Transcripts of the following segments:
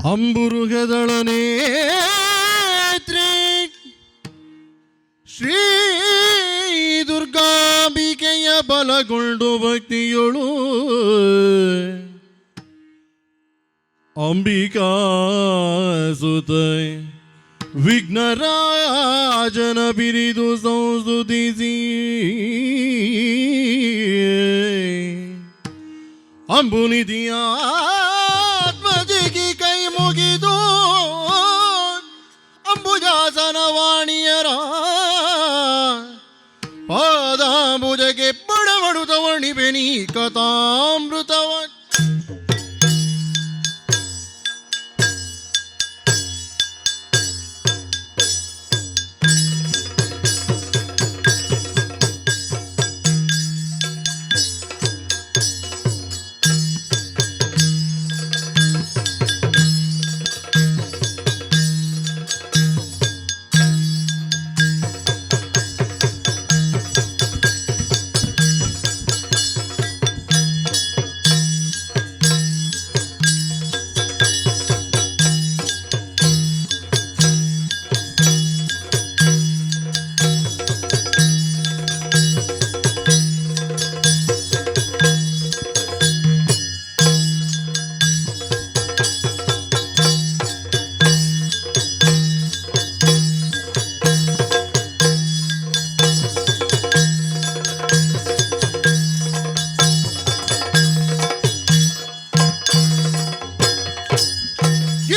ಅಂಬುರುಗದಳ ನೇತ್ರೆ ಶ್ರೀ ದುರ್ಗಾಂಬಿಕೆಯ ಬಲಗೊಂಡು ಭಕ್ತಿಯೊಳು ಅಂಬಿಕಾ ಸುತ ವಿಘ್ನರಾಜನ ಬಿರಿದು ಸಂಸ್ತುತಿಸಿ ಅಂಬುನಿಧಿಯ ಆತ್ಮಜಿಗಿ ಕೈ ಮುಗಿದು ಅಂಬುಜಾಸನ ವಾಣಿಯರ ಪಾದಾಂಬುಜಗೆ ಬಡಬಡುತ್ತ ವರ್ಣಿಪೆನಿ ಕಥಾಮೃತವ.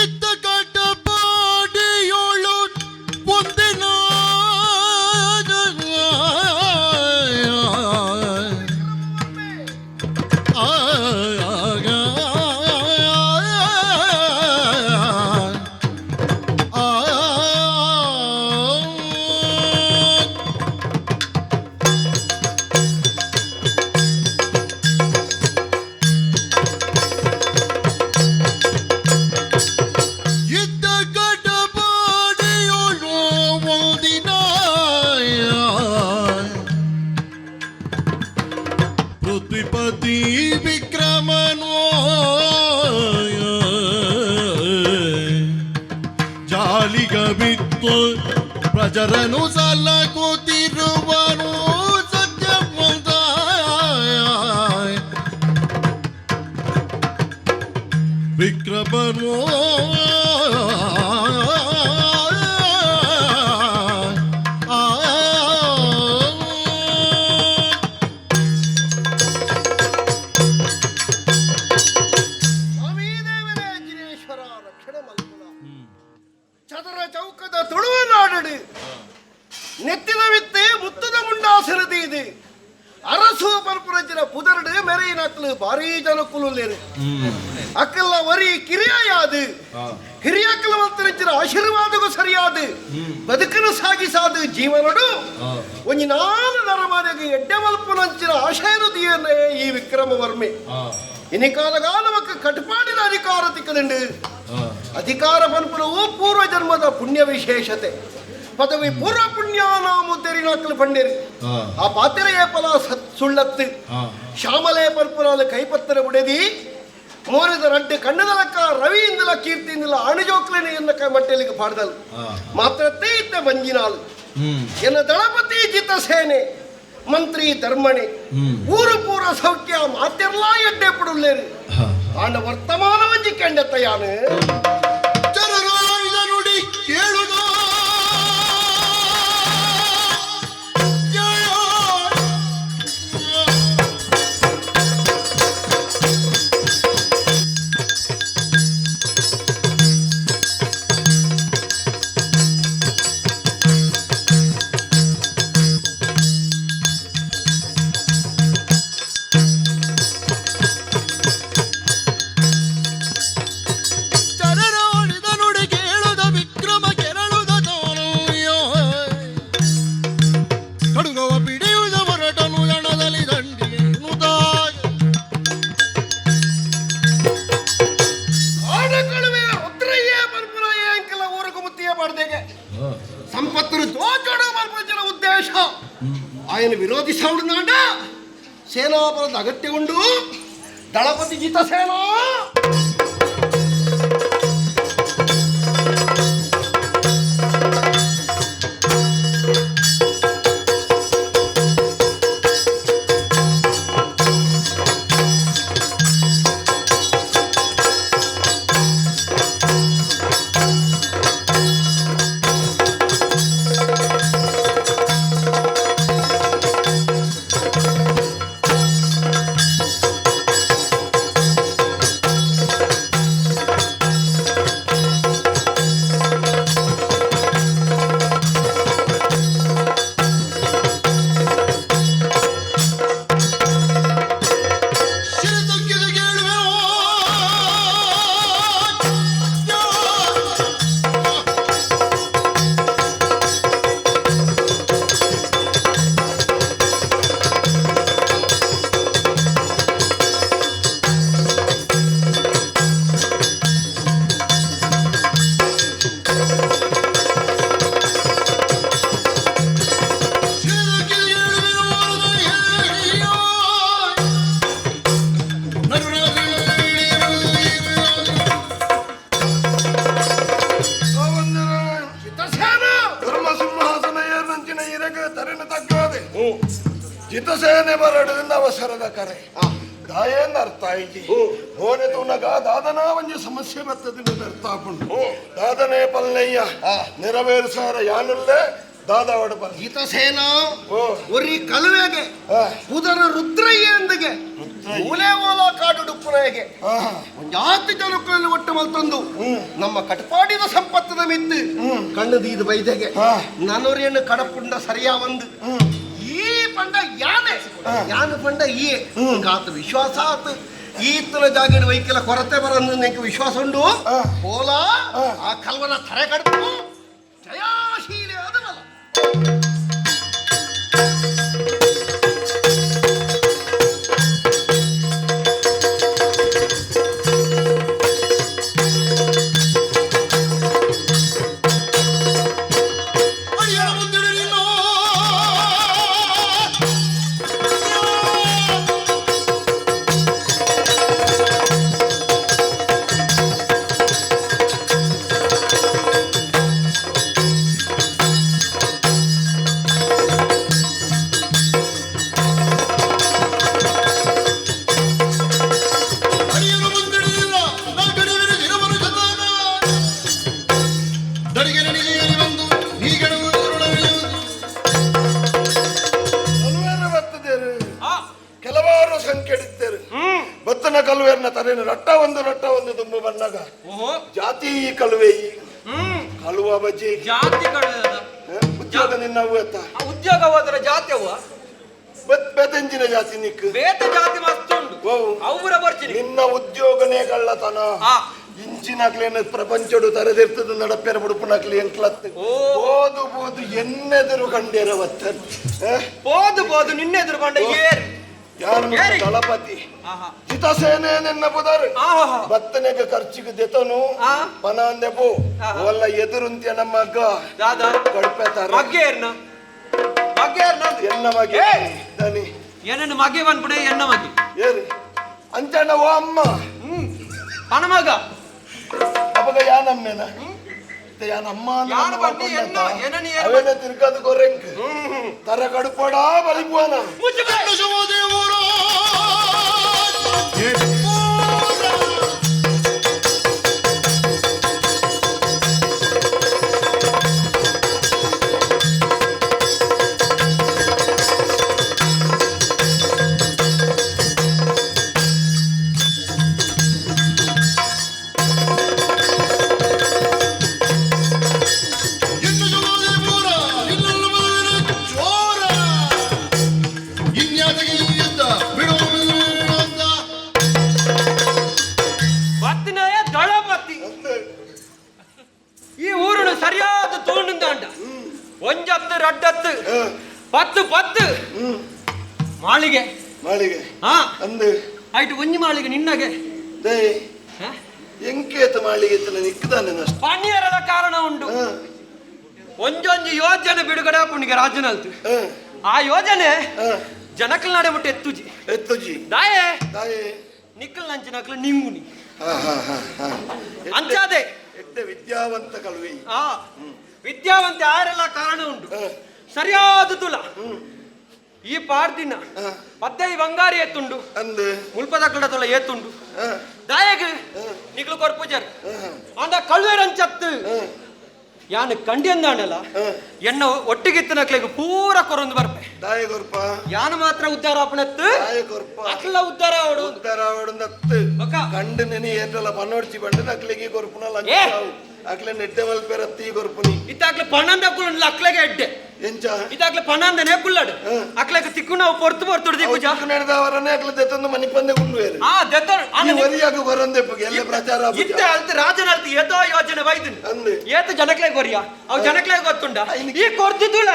ಇದ್ದ ಕಡ್ಡಪಾಡಿಯೋಳು ಒಂದಿನ ಇದ್ದ ಗಡಬಡಿಯೋಳು ಒಂದಿನ ಪೃಥ್ವಿಪತಿ ವಿಕ್ರಮನು ಜಾಲಿಗ ಬಿತ್ತು ಪ್ರಜರನು ಸಲಕುತ್ತಿರುವನು ಸತ್ಯವಂತ ವಿಕ್ರಮನು. ಸ್ವಾಮಿ ದೇವರೇ ಜಿನೇಶ್ವರ ರಕ್ಷಣೆ ಮಲ್ಪುಲ. ಚದರ ಚೌಕದ ತುಳುವನಾಡಡು ನೆತ್ತಿನ ವಿತ್ತೆ ಮುತ್ತದ ಮುಂಡಾಸರದಿ ಅರಸು ಪರ್ಪುರಜಿನ ಪುದರಡು ಮೆರೆಯಿನಕ್ಲು ಭಾರೀ ಜನಕುಲುಲ್ಲೇರು. ಅಕ್ಕಲ್ಲ ವರಿ ಕಿರಿಯಾದು ಹಿರಿಯಕ್ಕಲ ಮಂತ್ರಂಚಿನ ಆಶೀರ್ವಾದಗೂ ಸರಿಯಾದ ಬದುಕನ್ನು ಸಾಗಿಸಾದು ಜೀವನಡು ಒಂಜಿ ನಾಲು ನರಮಾನೆಗೆ ಎಡ್ಡೆ ಮಲ್ಪುನಂಚಿನ ಆಶಯನು ದಿಯನೇ ಈ ವಿಕ್ರಮವರ್ಮೆ. ಇನಿಕಾಲಗಾಲವಕ್ಕೆ ಕಟಪಾಡಿನ ಅಧಿಕಾರ ತಿಕ್ಕದುಂಡು. ಅಧಿಕಾರ ಪನ್ಪುನವು ಪೂರ್ವ ಜನ್ಮದ ಪುಣ್ಯ ವಿಶೇಷತೆ. ಪದವಿ ಪೂರ್ವ ಪುಣ್ಯ ನಾಮು ತೆರಿನಾಕಲು ಪಂಡೇರಿ. ಆ ಪಾತ್ರೆಯೇ ಫಲ ಸತ್ ಸುಳ್ಳತ್ತು. ಶ್ಯಾಮಲೆ ಪನ್ಪುನಾಲು ಕೈಪತ್ತರ ಬುಡೆದಿ ಮೋರಿದ ರಡ್ಡು ಕಣ್ಣದಲಕ್ಕ ರವಿಯಿಂದಲ ಕೀರ್ತಿಯಿಂದಲ ಅಣುಜೋಕ್ಲೇನೆ ಎನ್ನ ಕೈ ಮಟ್ಟೆಲಿಗೆ ಪಾಡ್ದಲು ಮಾತ್ರತ್ತೇ ಇದ್ದ ಮಂಜಿನಾಳು. ಎನ್ನ ದಳಪತಿ ಜಿತ ಸೇನೆ ಮಂತ್ರಿ ಧರ್ಮಣೆ ಊರು ಪೂರ ಸೌಖ್ಯ ಮಾತೆರ್ಲಾ ಎಡ್ಡೆ ಪಡುಲ್ಲೇರು. ಆಂಡ ವರ್ತಮಾನ ವಂಜಿ ಕೆಂಡತ್ತಯಾನು. ಚರರಾಯ್ದ ನುಡಿ ಕೇಳುಗ ಜಯ. ಚರರಾಡಿದ ನುಡಿ ಕೇಳುದ ವಿಕ್ರಮ ಕೆರಳುದ ತಾನಯ್ಯೋ. ಕಡುಗವ ಪಿಡಿಯುದ ಹೊರಟನು ದಣದಲ್ಲಿ ದಂಡಿಗೆ ನುತಾಯ. ಆಡ ಕಳುವೆ ರುದ್ರಯ್ಯ ಪರ್ಪುರಯ್ಯ ಅಂಕಲ ಊರುಗು ಮುತ್ತಿಯ ಮಾಡ್ದೇಗೆ ಸಂಪತ್ತರು ದೋಚಡು ಪರ್ಪುರಜನ ಉದ್ದೇಶ. ఆయన ವಿರೋಧಿಸೌಡು ನಾಡ ಸೇನಾಬಲದ ಅಗತ್ಯ ಉಂಡು. ದಳಪತಿ ಜಿತಸೇನ. ಬೇಗನೆ ಬರಡು ಅವಸರದ ಕರೆ ದಾಯೇಂದ ಅರ್ಥ ಆಯ್ತು ಓನೆ ತೂನಗ ದಾದನಾ ಒಂಜಿ ಸಮಸ್ಯೆ ಬರ್ತದೆ ಅರ್ಥ ಆಪುಂಡು ದಾದನೆ ಪಲ್ನಯ್ಯ ನೆರವೇರಿಸಾರ ಯಾನುಲ್ಲೆ ದಾದಾವಡ ಪಲ್ ಗೀತಸೇನ ಓ ಒರಿ ಕಲುವೆಗೆ ಉದರ ರುದ್ರಯ್ಯಂದಿಗೆ ಮೂಲೆ ಓಲ ಕಾಡು ಡುಪ್ಪುನೆಗೆ ಒಂಜಾತಿ ಜನಕ್ಕಲ್ಲಿ ಒಟ್ಟು ಮಲ್ತೊಂದು ನಮ್ಮ ಕಟಪಾಡಿದ ಸಂಪತ್ತದ ಮಿತ್ತು ಕಣ್ಣು ದೀದ ಬೈದೆಗೆ ನನೊರಿಯನ್ನು ಕಡಪುಂಡ ಸರಿಯಾ ಒಂದು ಈ ಪಂಡ ಯಾನೆ ಯಾನು ಪಂಡ ಈ ಆತ ವಿಶ್ವಾಸ ಆತ ಈತನ ಜಾಗಡ ವೈಕಲ ಕೊರತೆ ಬರಂದು ನಿಂಗೆ ವಿಶ್ವಾಸ ಉಂಡು ಹೋಲಾ ಆ ಕಲ್ವನ ತರೆ ಕಡ್ತು ಜಯಾಶೀಲೆ ಅದವಲ್ಲ. ಅಡಿಯರ ಮುಂದಿಡು ನಿನ್ನ ಅಡಿಯರ ಮುಂದಿಡು ನಿನ್ನ ನಾಲ್ಕಡಿವಿರು ಇರುವರು ಜತಾನ. ದಡಿಗೆ ನಡಿಗೆ ಏರಿ ಬಂದು ಈಗಣವು ರುಣವಿಯುವುದು. ಕಲುವೇರ ಬರ್ತದೇರು ಕೆಲವಾರು ಸಂಖ್ಯೆಡಿತ್ತೇರು ಬತ್ತನ ಕಲುವೇರ್ನ ತರೇನು ರಟ್ಟ ಒಂದು ರಟ್ಟ ಒಂದು ತುಂಬ ಬನ್ನಾಗ ಓಹೋ ಜಾತಿ ಈ ಕಲುವೆ ಈ ಕಲುವ ಬಜ್ಜಿ ಜಾತಿ ಕಳೆದ ಉದ್ಯೋಗ ನಿನ್ನ ಅವು ಎತ್ತ ಆ ಉದ್ಯೋಗ ಹೋದ್ರೆ ಜಾತಿ ಅವ್ವ ಬೇತೆಂಜಿನ ಜಾತಿ ನಿಕ್ ಬೇತ ಜಾತಿ ಮಸ್ತ್ ಉಂಟು ಓ. ಅವರ ಬರ್ತೀನಿ ನಿನ್ನ ಉದ್ಯೋಗನೇ ಕಳ್ಳತನ ಆ. ಇಂಚಿನಕ್ಲೇನ ಪ್ರಪಂಚಡು ತರೆದಿರ್ತದ ನಡಪೆರ ಬುಡುಪುನಕ್ಲಿ ಎಂಕ್ಲತ್ತು ಓ. ಬೋದು ಬೋದು ಎನ್ನೆದುರು ಕಂಡೇರ ಬತ್ತನ್ ಬೋದು ಬೋದು ನಿನ್ನೆ ಎದುರು ಬಂಡ ಏರ್ ಯಾರು ಏರಿ. ದಳಪತಿ ಆಹಾ ಜಿತಸೇನೆ ನಿನ್ನ ಬುದರು ಆಹಾ. ಬತ್ತನೆಗೆ ಖರ್ಚಿಗೆ ದೆತನು ಆ. ಪನಾಂದೆ ಪೋ ಆಹಾ. ಒಲ್ಲ ಎದುರುಂತ್ಯ ನಮ್ಮ ಅಗ್ಗ ದಾದಾ ಕಡ್ಪೆ ತರ ಮಗ್ಗೆ ಏರ್ನ ಮಗ್ಗೆ ಏರ್ನ ಎನ್ನ ಮಗೆ ಏ. ದನಿ ಏನನ್ನು ಮಗೆ ಬಂದ್ಬಿಡೆ ಎನ್ನ ಮಗೆ ಏರಿ ಅಂಚಣ್ಣ ಓ ಅಮ್ಮ ಪಣಮಗ ಅಪಗ ಯಾನಮ್ಮೇನ ಯಾನಮ್ಮ ಯಾನ್ ಬನ್ನಿ ಎನ್ನ- ಏನನ್ನ ಏನ್ ಅವೇನ ತಿರ್ಗದು ಕೊರೆಂಕ್ ತರ ಕಡುಪಡ ಬಲಿಪುವನ ಮುಚ್ಚು ಬಾಯ್. ದೇವರ ಚೋರ ಇನ್ಯಾತಗೆ ಈ ಯುದ್ಧ ಬಿಡುವ ಬತ್ತಿನಯ ದಳಪತಿ ಈ ಊರುನು ಸರಿಯಾದ ತೋಂಡುಂದಾಂಡ ಒಂಜತ್ತು ರಡ್ಡತ್ತು ಪತ್ತು ಪತ್ತು ಮಾಳಿಗೆ ಮಾಳಿಗೆ ಹಾ ಅಂದು ಆಯ್ತು ಒಂಜಿ ಮಾಳಿಗೆ ನಿನ್ನಗೆ they ಹ? ಎಂಕೇತ ಮಾಳಿಗೆ ಇತ್ತನ ನಿಕ್ಕದಾನೆ ನಷ್ಟ ಪನ್ನಿಯರದ ಕಾರಣ ಉಂಟು ಒಂಜೊಂಜಿ ಯೋಜನೆ ಬಿಡುಗಡೆ ಪುಣ್ಣಿಗೆ ರಾಜನಲ್ತು ಆ ಯೋಜನೆ ಜನಕಲ್ ನಡೆ ಮುಟ್ಟೆ ಎತ್ತುಜಿ ಎತ್ತುಜಿ ದಾಯೆ ತಾಯೇ ನಿಕ್ಕಲ್ ನಂಚಿನಕ್ಲು ನಿಂಗುನಿ ಹಾ ಹಾ ಹಾ ಹಾ ಅಂಚಾದೆ ಎಡ್ಡೆ ವಿದ್ಯಾವಂತ ಕಲ್ವಿ ಆ ವಿದ್ಯಾವಂತೆ ಆರೆಲ್ಲ ಕಾರಣ ಉಂಟು ಸರಿಯಾದ ತುಲ ಈ ಪಾರ್ದಿನ ಪದ್ದೈ ಬಂಗಾರಿ ಎತ್ತುಂಡು ಅಂದು ಮುಲ್ಪದ ಕಡ ತುಲ ಏತುಂಡು ದಾಯಗ್ ನಿಕ್ಲು ಕೊರ್ಪುಜರ್ ಅಂದ ಕಳ್ವೇರಂಚತ್ತು ಯಾನು ಕಂಡಿಯಂದಾಂಡಲ ಎನ್ನ ಒಟ್ಟಿಗಿತ್ತನಕ್ಲೆಗ್ ಪೂರ ಕೊರೊಂದು ಬರ್ಪೆ ದಾಯ ಕೊರ್ಪ ಯಾನು ಮಾತ್ರ ಉದ್ಧಾರ ಆಪಣತ್ತು ದಾಯ ಕೊರ್ಪ ಅಕ್ಲ ಉದ್ಧಾರ ಅವಡು ಉದ್ದಾರ ಅವಡಂದತ್ತು ಬೊಕ ಕಂಡು ನೆನೆ ಏಟಲ ಪನ್ನೊಡ್ಚಿ ಬಂಡು ಅಕ್ಲೆಗೆ ಕೊರ್ಪುನ ಲಂಚ ಏ. ಅಕ್ಲೆ ನೆಡ್ಡೆ ಮಲ್ಪೆರತ್ತಿ ಕೊರ್ಪುನಿ ಇತ್ತಾಕ್ಲೆ ಪನ್ನೊಂದ ಕುಳ್ಳು ಅಕ್ಲೆಗೆ ಎಡ್ಡೆ ಎಂಚ ಇದಾಗ್ಲೆ ಪನ್ನೊಂದನೇ ಕುಳ್ಳಡು ಅಕ್ಲೆಗೆ ತಿಕ್ಕು ನಾವು ಪೊರ್ತು ಪೊರ್ತು ದಿಕ್ಕುಜ ನಡೆದವರನ್ನೇ ಅಕ್ಲೆ ದೆತ್ತೊಂದು ಮನಿಪಂದೆ ಕುಂಡುವೇರು ಆ ದೆತ್ತ ಈ ವರಿಯಾಗ ಬರಂದೆಪ್ಪಗೆ ಎಲ್ಲ ಪ್ರಚಾರ ಆಪುಜ. ಇತ್ತೆ ಅಲ್ತು ರಾಜನ ಅಲ್ತು ಏತೋ ಯೋಜನೆ ಬೈದಿನಿ ಅಂದು. ಏತ ಜನಕ್ಲೆ ಗೊರಿಯ ಅವು ಜನಕ್ಲೆ ಗೊತ್ತುಂಡ ಈ ಕೊರ್ತಿದ್ದುಲ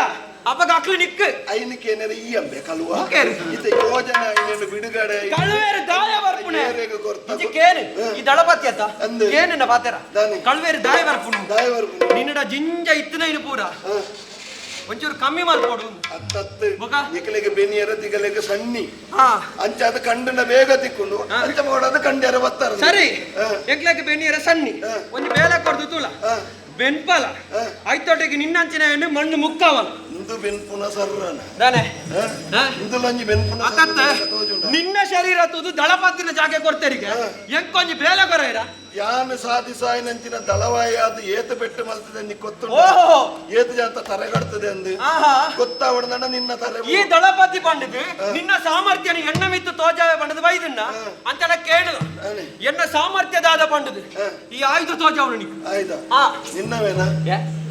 ಅಪ್ಪಗ ಅಕ್ಲು ನಿಕ್ಕು ಐನಕ್ಕೆ ಏನಾರ ಈ ಅಂಬೆ ಕಲ್ವ ಓಕೆ. ಇತ್ತ ಯೋಜನೆ ಐನೇನು ಬಿಡುಗಡೆ ಕಳುವೇರು ದಾಯ ಬರ್ಪುಣೆ ಏರೆಗ್ ಕೊರ್ತ ಇಂಚಿ ಕೇನು ಈ ದಳಪತಿ ಅತ್ತ ಅಂದು. ಕೇನಿನ ಪಾತೆರ ದಾನಿ. ಕಳುವೇರು ದಾಯ ಬರ್ಪುಣು ದಾಯ ಬರ್ಪುಣೆ. ನಿನ್ನಡ ಜಿಂಜ ಇತ್ತಿನ ಇನ್ನು ಪೂರ ಒಂಚೂರು ಕಮ್ಮಿ ಮಲ್ಪೊಡು. ಅತ್ತತ್ತು. ಬೊಕ? ನಿಕಲೆಗೆ ಬೆನಿಯರ ತಿಗಲೆಗೆ ಸಣ್ಣಿ. ಹಾ. ಅಂಚಾದ ಕಂಡನ ಬೇಗ ತಿಕ್ಕೊಂಡು ಹಾ. ಅಂಚ ಮಾಡೋದು ಕಂಡ್ಯಾರ ಬತ್ತಾರ. ಸರಿ. ಹಾ. ಎಂಕ್ಲೆಗ್ ಬೆನಿಯರ ಸಣ್ಣಿ. ಹಾ. ಒಂಜಿ ಬೇಲೆ ಕೊಡ್ದು ತೂಲ. ಹಾ. ಬೆನ್ಪಲ. ಹಾ. ಐತೊಟ್ಟಿಗೆ ನಿನ್ನಂಚಿನ ಹೆಣ್ಣು ಮಣ್ಣು ಮುಕ್ಕವಲ್ಲ. ಇಂದು ಬೆನ್ಪುನ ಸರ್ರನ. ದಾನೆ? ಹಾ? ಹಾ? ಇಂದುಲಂಜಿ ಬೆನ್ಪುನ ಅತ್ತತ್ತ. ಸರ್ರನ ತೋಜುಂಡ. ನಿನ್ನ ಶರೀರ ತೂದು ದಳಪತ್ತಿನ ಜಾಗೆ ಕೊಡ್ತೇರಿಗೆ. ಹಾ. ಎಂಕೊಂಜಿ ಬೇಲೆ ಕೊರೈರ. ಯಾನ್ ಸಾಧಿಸಾಯಿನಂಚಿನ ದಳವಾಯಿ ಅದು ಏತು ಪೆಟ್ಟು ಮಲ್ತದೆ ನಿ ಗೊತ್ತುಂಟ? ಓಹೋ. ಏತು ಜಾತ ತರೆಗಡ್ತದೆ ಅಂದು ಆಹಾ. ಗೊತ್ತಾವಡ್ದಣ್ಣ ನಿನ್ನ ತರೆ. ಈ ದಳಪತಿ ಪಂಡಿತು ನಿನ್ನ ಸಾಮರ್ಥ್ಯನ ಎಣ್ಣ ಮಿತ್ತು ತೋಜಾವೆ ಪಂಡದು ಬೈದನ್ನ ಅಂತೆಲ್ಲ ಕೇಳುದು. ಅನೆ. ಎನ್ನ ಸಾಮರ್ಥ್ಯದಾದ ಪಂಡದು ಹಾ. ಈ ಆಯುಧ ತೋಜಾವನು ನೀ. ಆಯ್ತಾ? ಆ. ನಿನ್ನವೇನ? ಏ?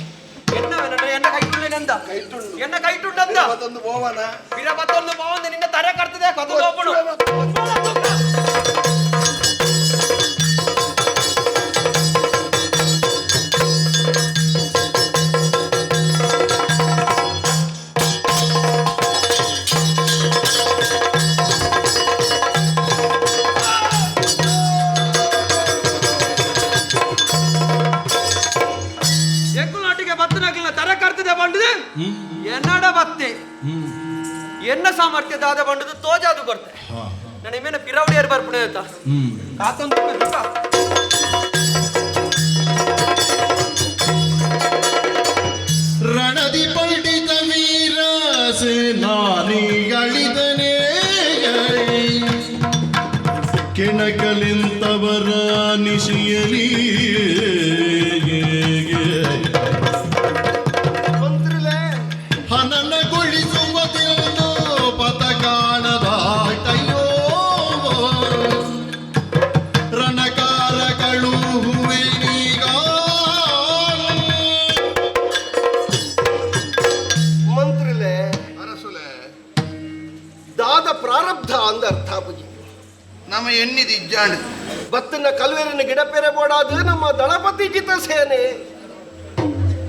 ಎನ್ನವೇನ? ಎನ್ನ ಕೈಟುಂಡ. ಕೈಟುಂಡು. ಎನ್ನ ಕೈಟುಂಡಂದ. ಮತ್ತೊಂದು ಬೋವನ. ಬಿರಬತ್ತೊಂದು ಬಾವಂದು ನಿನ್ನ ತರೆ ಕರ್ತದೆ ಕದು ಹೋಪುಡು. ಎಂಕುಲ್ನಾಟಿಗೆ ಬತ್ತನಾಗಿಲ್ಲ ತರೆ ಕರ್ತದೆ ಬಂಡದು ಎನ್ನಡ ಬತ್ತೆ ಎನ್ನ ಸಾಮರ್ಥ್ಯ ದಾದ ಬಂಡದು ತೋಜಾದು ಕೊಡ್ತೆ. ನನ್ನ ಇಮೇನ ಪಿರವಡಿಯರ್ ಬರ್ಪುಣೆ ಆಯ್ತಾ ಕಾತೊಂದು. ರಣದಿ ಪಂಡಿತ ವೀರ ಸೇನಾನಿಗಳಿದನೇ ಕೆಣಕಲಿಂತವರ ನಿಶಿಯಲಿ. ಮಂತ್ರಿಲೇ. ಹನನಗೊಳಿಸುವ ತಿಂದು ಪಥ ಕಾಣದಾಯ್ತಯ್ಯೋ ರಣಕಾರ ಕಳುಹುವೆನೀಗ. ಮಂತ್ರಿಲೇ. ಅರಸುಲೆ. ದಾದ ಪ್ರಾರಬ್ಧ ಅಂದ ಅರ್ಥ ಪೂಜಿ. ನಮ್ಮ ಎಣ್ಣಿದ ಇಜ್ಜಾಂಡ್. ಬತ್ತನ ಕಲ್ವೇರಿನ ಗಿಡ ಪೆರೆ ಬೋಡಾದು ನಮ್ಮ ದಳಪತಿ ಜಿತ ಸೇನೆ.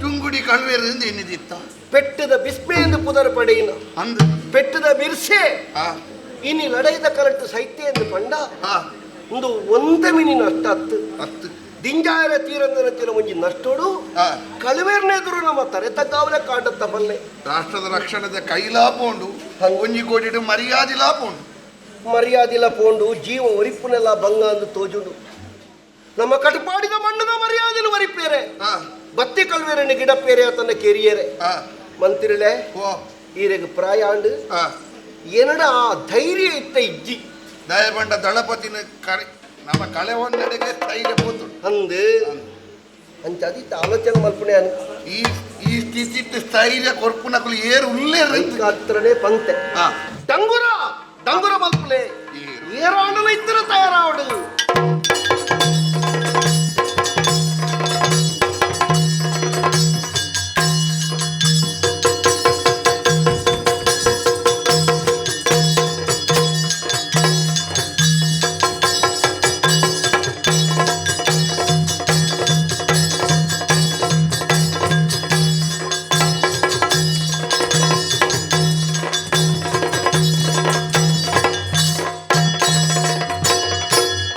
ತುಂಗುಡಿ ಕಳುವೆರಿಂದ ಎಣ್ಣಿದಿತ್ತ. ಪೆಟ್ಟದ ಬಿಸ್ಮೆ ಎಂದು ಪುದರ್ ಪಡೆಯಿನ. ಅಂದ್. ಪೆಟ್ಟದ ಬಿರ್ಸೆ. ಆ. ಇನಿ ಲಡೈದ ಕರಟ್ಟು ಸೈತ್ಯ ಎಂದು ಪಂಡ. ಆ. ಒಂದು ಒಂದ ಮಿನಿ ನಷ್ಟ ಅತ್ತು. ಹತ್ತು. ದಿಂಜಾಯರ ತೀರಂದನ ತಿರ ಒಂಜಿ ನಷ್ಟೋಡು. ಆ. ಕಳುವೇರ್ನೆದುರು ನಮ್ಮ ತರೆ ತಗ್ಗಾವಲೆ ಕಾಂಡತ್ತ ಬಲ್ಲೆ. ರಾಷ್ಟ್ರದ ರಕ್ಷಣದ ಕೈಲಾಪ ಉಂಡು, ಒಂಜಿ ಕೋಟಿ ಮರ್ಯಾದೆ ಲಾಪ ಉಂಡು. ಮರ್ಯಾದಿಲ ಪೋಂಡು, ಜೀವ ಒರಿಪುನೆಲ್ಲ ಬಂಗ ಅಂದು ತೋಜುಂಡು. ನಮ್ಮ ಕಟಪಾಡಿದ ಮಣ್ಣದ ಮರ್ಯಾದೆಲು ಒರಿಪೇರೆ. ಆ. ಬತ್ತಿ ಕಲ್ವೇರನ್ನು ಗಿಡ ಪೇರೆ ತನ್ನ ಕೆರಿಯರೆ. ಆ. ಮಂತ್ರಿಲೆ. ಓ. ಈರೆಗ್ ಪ್ರಾಯ ಆಂಡು. ಆ. ಏನಡ ಆ ಧೈರ್ಯ ಇತ್ತ ಇಜ್ಜಿ. ದಯಬಂಡ ದಳಪತಿನ ಕರೆ ನಮ್ಮ ಕಳೆ ಒಂದೆಡೆಗೆ ಸ್ಥೈರ್ಯ ಪೋತು. ಅಂದು ಅಂಚಾದಿತ್ತ ಆಲೋಚನೆ ಮಲ್ಪುಣೆ ಅನು. ಈ ಈ ಸ್ಥಿತಿ ಸ್ಥೈರ್ಯ ಕೊರ್ಪುನಕುಲು ಏರು ಉಲ್ಲೇರು. ಐಕಾತ್ರನೇ ಪಂತೆ. ಆ. ಡಂಗುರ ಡಂಗುರ ಮಲ್ಪುಲೆ. ಏರು. ಏರಾಂಡಲ ಇತ್ತರ ತಯಾರಾವಡು.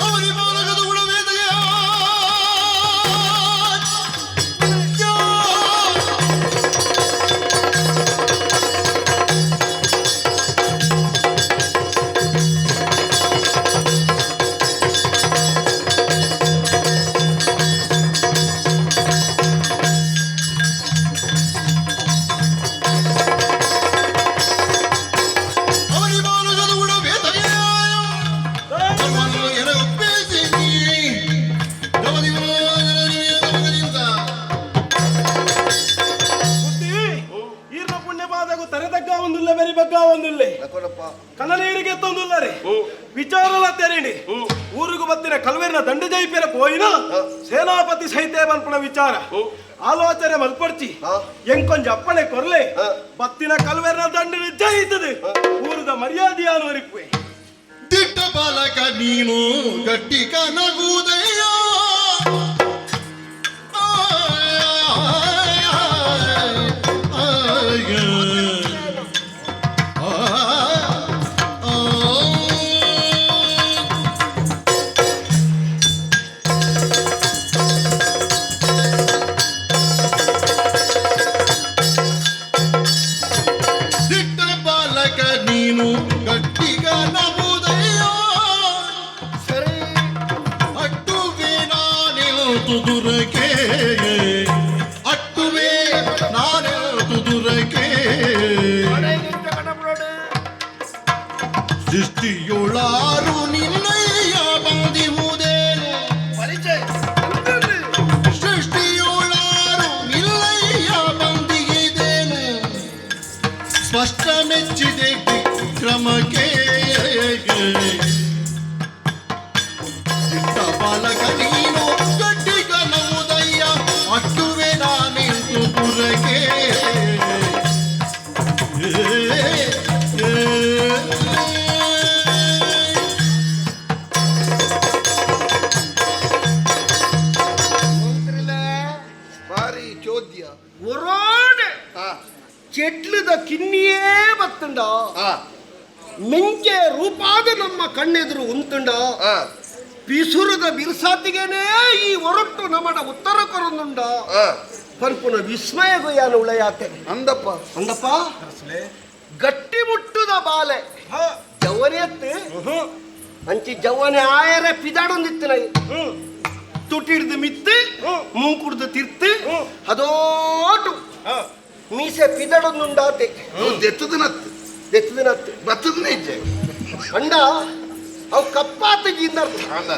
ಅವನಿ ಬಾಲಕದ ಗುಣವೇದೆಯ ಅವನಿ ಬಾಲಕದ ಗುಣವೇದೆಯ ನಮ್ಮನ್ನು ಎನ ಒಪ್ಪಿಸಿ ಗಮನಿಂದ. ಬುದ್ಧಿ ಈರ್ನ ಪುಣ್ಯ ಪಾದకు ತರೆತಗ್ಗ ಒಂದುಲ್ಲ, ಬೆರಿ ಬಗ್ಗ ಒಂದುಲ್ಲೆ. ಕನಲೀರಿಗೆ ಎತ್ತೊಂದುಲ್ಲರೆ ವಿಚಾರಲ ತೆರಣಿ ಊರಿಗೂ ಬತ್ತಿನ ಕಲ್ವೇರಿನ ದಂಡ ಜೈಪಿರ ಪೋಯಿನ ಸೇನಾಪತಿ ಸಹಿತ ಬನ್ಪುಣ ವಿಚಾರ ಆಲೋಚನೆ ಮಲ್ಪಡ್ಚಿ. ಎಂಕೊಂಜ ಅಪ್ಪಣೆ ಕೊರ್ಲೆ. ಬತ್ತಿನ ಕಲ್ವೇರಿನ ದಂಡಿನ ಜಯಿತದೆ ಊರದ ಮರ್ಯಾದೆಯನ್ನು ಒರಿಪುವೆ. ದಿಟ್ಟ ಬಾಲಕ ನೀನು ಗಟ್ಟಿ ಕನಗುವುದಯ್ಯ. ದುರಕೆ ಅಟ್ಟುವೆ ನಾನೆಂತು ದುರಕೆ ಸೃಷ್ಟಿಯೊಳಾರು ನಿನ್ನಯ್ಯ ಬಂದಿಹುದೇನು ಪರಿಚಯ ಸೃಷ್ಟಿಯೊಳಾರು ನಿಲ್ಲಯ್ಯ ಬಂದಿದ್ದೇನು ಸ್ಪಷ್ಟ ಮೆಚ್ಚಿದೆ ವಿಕ್ರಮಕ್ಕೆ ದಿಟ್ಟ ಬಾಲಕ ನೀನು ಗಟ್ಟಿಗನವುದಯ್ಯ ಅಟ್ಟುವೆ ನಾನೆಂತು ಪುರಕೆ ಏ, ಏ. ಬಾರಿ ಚೋದ್ಯ ಒರೋಡೆ ಆ ಚೆಟ್ಲದ ಕಿನ್ನಿಯೇ ಬತ್ತುಂಡ ಆ ಮೆಂಕೆ ರೂಪಾದ ನಮ್ಮ ಕಣ್ಣೆದುರು ಉಂತುಂಡ ಆ ಪಿಸುರದ ಬಿರ್ಸಾತಿಗೆನೇ ಈ ಒರಟು ನಮಡ ಉತ್ತರ ಕೊರೊಂದುಂಡ ಆ ಪನ್ಪುನ ವಿಸ್ಮಯ ಗೊಯ್ಯಾನ ಉಳಯಾತೆ ಅಂದಪ್ಪ ಅಂದಪ್ಪ ಗಟ್ಟಿ ಮುಟ್ಟುದ ಬಾಲೆ ಜವನೆತ್ತು ಅಂಚಿ ಜವನೆ ಆಯರೆ ಪಿದಾಡೊಂದಿತ್ತು ನೈ ತುಟಿಡ್ದು ಮಿತ್ತು ಮೂಂಕುಡ್ದು ತಿರ್ತು ಅದೋಟು ಮೀಸೆ ಪಿದಡೊಂದುಂಡಾತೆ ದೆತ್ತದನತ್ತು ದೆತ್ತದನತ್ತು ಬತ್ತದನೇ ಇಜ್ಜೆ ಅಂಡ ಅವು ಕಪ್ಪಾತ ಅರ್ಥ ಅಂದ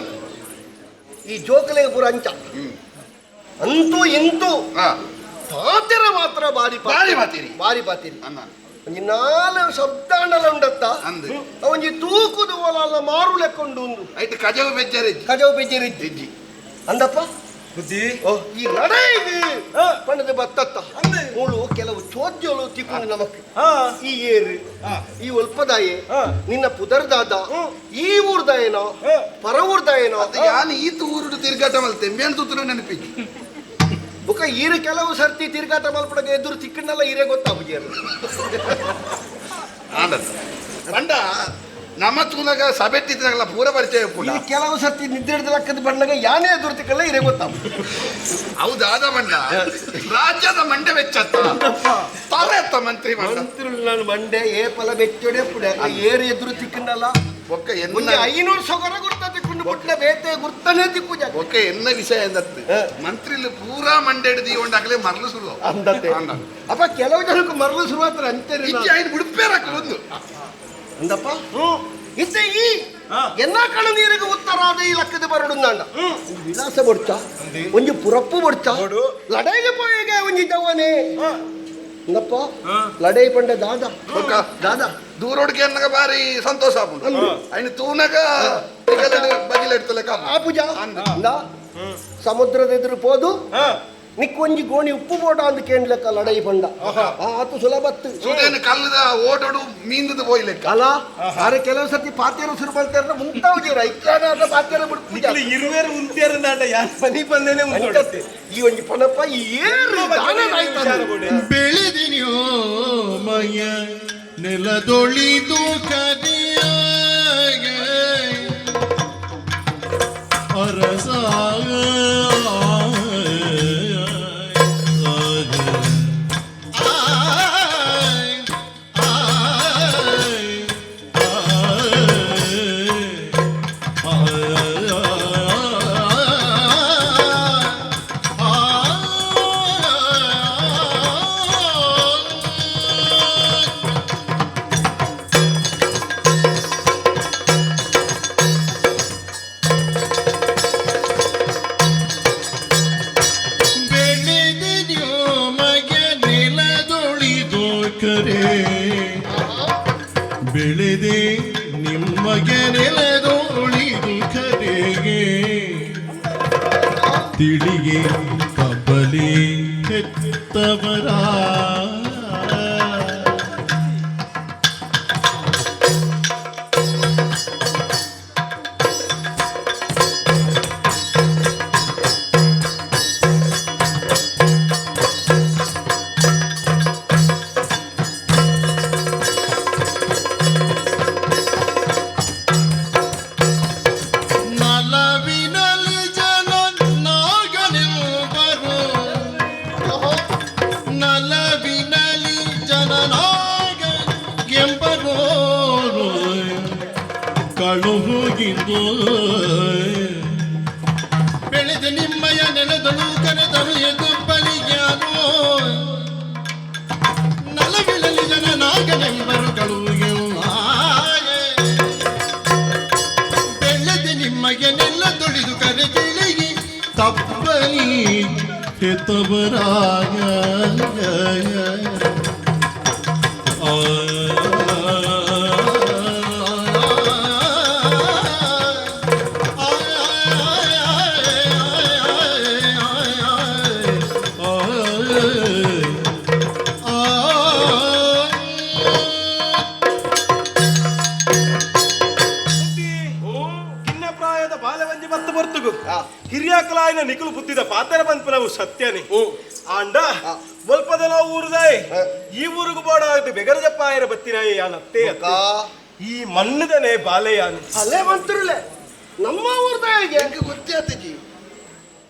ಈ ಜೋಕಲೆ ಪೂರ ಅಂಚ ಅಂತೂ ಇಂತೂ ಆ ಪಾತಿರ ಮಾತ್ರ ಬಾರಿ ಬಾರಿ ಪಾತಿರಿ. ಬಾರಿ ಪಾತಿರಿ ಅಂದ ಒಂಜಿ ನಾಲ್ ಶಬ್ದ ಅಂಡಲ ಉಂಡತ್ತ ಅಂದ್. ಒಂಜಿ ತೂಕುದು ಓಲಾಲ ಮಾರು ಲೆಕ್ಕೊಂಡು ಉಂದು ಐಟ್ ಕಜವು ಬೆಜ್ಜಾರೆ ಇಜ್ಜಿ ಕಜವು ಬೆಜ್ಜೆರಿಜ್ಜಿ ಇಜ್ಜಿ ಅಂದಪ್ಪ ಬುದ್ಧಿ ಓ ಈ ಲಡೈಗೆ ಪಂಡದ ಬತ್ತತ್ತ ಅಂದೆ. ಮೂಳು ಕೆಲವು ಚೋದ್ಯಲು ತಿಕ್ಕೊಂಡು ನಮಕ್ ಹಾ ಈ ಏರು ಈ ಒಲ್ಪದಾಯೆ ಹಾ. ನಿನ್ನ ಪುದರ್ದಾದ ಈ ಊರ್ದಾಯನೋ ಹಾ. ಪರ ಊರ್ದಾಯನೋ ಅದು ಯಾನ್ ಈತ ಊರುಡು ತಿರ್ಗಾಟ ಮಲ್ತೆ ಮೇನ್ ತೂತುನ ನೆನಪಿಜ್ಜಿ ಬುಕ ಈರು ಕೆಲವು ಸರ್ತಿ ತಿರ್ಗಾಟ ಮಲ್ಪಡಗ ಎದುರು ತಿಕ್ಕಂಡಲ್ಲ ಈರೇ ಗೊತ್ತಾಗುಜಿ ಆನಂದ ಪಂಡ ನಮ್ಮ ತೂನಗ ಸಬೆಟ್ಟಿದ್ನಾಗಲ ಪೂರ ಪರಿಚಯ ಪುಡ ಈ ಕೆಲವು ಸರ್ತಿ ನಿದ್ರೆ ಹಿಡ್ದು ಲಕ್ಕದ ಬಣ್ಣಗ ಯಾನೇ ಎದುರು ತಿಕ್ಕಲ್ಲ ಈರೇ ಗೊತ್ತಾಗು ಹೌದಾದ ಮಂಡ ರಾಜ್ಯದ ಮಂಡೆ ವೆಚ್ಚತ್ತ ತರೆತ್ತ ಮಂತ್ರಿ ಮಂಡ ಮಂತ್ರುలు ನಾನು ಮಂಡೆ ಏ ಪಲ ಬೆಚ್ಚೊಡೆ ಪುಡೆ ಏರು ಎದುರು ತಿಕ್ಕಂಡಲ್ಲ ಬೊಕ್ಕ ಎನ್ನ ಮುಂದೆ 500 ಸೊಗರ ಗುರ್ತ ತಿಕ್ಕೊಂಡು ಬುಟ್ನ ಬೇತೆ ಗುರ್ತನೇ ತಿಕ್ಕುಜ ಬೊಕ್ಕ ಎನ್ನ ವಿಷಯ ಎಂದತ್ತು ಹ. ಮಂತ್ರಿಲು ಪೂರಾ ಮಂಡೆ ಹಿಡಿದು ಒಂಡಾಗಲೇ ಮರಳು ಸುರು ಅಂದತೆ ಅಂದ. ಅಪ್ಪ ಕೆಲವು ಜನಕ್ಕೆ ಮರಳು ಶುರುವಾತ್ರ ಅಂತಾರೆ ಇಜ್ಜಿ ಐದು ಬಿಡ್ಪೇರಕ್ಕಲು ಒಂದು ಅಂದಪ್ಪ ಇತ್ತೆ ಈ ಎಲ್ಲ ಕಣ ನೀರಿಗೆ ಉತ್ತರಾದ ಈ ಲಕ್ಕದ ಬರಡು ಒಂಜಿ ವಿಲಾಸ ಬೊಡ್ಚ ಒಂಜಿ ಪುರಪ್ಪು ಬೊಡ್ಚ ಬೋಡು. ಲಡೈಗೆ ಪೋಯೆಗೆ ಒಂಜಿ ಜವನೆ ಅಂದಪ್ಪ ಲಡೈ ಪಂಡ ದಾದ ಬೊಕ್ಕ ದಾದ ದೂರೋಡ್ಗೆ ಅನ್ನಗ ಬಾರಿ ಸಂತೋಷ ಆಪುಂಡು ಐನು ತೂನಗ ಬಜಿಲ ಇಡ್ತಲೆ ಆ ಪೂಜಾ ಅಂದ ಸಮುದ್ರದ ಎದುರು ಪೋದು ನಿಕ್ಕೊಂಜಿ ಗೋಣಿ ಉಪ್ಪು ಬೋಡ ಅಂದ್ ಕೇಂಡ್ಲೆಕ್ಕ ಲಡೈ ಪಂಡ ಆತು ಸುಲಭತ್ತು ಸೂರ್ಯನ ಕಲ್ಲದ ಓಡೋಡು ಮೀಂದದ ಪೋಯ್ಲೆಕ್ಕ ಅಲ್ಲ ಆರೆ ಕೆಲವು ಸರ್ತಿ ಪಾತ್ಯರು ಶುರು ಮಾಡ್ತಾರೆ ಮುಂತಾವ್ಜೀರ ಐಕ್ಯಾನ ಪಾತ್ಯರ ಬಿಡ್ಪೂಜಾ ನಿಕ್ಲು ಇರುವೇರು ಉಂತೇರಂದಾಂಡ ಯಾನ್ ಪನಿ ಬಂದೇನೆ ಉಂಟು ಈ ಒಂಜಿ ಪಣಪ್ಪ ಈ ಏರು ದಾನದಾಯ್ತಂದು. ಬೆಳೆದಿನಿಯೋ ಮಯ ನೆಲದೊಳಿದು ಕದಿಯ ಅರಸ ಬೆಳೆದಿದ್ಯೋ ಮಗೆ ನೆಲದೊಳಿದು ಕರೆ ಬೆಳೆದೆ ನಿಮಗೆ ನೆಲದೊಳಿದು ಕರೆಗೆ ತಿಳಿಗೆ ಕಬಲಿ ಹೆತ್ತವರ ನಲವಿನಲಿ ಜನ ನಾಗನೆಂಬರು ನಲವಿನಲಿ ಜನನಾಗ ಎಂಬರು ಕಳುಹುಗಿಂದು ಬೆಳೆದ ನಿಮ್ಮಯ ನೆಲದೊಳಿದು ಹೆತ್ತವರಾಗ ಕಿನ್ನ ಪ್ರಾಯದ ಬಾಲವಂಜಿ ಬತ್ತು ಬರ್ತುಗು ಹಿರಿಯಾಕಲಾಯಿನ ನಿಕುಲು ಬುದ್ಧಿದ ಪಾತರ ಬಂದ್ಪನವು ಸತ್ಯನೇ. ಆಂಡ ಒಲ್ಪದಲ ಊರುದಾಯ್ ಈ ಊರುಗು ಬೋಡ ಬೆಗರಜಪ್ಪಾಯರ ಬತ್ತಿನಾಯಿ ಯಾನತ್ತೆ ಈ ಮಣ್ಣದನೆ ಬಾಲೆಯಾನು ಅಲ್ಲೇ ಬಂತಿರಲೆ ನಮ್ಮ ಊರ್ದಾಯಿಗೆ ಎಂಕ್ ಗೊತ್ತೇ ಆತಜಿ.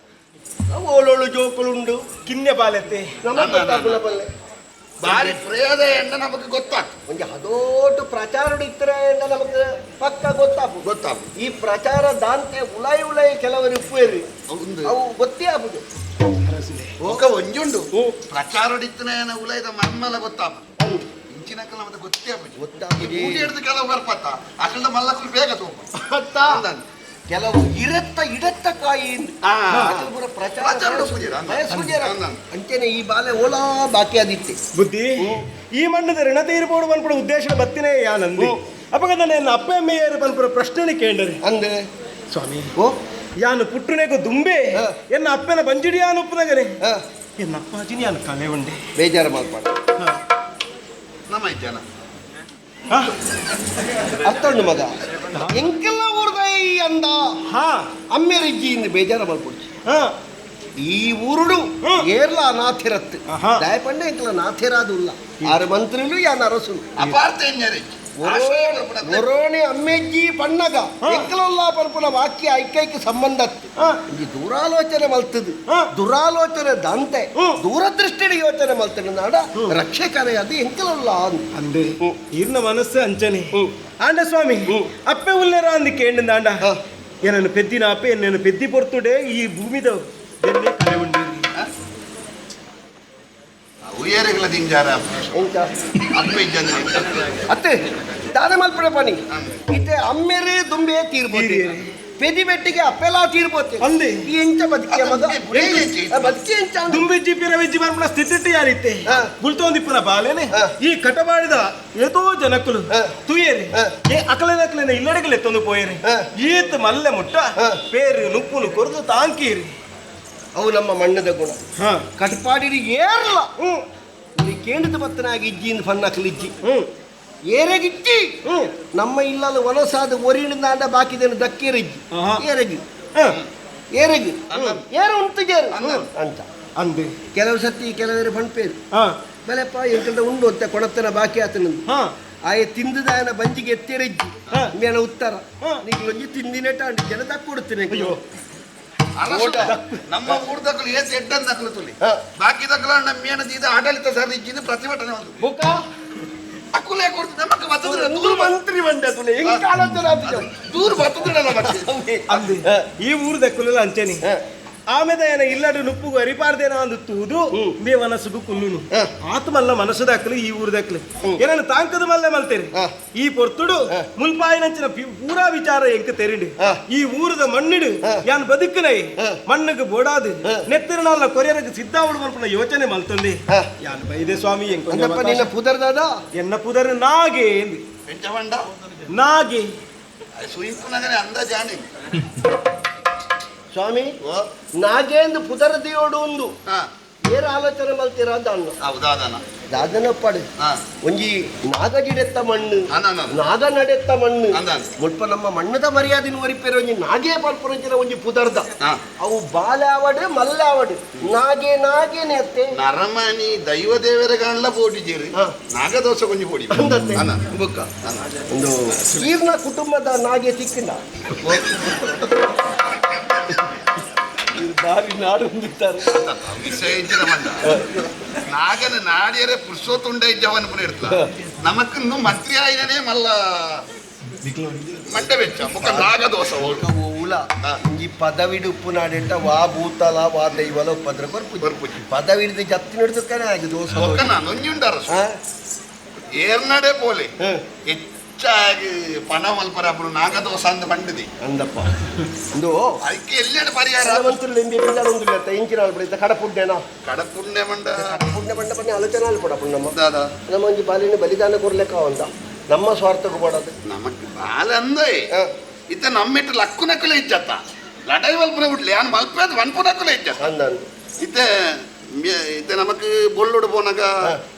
ಓಲೋಳು ಜೋಕುಲುಂಡು ಕಿನ್ಯ ಬಾಲೆತ್ತೆ ನಮಗೆ ಗೊತ್ತಾಗುಲ್ಲ ಬಲ್ಲೆ. ಬಾರಿ ಪ್ರೇದ ಎಂಡ ನಮಗೆ ಗೊತ್ತಾಗ್ತದೆ. ಒಂಜಿ ಹದೋಟು ಪ್ರಚಾರ ಇತ್ತರೆ ನಮಗೆ ಪಕ್ಕ ಗೊತ್ತಾಪು ಗೊತ್ತಾಪು. ಈ ಪ್ರಚಾರ ದಾಂತೆ ಉಲಾಯಿ ಉಲಾಯಿ ಕೆಲವರು ಉಪ್ಪೇರಿ ಅವು ಗೊತ್ತೇ ಆಪುದು. ఒక ಒಂಜುಂಡು ಪ್ರಚಾರ ಇತ್ತನೆ ಉಲಾಯ್ದ ಮರ್ಮಲ ಗೊತ್ತಾಪು. ಇಂಚಿನಕಲ್ ನಮಗೆ ಗೊತ್ತೇ ಆಪುಜಿ. ಗೊತ್ತಾಪುಜಿ. ಈ ಊಟ ಹಿಡಿದು ಕೆಲವು ಬರ್ಪತ್ತ ಅಕಲ್ದ ಮಲ್ಲಕುಲು ಬೇಗ ತೋಪ. ಕೆಲವು ಇರತ್ತ ಇಡತ್ತ ಕಾಯಿ ಪ್ರಚಾರ ಪ್ರಚಾರ ಉಪ್ಪುಜೆರ್. ಬಯಸುಜೆರ್. ಅಂಚೆನೆ ಈ ಬಾಲೆ ಓಲಾ ಬಾಕಿ ಆದಿತ್ತೆ ಬುದ್ಧಿ ಈ ಮಣ್ಣದ ಋಣ ತೀರ್ಬೋಡು ಪನ್ಪುನ ಉದ್ದೇಶ ಬತ್ತಿನೇ ಯಾನಂದಿ ಅಪಗ ನನ್ನ ಅಪ್ಪ ಅಮ್ಮೆಯರು ಪನ್ಪುನ ಪ್ರಶ್ನೆ ಕೇಂಡರೆ ಅಂದೆ ಸ್ವಾಮಿ ಓ ಯಾನು ಪುಟ್ಟುನೆಗು ದುಂಬೆ ಎನ್ನ ಅಪ್ಪನ ಬಂಜಿಡಿ ಯಾನು ಉಪ್ಪುನಗನೆ ಎನ್ನ ಅಪ್ಪಾಜಿನಿ ಯಾನು ಕಲೆ ಉಂಡೆ ಬೇಜಾರು ಮಾಡ್ಬಾರ್ದು. ನಮ್ಮ ಇದ್ದಾನ ಅತ್ತೊಂಡು ಮಗ ಎಂಕೆಲ್ಲ ಊರ್ದಾಯಿ ಅಂದ ಅಮ್ಮೆರಿಜ್ಜಿ ಇಂದ ಬೇಜಾರು ಮಾಡ್ಕೊಡ್ತಿ. ಈ ಊರುಡು ಏರ್ಲ ಅನಾಥಿರತ್ತು ದಯಪಂಡೆ ಎಂಕಲ ನಾಥಿರಾದುಲ್ಲ ಆರು ಮಂತ್ರಿಲು ಯಾನ್ ಅರಸುಲು ಅಪಾರ್ಥ ಒರೋಣೆ ಅಮ್ಮೆಜ್ಜಿ ಪಣ್ಣಗ ಎಂಕಲಲ್ಲ ಪನ್ಪುನ ವಾಕ್ಯ ಐಕೈಕ ಸಂಬಂಧ ಈ ದೂರಾಲೋಚನೆ ಮಲ್ತದು ದುರಾಲೋಚನೆ ದಂತೆ ದೂರದೃಷ್ಟಿ ಯೋಚನೆ ಮಲ್ತದ ನಾಡ ರಕ್ಷೆ ಕರೆಯದು ಎಂಕಲಲ್ಲ ಅಂದೆ ಈರ್ನ ಮನಸ್ಸು ಅಂಚನೆ ಆಂಡ ಸ್ವಾಮಿ ಅಪ್ಪೆ ಉಲ್ಲೇರ ಅಂದು ಕೇಂಡ ಆಂಡ ಏನನ್ನು ಪೆದ್ದಿನ ಅಪ್ಪೆ ಎನ್ನನ್ನು ಪೆದ್ದಿ ಪೊರ್ತುಡೆ ಈ ಭೂಮಿದ ಬೆನ್ನೆ ಕಲೆ ಉಂಡಿ ಉಯ್ಯರೆಗಳ ದಿಂಜಾರ ಎಂಚ ಅಪ್ಪೆ ಇಜ್ಜಂದ್ರೆ ಅತ್ತೆ ದಾನ ಮಲ್ಪಡ ಪನಿ ಇತ್ತೆ ಅಮ್ಮೆರೆ ದುಂಬೆ ತೀರ್ಬೋತಿ ಪೆದಿ ಬೆಟ್ಟಿಗೆ ಅಪ್ಪೆಲ್ಲ ತೀರ್ಬೋತಿ ಅಂದೆ ಈ ಎಂಚ ಬದುಕಿಯ ಮಗ ಬದುಕಿ ಎಂಚ ದುಂಬೆಜ್ಜಿ ಪಿರವೆಜ್ಜಿ ಬರ್ಪುನ ಸ್ಥಿತಿ ಯಾರಿತ್ತೆ ಗುಲ್ತೊಂದಿಪ್ಪುನ ಬಾಲೇನೆ ಈ ಕಟಬಾಡಿದ ಏತೋ ಜನಕ್ಕುಲು ತುಯೇರಿ ಏ ಅಕಲೆನಕಲೆನ ಇಲ್ಲಡೆಗಲೆ ಎತ್ತೊಂದು ಪೋಯೇರಿ ಈತ್ ಮಲ್ಲೆ ಮುಟ್ಟ ಪೇರು ನುಪ್ಪುನು ಕೊರದು ತಾಂಕೀರಿ ಅವು ನಮ್ಮ ಮಣ್ಣದ ಗುಣ ಕಟಪಾಡಿಡಿ ಏರ್ಲ ಕೇಂದ್ರದ ಬತ್ತನಾಗಿ ಇಜ್ಜಿಂದ ಫನ್ನಕಲಿಜ್ಜಿ ಏರೆಗಿಜ್ಜಿ ನಮ್ಮ ಇಲ್ಲದ ವನಸಾದ ಒರಿಣಿಂದ ಬಾಕಿದೇನು ದಕ್ಕೇರಿಜ್ಜಿ ಏರೆಗಿ ಏರೆಗಿ ಏರು ಉಂಟು ಜೇರು ಅಂತ ಅಂದೆ ಕೆಲವು ಸತಿ ಕೆಲವರು ಫಣ್ಪೇರು ಬಲೆಪ್ಪ ಎಂಕಲ್ದ ಉಂಡು ಅಂತ ಕೊಣತನ ಬಾಕಿ ಆತನ ಆಯೆ ತಿಂದದಾಯನ ಬಂಜಿಗೆ ಎತ್ತೇರಿಜ್ಜಿ ಮೇನ ಉತ್ತರ ನೀಗಳೊಂಜಿ ತಿಂದಿನೇಟ ಅಂಡು ಜನ ದಕ್ಕೊಡ್ತೀನಿ. ಅಯ್ಯೋ ನಮ್ಮ ಊರ್ ದಕ್ಕಲು ಏತ್ ಎಡ್ಡನ್ ದಕ್ಕಲು ತುಲಿ ಬಾಕಿ ದಕ್ಕಲ ನಮ್ಮ ಏನದ ಇದು ಆಡಳಿತ ಸರ್ ಇಜ್ಜಿಂದ ಪ್ರತಿಭಟನೆ ಒಂದು ಅಕುಲೇ ಕೊಡ್ತು ನಮಕ್ ಬತ್ತದ್ರ ದೂರ ಮಂತ್ರಿ ಬಂದೆ ತುಲೆ ಹೆಂಗ್ ಆಲೋಚನೆ ಆತಿಜ ದೂರ ಬತ್ತದ್ರ ನಮಕ್ ಅಂದೆ ಈ ಊರು ದಕ್ಕುಲೆಲ್ಲ ಅಂಚೆನಿ ಆಮೇದ ಏನ ಇಲ್ಲಡು ನುಪ್ಪುಗು ಅರಿಪಾರ್ದೇನ ಅಂದು ತೂದು ಮೇ ಮನಸ್ಸುಗು ಕುಲ್ಲುನು ಆತ್ಮಲ್ಲ ಮನಸ್ಸು ದಾಖಲು ಈ ಊರು ದಾಖಲು ಏನನ್ನು ತಾಂಕದ ಮಲ್ಲೆ ಮಲ್ತೇರಿ ಈ ಪೊರ್ತುಡು ಮುಲ್ಪಾಯಿನಂಚಿನ ಪೂರಾ ವಿಚಾರ ಎಂಕ ತೆರಿಂಡು ಈ ಊರದ ಮಣ್ಣಿಡು ಯಾನ್ ಬದುಕನೈ ಮಣ್ಣುಗು ಬೋಡಾದು ನೆತ್ತಿರನಾಲ ಕೊರಿಯರಗ್ ಸಿದ್ಧಾವುಡು ಮಲ್ಪುನ ಯೋಚನೆ ಮಲ್ತಂದೆ ಯಾನ್ ಬೈದೆ ಸ್ವಾಮಿ ಎಂಕ ನಿನ್ನ ಪುದರ್ದಾದ ಎನ್ನ ಪುದರ್ ನಾಗೆ ನಾಗೆ ಸುಯಿಪುನಗನೆ ಅಂದಾಜಾಣಿ ಸ್ವಾಮಿ ನಾಗೇಂದು ಪುದರ ದಿಯೋಡು ಒಂದು ಏರ ಆಲೋಚನೆ ಮಲ್ತೀರ ಅಂತ ಹೌದಾದನ ದಾದನಪ್ಪಾಡು ಒಂಜಿ ನಾಗಜಿಡೆತ್ತ ಮಣ್ಣು ನಾಗ ನಡೆತ್ತ ಮಣ್ಣು ಮುಲ್ಪ ನಮ್ಮ ಮಣ್ಣದ ಮರ್ಯಾದಿನ ಒರಿಪೇರು ಒಂಜಿ ನಾಗೇ ಪಲ್ಪುರಂಚಿನ ಒಂಜಿ ಪುದರ್ದ ಅವು ಬಾಲಾವಡು ಮಲ್ಲಾವಡು ನಾಗೆ ನಾಗೇನೆ ಅತ್ತೆ ನರಮನಿ ದೈವ ದೇವರ ಕಾಣಲ ಬೋಡಿಜೇರು ನಾಗದೋಷ ಕೊಂಜಿ ಬೋಡಿ ಅಂದತ್ತೆ ಬುಕ್ಕ ಒಂದು ಈರ್ನ ಕುಟುಂಬದ ನಾಗೆ ಸಿಕ್ಕಿಲ್ಲ ಬಾರಿ ನಾಡು ಹೊಂದಿದ್ದಾರೆ ನಾಗನ ನಾಡಿಯರೇ ಪುರುಷೋತ್ತುಂಡ ಇದ್ದವನ್ ಪುರ ಇರ್ತ ನಮಕ್ ಮಂತ್ರಿ ಆಯ್ನೇ ಮಲ್ಲ ಮಂಡೆ ಬೆಚ್ಚ ಮುಖ ನಾಗದೋಷ ಉಲ ಈ ಪದವಿಡು ಉಪ್ಪು ನಾಡೆಂಟ ವಾ ಭೂತಲ ವಾ ದೈವಲ ಉಪದ್ರ ಬರ್ಪುಜಿ ಪದವಿಡಿದ ಜತ್ತಿ ನಡ್ದುಕ್ಕನೆ ಆಗಿ ದೋಷ ನೊಂಜುಂಡಾರ ಏರ್ನಡೆ ಪೋಲೆ ಎಂಚಾಗಿ ಪಣ ಮಲ್ಪರ ಅಪ್ಪನು ನಾಗದೋಸ ಅಂದ್ ಬಂಡಿದಿ ಅಂದಪ್ಪ ಇಂದು ಅದಕ್ಕೆ ಎಲ್ಲೆಡೆ ಪರಿಹಾರ ಮಂತ್ರಿ ಎಂಬಿ ಪಿಂಜಾರೊಂದು ಇಂಚಿನ ಆಲ್ಪಡ ಕಡಪುಡ್ಡೇನಾ ಕಡಪುಣ್ಯ ಮಂಡ ಪುಣ್ಯ ಬಂಡ ಬನ್ನಿ ಆಲೋಚನೆ ಆಲ್ಪಡ ನಮ್ಮ ದಾದಾ ನಮ್ಮ ಒಂಜಿ ಬಾಲಿನ ಬಲಿದಾನ ಕೊರ್ಲೆಕ್ಕ ಅಂತ ನಮ್ಮ ಸ್ವಾರ್ಥಕ್ಕೂ ಬೋಡದು ನಮಕ್ ಬಾಲ ಅಂದೆ ಇತ್ತ ನಮ್ಮಿಟ್ಟು ಲಕ್ಕು ನಕ್ಕುಲೆ ಇಜ್ಜತ್ತ ಲಡೈ ಮಲ್ಪುನ ಬಿಡ್ಲಿ ಯಾನ್ ಮಲ್ಪೇದ್ ವನ್ಪು ನಕ್ಕುಲೆ ಇಜ್ಜತ್ತ ಅಂದ ಇತ್ತೆ ಇತ್ತೆ ನಮಕ್ ಬೊಳ್ಳುಡು ಪೋನಾಗ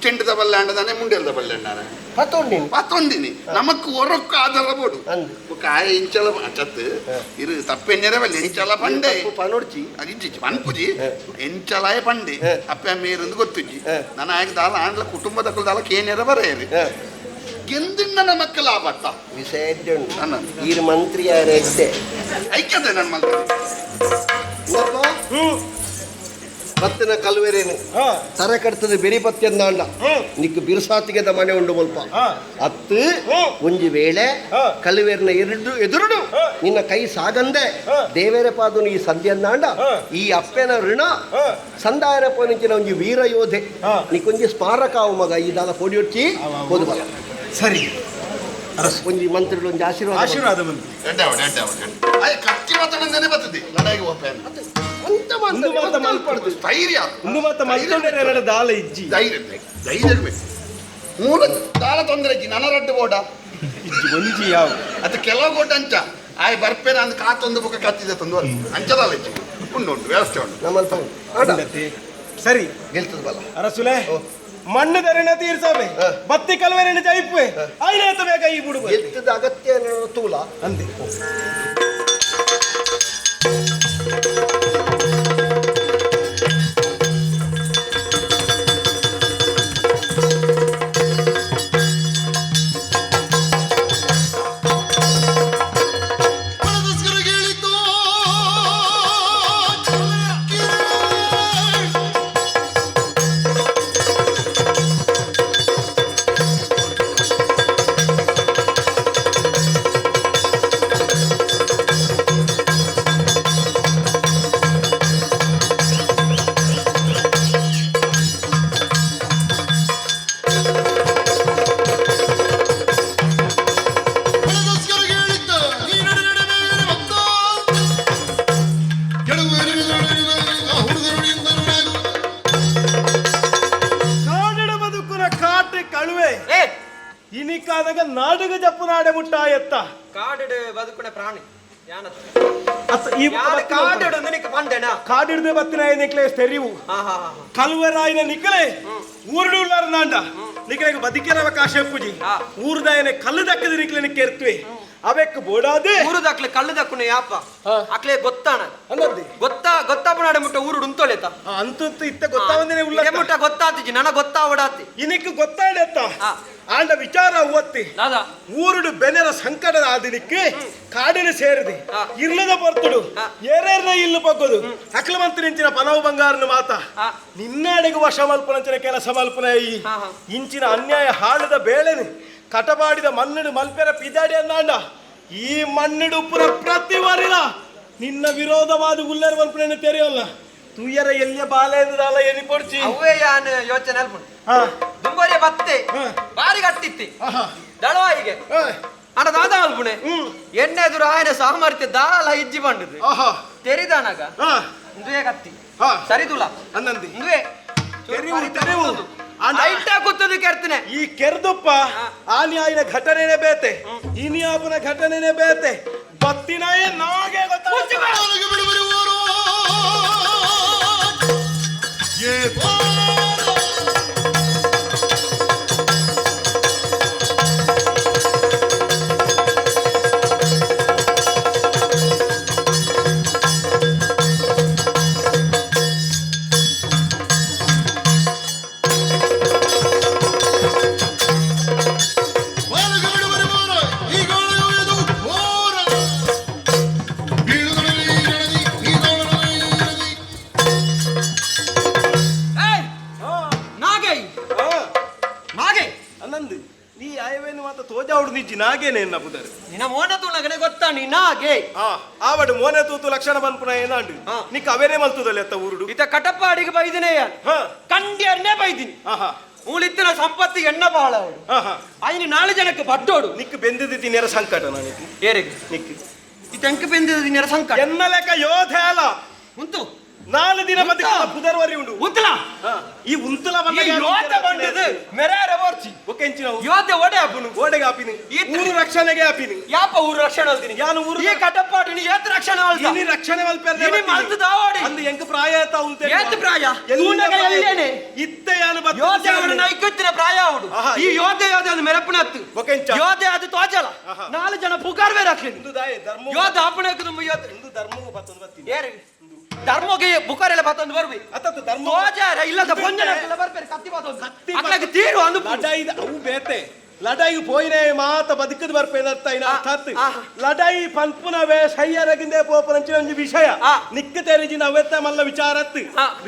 ಚೆಂಡುದ ಬಲ್ಲೆ ಅಂಡದಾನೆ ಮುಂಡೆಲ್ದ ಬಲ್ಲೆ ಅಂಡಾನೆ ಪತ್ತೊಂಡಿನಿ ಪತ್ತೊಂದಿನಿ ನಮಕ್ ಒರೊಕ್ಕ ಆಧಾರ ಬೋಡು ಅಂದ್. ಬೊಕ್ಕ ಆಯ ಇಂಚಲ ಚತ್ ಇರು ತಪ್ಪೆನ್ನೆರೆ ಬಲ್ಲೆ ಎಂಚಲ ಪಂಡೆ ಪನೊಡ್ಚಿ ಇಜ್ಜಿ ಪನ್ಪುಜಿ ಎಂಚಲಾಯ ಪಂಡೆ ಅಪ್ಪೆ ಮೇರಂದು ಗೊತ್ತುಜ್ಜಿ ನನ್ನ ಆಯಕ ದಾಲ ಆಂಡ್ಲ ಕುಟುಂಬದ ದಾಲ ಕೇನೆರ ಬರೆಯರಿ ಗೆಂದಿನ ನಮಕ್ ಲಾಭತ್ತ ವಿಷಯ ಅನ್ನ. ಈರ್ ಮಂತ್ರಿ ಯಾರ ಎಡ್ಡೆ ಐಕ್ಯತೆ ನನ್ನ ಮಲ್ತದೆ ಪತ್ತಿನ ಕಲ್ವೇರೇನು ತರೆ ಕಟ್ತದೆ ಬೆರಿ ಪತ್ತಿ ಅಂದಾಂಡ ನಿಕ್ಕು ಬಿರುಸಾತಿಗೆ ಮನೆ ಉಂಡು ಮುಲ್ಪ ಅತ್ತು ಒಂಜಿ ವೇಳೆ ಕಲ್ವೇರ್ನ ಎರಡು ಎದುರುಡು ನಿನ್ನ ಕೈ ಸಾಗಂದೆ ದೇವೇರ ಪಾದನು ಈ ಸಂಧಿ ಅಂದಾಂಡ ಈ ಅಪ್ಪೆನ ಋಣ ಸಂದಾಯರ ಪೋನಿಂಚಿನ ಒಂಜಿ ವೀರ ಯೋಧೆ ನಿಕ್ಕೊಂಜಿ ಸ್ಮಾರಕ ಅವು ಮಗ ಈ ದಾಲ ಪೊಡಿಯೊಚ್ಚಿ ಹೋದು ಬಲ ಸರಿ ಒಂಜಿ ಮಂತ್ರಿಗಳು ಒಂಜಿ ಆಶೀರ್ವಾದ ಆಶೀರ್ವಾದ ಬಂತು ಎಡ್ಡೆ ಅವಡೆ ಎಡ್ಡೆ ಅವಡೆ ಆಯ್ ಕತ್ತಿ ಮಾತಾಡಂದೇನೆ ಬರ್ತದೆ ಲಡಾಯಿಗೆ ಹೋಗ್ತೇನೆ ಅಂತ ಒಂದು ಮಾತ ಮಾತಾಡ್ಬಾರ್ದು. ಧೈರ್ಯ ಒಂದು ಮಾತ ಮಲ್ತೊಂಡರೆ ಎರಡು ದಾಲ ಇಜ್ಜಿ ಧೈರ್ಯ ಧೈರ್ಯ ಬೇಕು ಮೂಲ ದಾಲ ತೊಂದರೆ ಇಜ್ಜಿ ನನ್ನ ರಡ್ಡು ಬೋಡ ಇಜ್ಜಿ ಒಂಜಿ ಯಾವ ಅದು ಕೆಲವು ಗೋಟ ಅಂಚ ಆಯ್ ಬರ್ಪೇನ ಅಂದ್ ಕಾತೊಂದು ಬುಕ್ಕ ಕತ್ತಿದೆ ತಂದು ಅಂಚದಾಲ ಇಜ್ಜಿ ಉಂಟು ಉಂಟು ವ್ಯವಸ್ಥೆ ಉಂಟು ನಮ್ಮಲ್ಪ ಆಡ ಸರಿ ಗೆಲ್ತದ ಬಲ ಅರಸುಲೆ ಮಣ್ಣು ದರಿನ ತೀರ್ಸವೆ ಬತ್ತಿ ಕಲ್ವೆರಣ ಜೈಪುವೆ ಐನೇತ ಬೇಗ ಈ ಬುಡುಗು ಗೆಲ್ತದ ಅಗತ್ಯ ತೂಲ ಅಂದೆ ಕಾಡಿಡ ಬದುಕುನ ಕಾಟೆ ಕಳುವೆ ಇನಿಕಾದಾಗ ನಾಡುಗ ಜಪ್ಪು ನಾಡೆ ಮುಟ್ಟ ಎತ್ತ ಕಾಡಿಡು ಬದುಕುನ ಪ್ರಾಣಿ ಯಾನತ್ ಅತ್ತ ಈ ಯಾನ ಕಾಡಿಡು ನಿನಗೆ ಪಂಡೆನಾ ಕಾಡಿಡ್ದೆ ಬತ್ತಿನ ನಿಕ್ಲೆ ತೆರಿವು ಹಾ ಹಾ ಹಾ ಕಲ್ವರಾಯಿನ ನಿಕ್ಲೆ ಊರುಡು ಉಳ್ಳಾರ ನಾಂಡ ನಿಕ್ಲೆಗೆ ಬದುಕಿನ ಅವಕಾಶ ಪೂಜಿ ಊರುದಾಯನೆ ಕಲ್ಲು ದಕ್ಕದ ನಿಕ್ಲೆ ಕೆರ್ತುವೆ ಅವೆಕ್ ಬೋಡಾದೆ ಊರು ದಾಕ್ಲೆ ಕಲ್ಲು ದಕ್ಕುನ ಯಾಪ ಅಕ್ಲೆ ಗೊತ್ತಾಣ ಅನ್ನದ್ದಿ ಗೊತ್ತಾ ಗೊತ್ತಾಪನಾಡೆ ಮುಟ್ಟ ಊರು ಉಂತೊಲೆತ ಅಂತೂ ಇತ್ತ ಗೊತ್ತಾವಂದೇನೆ ಉಲ್ಲ ಮುಟ್ಟ ಗೊತ್ತಾತಿಜಿ ನನ ಗೊತ್ತಾವಡಾತಿ ಇನಿಕ್ ಗೊತ್ತಾಡೆತ್ತ ಆಂಡ ವಿಚಾರ ಒತ್ತಿ ದಾದಾ ಊರುಡು ಬೆನೆರ ಸಂಕಟದ ಆದಿನಿಕ್ಕೆ ಕಾಡಿನ ಸೇರಿದೆ ಇರ್ಲದ ಬರ್ತುಡು ಏರೇರ್ನ ಇಲ್ಲು ಬಗ್ಗೋದು ಅಕ್ಲಮಂತ ನಿಂಚಿನ ಪನವು ಬಂಗಾರನ ಮಾತ ನಿನ್ನಾಡಿಗೆ ವಶ ಮಲ್ಪನಂಚಿನ ಕೆಲಸ ಮಲ್ಪನ ಈ ಇಂಚಿನ ಅನ್ಯಾಯ ಹಾಳದ ಬೇಳೆನು ಕಟಬಾಡಿದ ಮಣ್ಣುಡು ಮಲ್ಪೆರ ಪಿದಾಡಿ ಅಂದಾಂಡ ಈ ಮಣ್ಣುಡು ಪುರ ಪ್ರತಿ ವರಿಲ ನಿನ್ನ ವಿರೋಧವಾದ ಉಲ್ಲರ್ ಮಲ್ಪನ ತೆರೆಯಲ್ಲ ತುಯ್ಯರ ಎಲ್ಲಿಯ ಬಾಲ ಎಂದಾಲ ಎನಿ ಪೊಡ್ಚಿ ಅವೇ ಯಾನ್ ಯೋಚನೆ ಅಲ್ಪುಂಡು ದುಂಬರಿಯ ಬತ್ತೆ ಬಾರಿ ಗಟ್ಟಿತ್ತಿ ದಳವಾಯಿಗೆ ಅಣ್ಣ ದಾದಾ ಅಲ್ಪುಣೆ ಎಣ್ಣೆ ಎದುರು ಆಯನ ಸಾಮರ್ಥ್ಯ ದಾಲ ಇಜ್ಜಿ ಬಂಡದು ತೆರಿದಾನಾಗ ಇಂದುವೆ ಕತ್ತಿ ಸರಿದುಲ ಅನ್ನಂದಿ ಇಂದುವೆ ತೆರಿವು ತೆರಿವು ಐಟ ಕೂತದು ಕೆರ್ತನೆ ಈ ಕೆರ್ದುಪ್ಪ ಆನ್ಯಾಯಿನ ಘಟನೆನೇ ಬೇತೆ ಇನಿಯಾಪನ ಘಟನೆನೇ ಬೇತೆ ಬತ್ತಿನಾಯೇ ನಾಗೆ ಗೊತ್ತಾಗ ಅನ್ನಂದು ನೀ ಆಯವೇನು ಮಾತ ತೋಜಾವುಡು ನಿಜ್ಜಿ ನಾಗೇನೆ ಎನ್ನ ಪುದರ್ ನಿನ್ನ ಮೋನ ತುಣಗನೆ ಗೊತ್ತಾ ನೀ ನಾಗೆ ಆವಡು ಮೋನೆ ತೂತು ಲಕ್ಷಣ ಬನ್ಪುನ ಏನಾಂಡು ನಿಕ್ಕ ಅವೇನೇ ಮಲ್ತದಲ್ಲ ಎತ್ತ ಊರುಡು ಇತ ಕಟಪ್ಪ ಅಡಿಗೆ ಬೈದಿನೇ ಕಂಡಿಯನ್ನೇ ಬೈದಿನಿ ಮೂಲಿತ್ತಿನ ಸಂಪತ್ತಿ ಎಣ್ಣ ಬಹಳ ಐನಿ ನಾಳೆ ಜನಕ್ಕೆ ಪಟ್ಟೋಡು ನಿಕ್ ಬೆಂದಿದ್ದು ತಿನ್ನೆರ ಸಂಕಟ ನನಗೆ ಏರಿಗೆ ನಿಕ್ ಈ ತೆಂಕು ಬೆಂದಿದ್ದು ತಿನ್ನೆರ ಸಂಕಟ ಎನ್ನ ಲೆಕ್ಕ ಯೋಧೆ ಅಲ್ಲ ಉಂತು ನಾಲು ದಿನ ಬದುಕ ಪುದರ್ವರಿ ಉಂಡು ಉಂತಲ ಈ ಉಂತಲ ಈ ಯೋಧೆ ಬಂಡದು ಮೆರಾರ ಬೋರ್ಚಿ ಒಕೆಂಚಿನ ಯೋಧೆ ಒಡೆ ಅಪ್ಪನು ಓಡೆಗೆ ಆಪಿನಿ ಊರು ರಕ್ಷಣೆಗೆ ಆಪಿನಿ ಯಾಪ ಊರು ರಕ್ಷಣೆ ಅಲ್ತೀನಿ ಯಾನು ಊರು ಈ ಕಟಪಾಟಿನಿ ಏತ್ ರಕ್ಷಣೆ ಅಲ್ತ ಇನಿ ರಕ್ಷಣೆ ಮಲ್ಪೆರ್ದೆ ಇನಿ ಮಲ್ತು ದಾವಾಡಿ ಅಂದು ಎಂಕ್ ಪ್ರಾಯ ಆತ ಉಂತೆ ಏತ್ ಪ್ರಾಯ ತೂನಗ ಎಲ್ಲೇನೆ ಇತ್ತೆ ಯಾನು ಬತ್ತ ಯೋಧೆ ಅವನು ನೈಕುತ್ತಿನ ಪ್ರಾಯ ಅವಡು ಈ ಯೋಧೆ ಯೋಧೆ ಅದು ಮೆರಪುನತ್ತು ಒಕೆಂಚ ಯೋಧೆ ಅದು ತೋಜಲ ನಾಲು ಜನ ಪುಕಾರ್ವೇ ರಾಕ್ಲಿ ಇಂದು ದಾಯೆ ಧರ್ಮ ಯೋಧ ಅಪ್ಪಣೆக்கு ತುಂಬ ಯೋಧೆ ಇಂದು ಧರ್ಮವು ಬತ್ತೊಂದು ಬತ್ತೀನಿ ಏರಿ ಧರ್ಮಗೆ ಬುಕಾರೆಲ್ಲ ಬತ್ತೊಂದು ಬರ್ಬಿ ಅತ್ತತ್ತು ಧರ್ಮ ತೋಜಾರ ಇಲ್ಲದ ಪೊಂಜನ ಬರ್ಬೇರೆ ಕತ್ತಿ ಬತ್ತೊಂದು ಅಕ್ಲಗೆ ತೀರು ಅಂದು ಲಡಾಯಿ ಅವು ಬೇತೆ ಲಡಾಯಿ ಪೋಯಿನೆ ಮಾತ ಬದುಕದ ಬರ್ಪೇನ ಅರ್ಥ ಇನ ಅರ್ಥಾತ್ ಲಡಾಯಿ ಪನ್ಪುನವೇ ಸಯ್ಯರಗಿಂದೆ ಪೋಪನಂಚಿನ ಒಂಜಿ ವಿಷಯ ನಿಕ್ಕ ತೆರಿಜಿನ ಅವೆತ್ತ ಮಲ್ಲ ವಿಚಾರತ್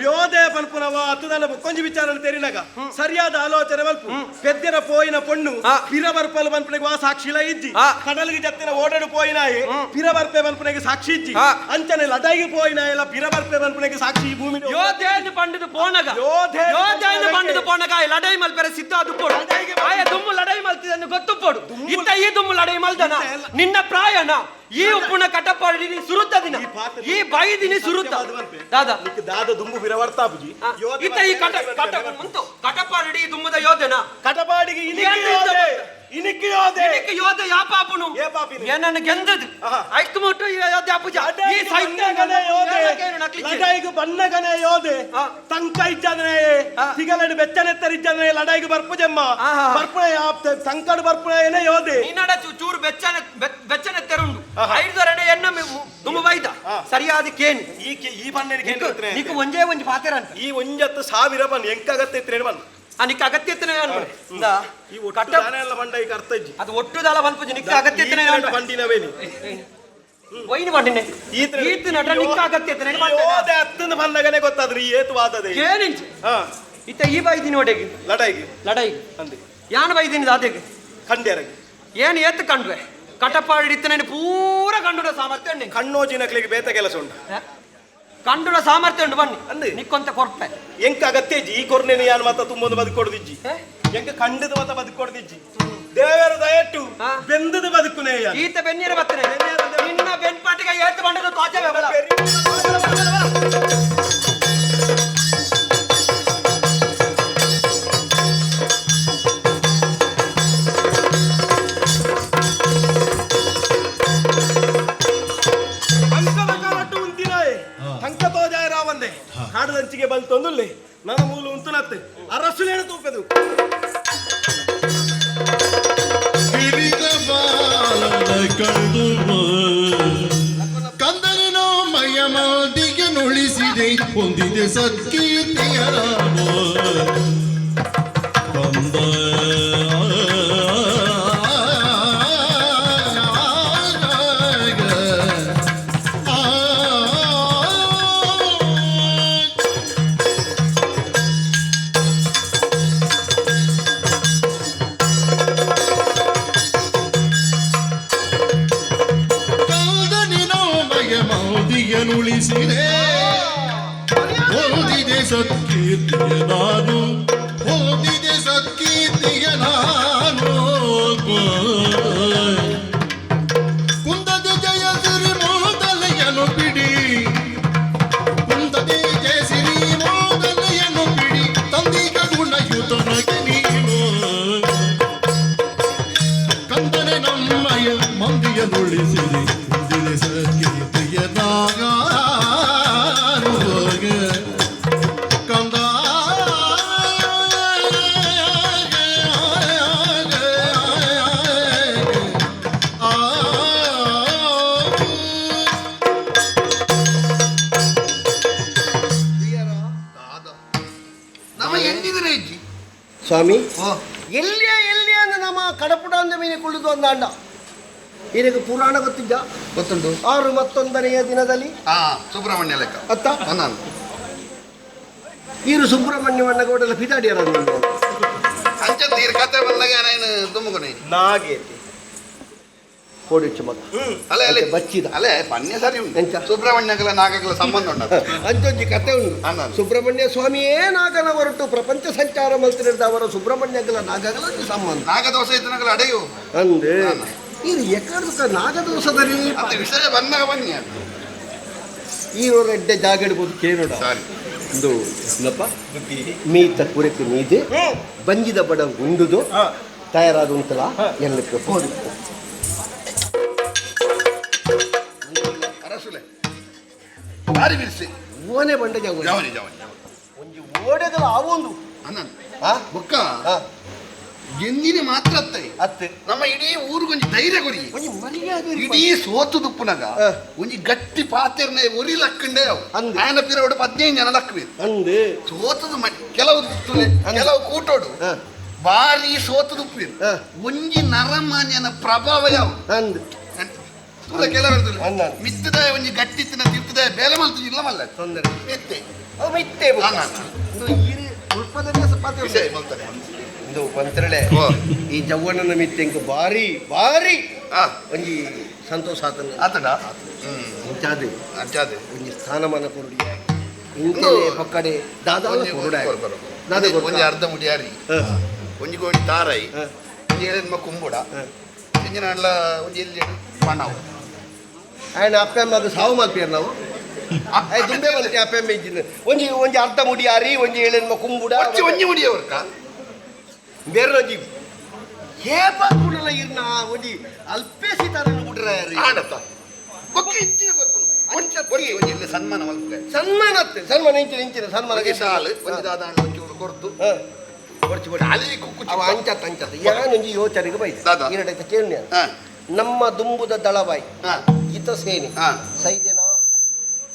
ಯೋಧೆ ಪನ್ಪುನವ ಅತ್ತುದನ ಬೊಕ್ಕೊಂಜಿ ವಿಚಾರ ತೆರಿನಗ ಸರಿಯಾದ ಆಲೋಚನೆ ಮಲ್ಪು ಪೆದ್ದೆರ ಪೋಯಿನ ಪೊಣ್ಣು ಪಿರ ಬರ್ಪಲು ಪನ್ಪುನೆಗೆ ವಾ ಸಾಕ್ಷಿಲ ಇಜ್ಜಿ ಕಡಲಿಗೆ ಜತ್ತಿನ ಓಡಡು ಪೋಯಿನಾಯೆ ಪಿರ ಬರ್ಪೆ ಪನ್ಪುನೆಗೆ ಸಾಕ್ಷಿ ಇಜ್ಜಿ ಅಂಚನೆ ಲಡಾಯಿಗೆ ಪೋಯಿನಾಯಲ್ಲ ಪಿರ ಬರ್ಪೆ ಪನ್ಪುನೆಗೆ ಸಾಕ್ಷಿ ಈ ಭೂಮಿ ಯೋಧೆಯನ್ನು ಪಂಡಿದು ಪೋನಗ ಯೋಧೆಯನ್ನು ಪಂಡಿದು ಪೋನಗ ಲಡಾಯಿ ಮಲ್ಪೆರೆ ಸಿದ್ಧ ಅದು ಪೋಡು ಆಯ ದುಮ್ಮು ಲಡಾಯಿ ಮಲ್ತಿದನ್ನು ಗೊತ್ತು ಪೋಡು ಇತ್ತ ಈ ದುಮ್ಮು ಲಡಾಯಿ ಮಲ್ದನ ನಿನ್ನ ಪ್ರಾಯನ ಈ ಉಪ್ಪುನ ಕಟಪಾಡಿ ಸುರುತ್ತ ದಿನ ಈ ಬೈದಿನಿ ಸುರುತ್ತ ದಾದಾ ದಾದ ದುಂಬು ಬಿರವರ್ತಾಪುಜಿ ಇತ್ತ ಈ ಕಟ ಕಟ ಮುಂತು ಕಟಪಾಡಿ ದುಮ್ಮದ ಯೋಧನ ಕಟಪಾಡಿಗೆ ಇನಿಕ್ ಯೋಧೆ ಇನಿಕ್ ಯೋಧೆ ಯಾಪಾಪುನು ಏನನ್ನ ಗೆಂದದು ಐಕ್ ಮುಟ್ಟು ಯೋಧೆ ಅಪುಜ ಈ ಸೈನ್ಯಗನೆ ಯೋಧೆ ಲಡಾಯಿಗೆ ಬಣ್ಣಗನೆ ಯೋಧೆ ತಂಕ ಇಜ್ಜನೆ ತಿಗಲಡು ಬೆಚ್ಚನೆತ್ತರಿಜ್ಜನೆ ಲಡಾಯಿಗೆ ಬರ್ಪುಜಮ್ಮ ಬರ್ಪುಣ ತಂಕಡು ಬರ್ಪುಣ ಯೋಧೆ ನಿನ್ನಡ ಚೂರು ಬೆಚ್ಚನೆ ಬೆಚ್ಚನೆತ್ತರುಂಡು ಐದುವರೆನೆ ಎನ್ನ ದುಮ್ಮು ಬೈದ ಸರಿಯಾದ ಕೇನ್ ಈ ಈ ಬಣ್ಣ ನಿಕ್ಕು ಒಂಜೇ ಒಂಜಿ ಪಾತೆರ ಅಂತ ಈ ಒಂಜತ್ತು ಸಾವಿರ ಬನ್ ಎಂಕಾಗತ್ತೆ ಇತ್ರೇನು ಬನ್ ನಿಕ್ಕ ಅಗತ್ಯ ಈ ಒಟ್ಟು ಬಂಡ ಈಗ ಅರ್ಥ ಇಜ್ಜಿ ಅದು ಒಟ್ಟು ದಾಲ ಬಲ್ಪುಜಿ ನಿಕ್ಕ ಅಗತ್ಯ ಬಂಡಿನವೇನಿ ಒಯ್ನು ಬಂಡಿನೆ ಈತ ನಟ ನಿಕ್ಕ ಅಗತ್ಯ ಯೋಧೆ ಅತ್ತನ ಬಂದಾಗನೇ ಗೊತ್ತಾದ್ರಿ ಈ ಏತು ವಾದದೆ ಏನಿಂಚು ಇತ್ತ ಈ ಬೈದಿನಿ ಒಡೆಗೆ ಲಡಾಯಿಗೆ ಲಡಾಯಿಗೆ ಅಂದೆ ಯಾನ್ ಬೈದಿನಿ ದಾದೆಗೆ ಕಂಡ್ಯಾರಗೆ ಏನು ಏತು ಕಂಡ್ವೆ ಕಟಪಾಡಿ ಇತ್ತನೇನು ಪೂರ ಕಂಡುಡ ಸಾಮರ್ಥ್ಯ ಉಂಡು ಕಣ್ಣೋಜಿನಕ್ಲಿಗೆ ಬೇತ ಕೆಲಸ ಉಂಟು ಕಂಡುಡ ಸಾಮರ್ಥ್ಯ ಉಂಟು ಬನ್ನಿ ಅಂದೆ ನಿಕ್ಕೊಂತ ಕೊರ್ಪೆ ಎಂಕ ಅಗತ್ಯ ಇಜ್ಜಿ ಈ ಕೊರ್ನೇನು ಯಾನ್ ಮಾತ ತುಂಬೊಂದು ಬದುಕೊಡ್ದಿಜ್ಜಿ ಎಂಕ ಕಂಡದ ಮಾತ ಬದುಕೊಡ್ದಿಜ್ಜಿ ದೇವರ ದಯಟ್ಟು ಬೆಂದದ ಬದುಕುನೇ ಈತ ಬೆನ್ನೀರ ಬತ್ತನೆ ನಿನ್ನ ಬೆನ್ಪಾಟಿಗೆ ಏತು ಬಂಡದ ತೋಚವೇ ಬಲ ಅಂಕದ ಕಾಲಟ್ಟು ಉಂತಿನಾಯೆ ಅಂಕ ತೋಜಾಯ ರಾವಂದೆ ಕಾಡದಂಚಿಗೆ ಬಂತೊಂದುಲ್ಲೆ ನನ್ನ ಮೂಲು ಉಂತುನತ್ತೆ ಅರಸುಲೇನು ತೂಪೆದು ಹಿಡಿದ ಬಾಲನ ಕಂಡು ಕಂದನಿನ ಮಯ ಮಂದಿಗೆ ನುಳಿಸಿದೆ ಹೊಂದಿದೆ ಸತ್ಕೀರ್ತಿಯ ರಾಮ ಕಂದ ಮೌದಿಯನುಳಿಸಿದೆ ಹೊಂದಿದೆ ಸತ್ಕೀರ್ತಿಯ ನಾನು ಹೊಂದಿದೆ ಸತ್ಕೀರ್ತಿಯ ನಾನು ಕುಂದದ ಜಯ ಸಿರಿ ಮೋದಲೆಯನು ಬಿಡಿ ಕುಂದದೆ ಜಯ ಸಿರಿ ಮೋದಲೆಯನು ಬಿಡಿ ತಂದಿಗ ಗುಣಯುತನಗೆ ನೀನು ಕಂದನೆ ನಮ್ಮಯ ಮಂದಿಯನುಳಿಸಿದೆ ಹೊಂದಿದೆ ಸತ್ಕೀರ್ತಿಯ ನಾನು ಕಂದ ನಮ್ಮ ಎಂದಿದ್ರೆ ಇಜ್ಜಿ ಸ್ವಾಮಿ ಎಲ್ಲಿಯ ಎಲ್ಲಿಯ ನಮ್ಮ ಕಡಪುಡ ಅಂದ ಮೀನು ಕುಳಿದು ಅಂದಾಂಡ ಇದಕ್ಕೆ ಪುರಾಣ ಗೊತ್ತಿದ್ದ ಗೊತ್ತುಂಟು. 6 ಮತ್ತೊಂದನೆಯ ದಿನದಲ್ಲಿ ಹಾ ಸುಬ್ರಹ್ಮಣ್ಯ ಲೆಕ್ಕ ಅತ್ತ ನಾನು ಈರು ಸುಬ್ರಹ್ಮಣ್ಯವನ್ನ ಗೌಡಲ ಪಿದಾಡಿಯರ ಅಂಚ ನೀರು ಕತೆ ಬಂದಾಗ ನಾನು ದುಮ್ಮುಗುನೆ ನಾಗೇತಿ ಕೋಡಿಚ್ಚು ಮಗ ಅಲೆ ಅಲೆ ಬಚ್ಚಿದ ಅಲೆ ಪನ್ಯ ಸರಿ ಉಂಟು ಎಂಚ? ಸುಬ್ರಹ್ಮಣ್ಯಗಳ ನಾಗಗಳ ಸಂಬಂಧ ಉಂಟು ಅಂಚೊಂಜಿ ಕತೆ ಉಂಟು ಅನ್ನ. ಸುಬ್ರಹ್ಮಣ್ಯ ಸ್ವಾಮಿಯೇ ನಾಗನ ಹೊರಟು ಪ್ರಪಂಚ ಸಂಚಾರ ಮಲ್ತಿರದ ಅವರ ಸುಬ್ರಹ್ಮಣ್ಯಗಳ ನಾಗಗಳ ಒಂಜಿ ಸಂಬಂಧ ನಾಗದೋಷ ಇದ್ದನಗಳ ಅಡೆಯು ಅಂದೆ ಇದು ಎಕಡ್ದ ನಾಗದೋಷದಲ್ಲಿ ಅದು ವಿಷಯ ಬಂದಾಗ ಬನ್ನಿ ಈ ಎಡ್ಡೆ ಜಾಗ ಇಡ್ಬೋದು ಕೇಳೋಣ ಸಾರಿ ಒಂದು ಏನಪ್ಪ ಮೀತ ಕುರೆಕು ಮೀದೆ ಬಂಜಿದ ಬಡ ಗುಂಡುದು ತಯಾರಾದ ಉಂಟಲ್ಲ ಎಲ್ಲಕ್ಕೆ ಹೋದು ಅರಸುಲೆ ಬಾರಿ ಬಿರ್ಸಿ ಓನೆ ಬಂಡ ಜಾಗ ಜವನಿ ಜವನಿ ಒಂಜಿ ಓಡೆಗಲ ಆವೊಂದು ಅನ್ನ ಆ ಬೊಕ್ಕ ಆ, ಎಂದಿನ ಮಾತ್ರ ಅತ್ತೈ ಅತ್ತೆ ನಮ್ಮ ಇಡೀ ಊರಿಗೊಂಜಿ ಧೈರ್ಯ ಕೊರಿ ಒಂಜಿ ಮರ್ಯಾದೆ ಇಡೀ ಸೋತು ದುಪ್ಪುನಗ ಆ. ಒಂಜಿ ಗಟ್ಟಿ ಪಾತೆರ್ನ ಒರಿ ಲಕ್ಕಂಡೆ ಅವು ಅಂದ್. ಆಯನ ಪಿರವಡು 15 ಜನ ಲಕ್ಕಬೇಕು ಅಂದೆ ಸೋತದು ಕೆಲವು ತುಲೆ ಕೆಲವು ಕೂಟೋಡು ಆ. ಬಾರಿ ಸೋತದು ಉಪ್ಪಿರು ಆ. ಒಂಜಿ ನರಮಾನ್ಯನ ಪ್ರಭಾವ ಯಾವು ಅಂದ್ ತುಲೆ ಕೆಲವರು ತುಲೆ ಅಂದ್ ಅಂದ್. ಮಿತ್ತದಾಯ ಒಂಜಿ ಗಟ್ಟಿತ್ತಿನ ತಿರ್ತದಾಯ ಬೇಲೆ ಮಲ್ತು ಇಲ್ಲ ಮಲ್ಲ ತೊಂದರೆ ಮೆತ್ತೆ ಅವು ಮಿತ್ತೆ ಬೊಕ್ಕ. ಅನ್ನ, ಅನ್ನ. ಇಂದು ಈರು ಉಲ್ಪದನ್ನೇ ಸಪಾತಿ ವಿಷಯ ಮಲ್ತಾರೆ ಇಂದು ಮಂತ್ರಿಳೆ ಓ. ಈ ಜವ್ವನನ ಮಿತ್ತೆ ಬಾರಿ ಬಾರಿ ಆ ಒಂಜಿ ಸಂತೋಷ ಆತನ ಆತಡ ಅಂಚಾದೆ ಅಂಚಾದೆ ಒಂಜಿ ಸ್ಥಾನಮಾನ ಕೊರುಡಿ ಇಂತಲೇ ಪಕ್ಕಡೆ ದಾದಾಲ ಕೊರುಡ ದಾದ ಒಂಜಿ ಅರ್ಧ ಮುಡಿಯಾರಿ ಒಂಜಿ ಗೋಣಿ ತಾರೈ ಒಂಜಿ ಏಳೆನ್ಮ ಕುಂಬುಡ ಒಂಜಿ ನಾಡ್ಲ ಒಂಜಿ ಎಲ್ಲಿ ಪಣವು ಆಯ್ನ ಅಪ್ಪೆ ಅಮ್ಮಗ್ ಸಾವು ಮಲ್ಪಿಯರ್ ನಾವು ಆಯ್ ದುಂಬೆ ಮಲ್ತಿ ಅಪ್ಪೆ ಅಮ್ಮ ಇಜ್ಜಿನ ಒಂಜಿ ಒಂಜಿ ಅರ್ಧ ಮುಡಿಯಾರಿ ಒಂಜಿ ಏಳೆನ್ಮ ಕುಂಬುಡ ಒಂಜಿ ಒಂಜಿ ಮುಡಿಯವರ್ಕ ಬೇರೆ ಒಂಜಿ ಹೇಪ ಕುಡಲ ಇರ್ನ ಒಂಜಿ ಅಲ್ಪೇಸಿ ತರ ಬಿಡ್ರ ಆಡತ್ತ ಬೊಕ್ಕ ಇಂಚಿನ ಕೊರ್ಪುನು ಒಂಚ ಬೊರಿ ಒಂಜಿ ಇಲ್ಲಿ ಸನ್ಮಾನ ಮಲ್ಪುಗೆ ಸನ್ಮಾನ ಅತ್ತೆ ಸನ್ಮಾನ ಇಂಚಿನ ಇಂಚಿನ ಸನ್ಮಾನ ಒಂಜಿ ಸಾಲು ಒಂಜಿ ದಾದಾಂಡ ಒಂಜಿ ಚೂರು ಕೊರ್ತು ಕೊರ್ಚು ಕೊರ್ಚು ಅಲ್ಲಿ ಕುಕ್ಕು ಅವ ಅಂಚತ್ ಅಂಚತ್ ಯಾನೊಂಜಿ ಯೋಚನೆಗೆ ಬೈದೆ ದಾದಾ. ಈರಡೈತ ಕೇಳಿ ಹಾ. ನಮ್ಮ ದುಂಬುದ ದಳವಾಯಿ ಹಾ. ಹಿತ ಸೇನೆ ಹಾ. ಸೈದ್ಯನ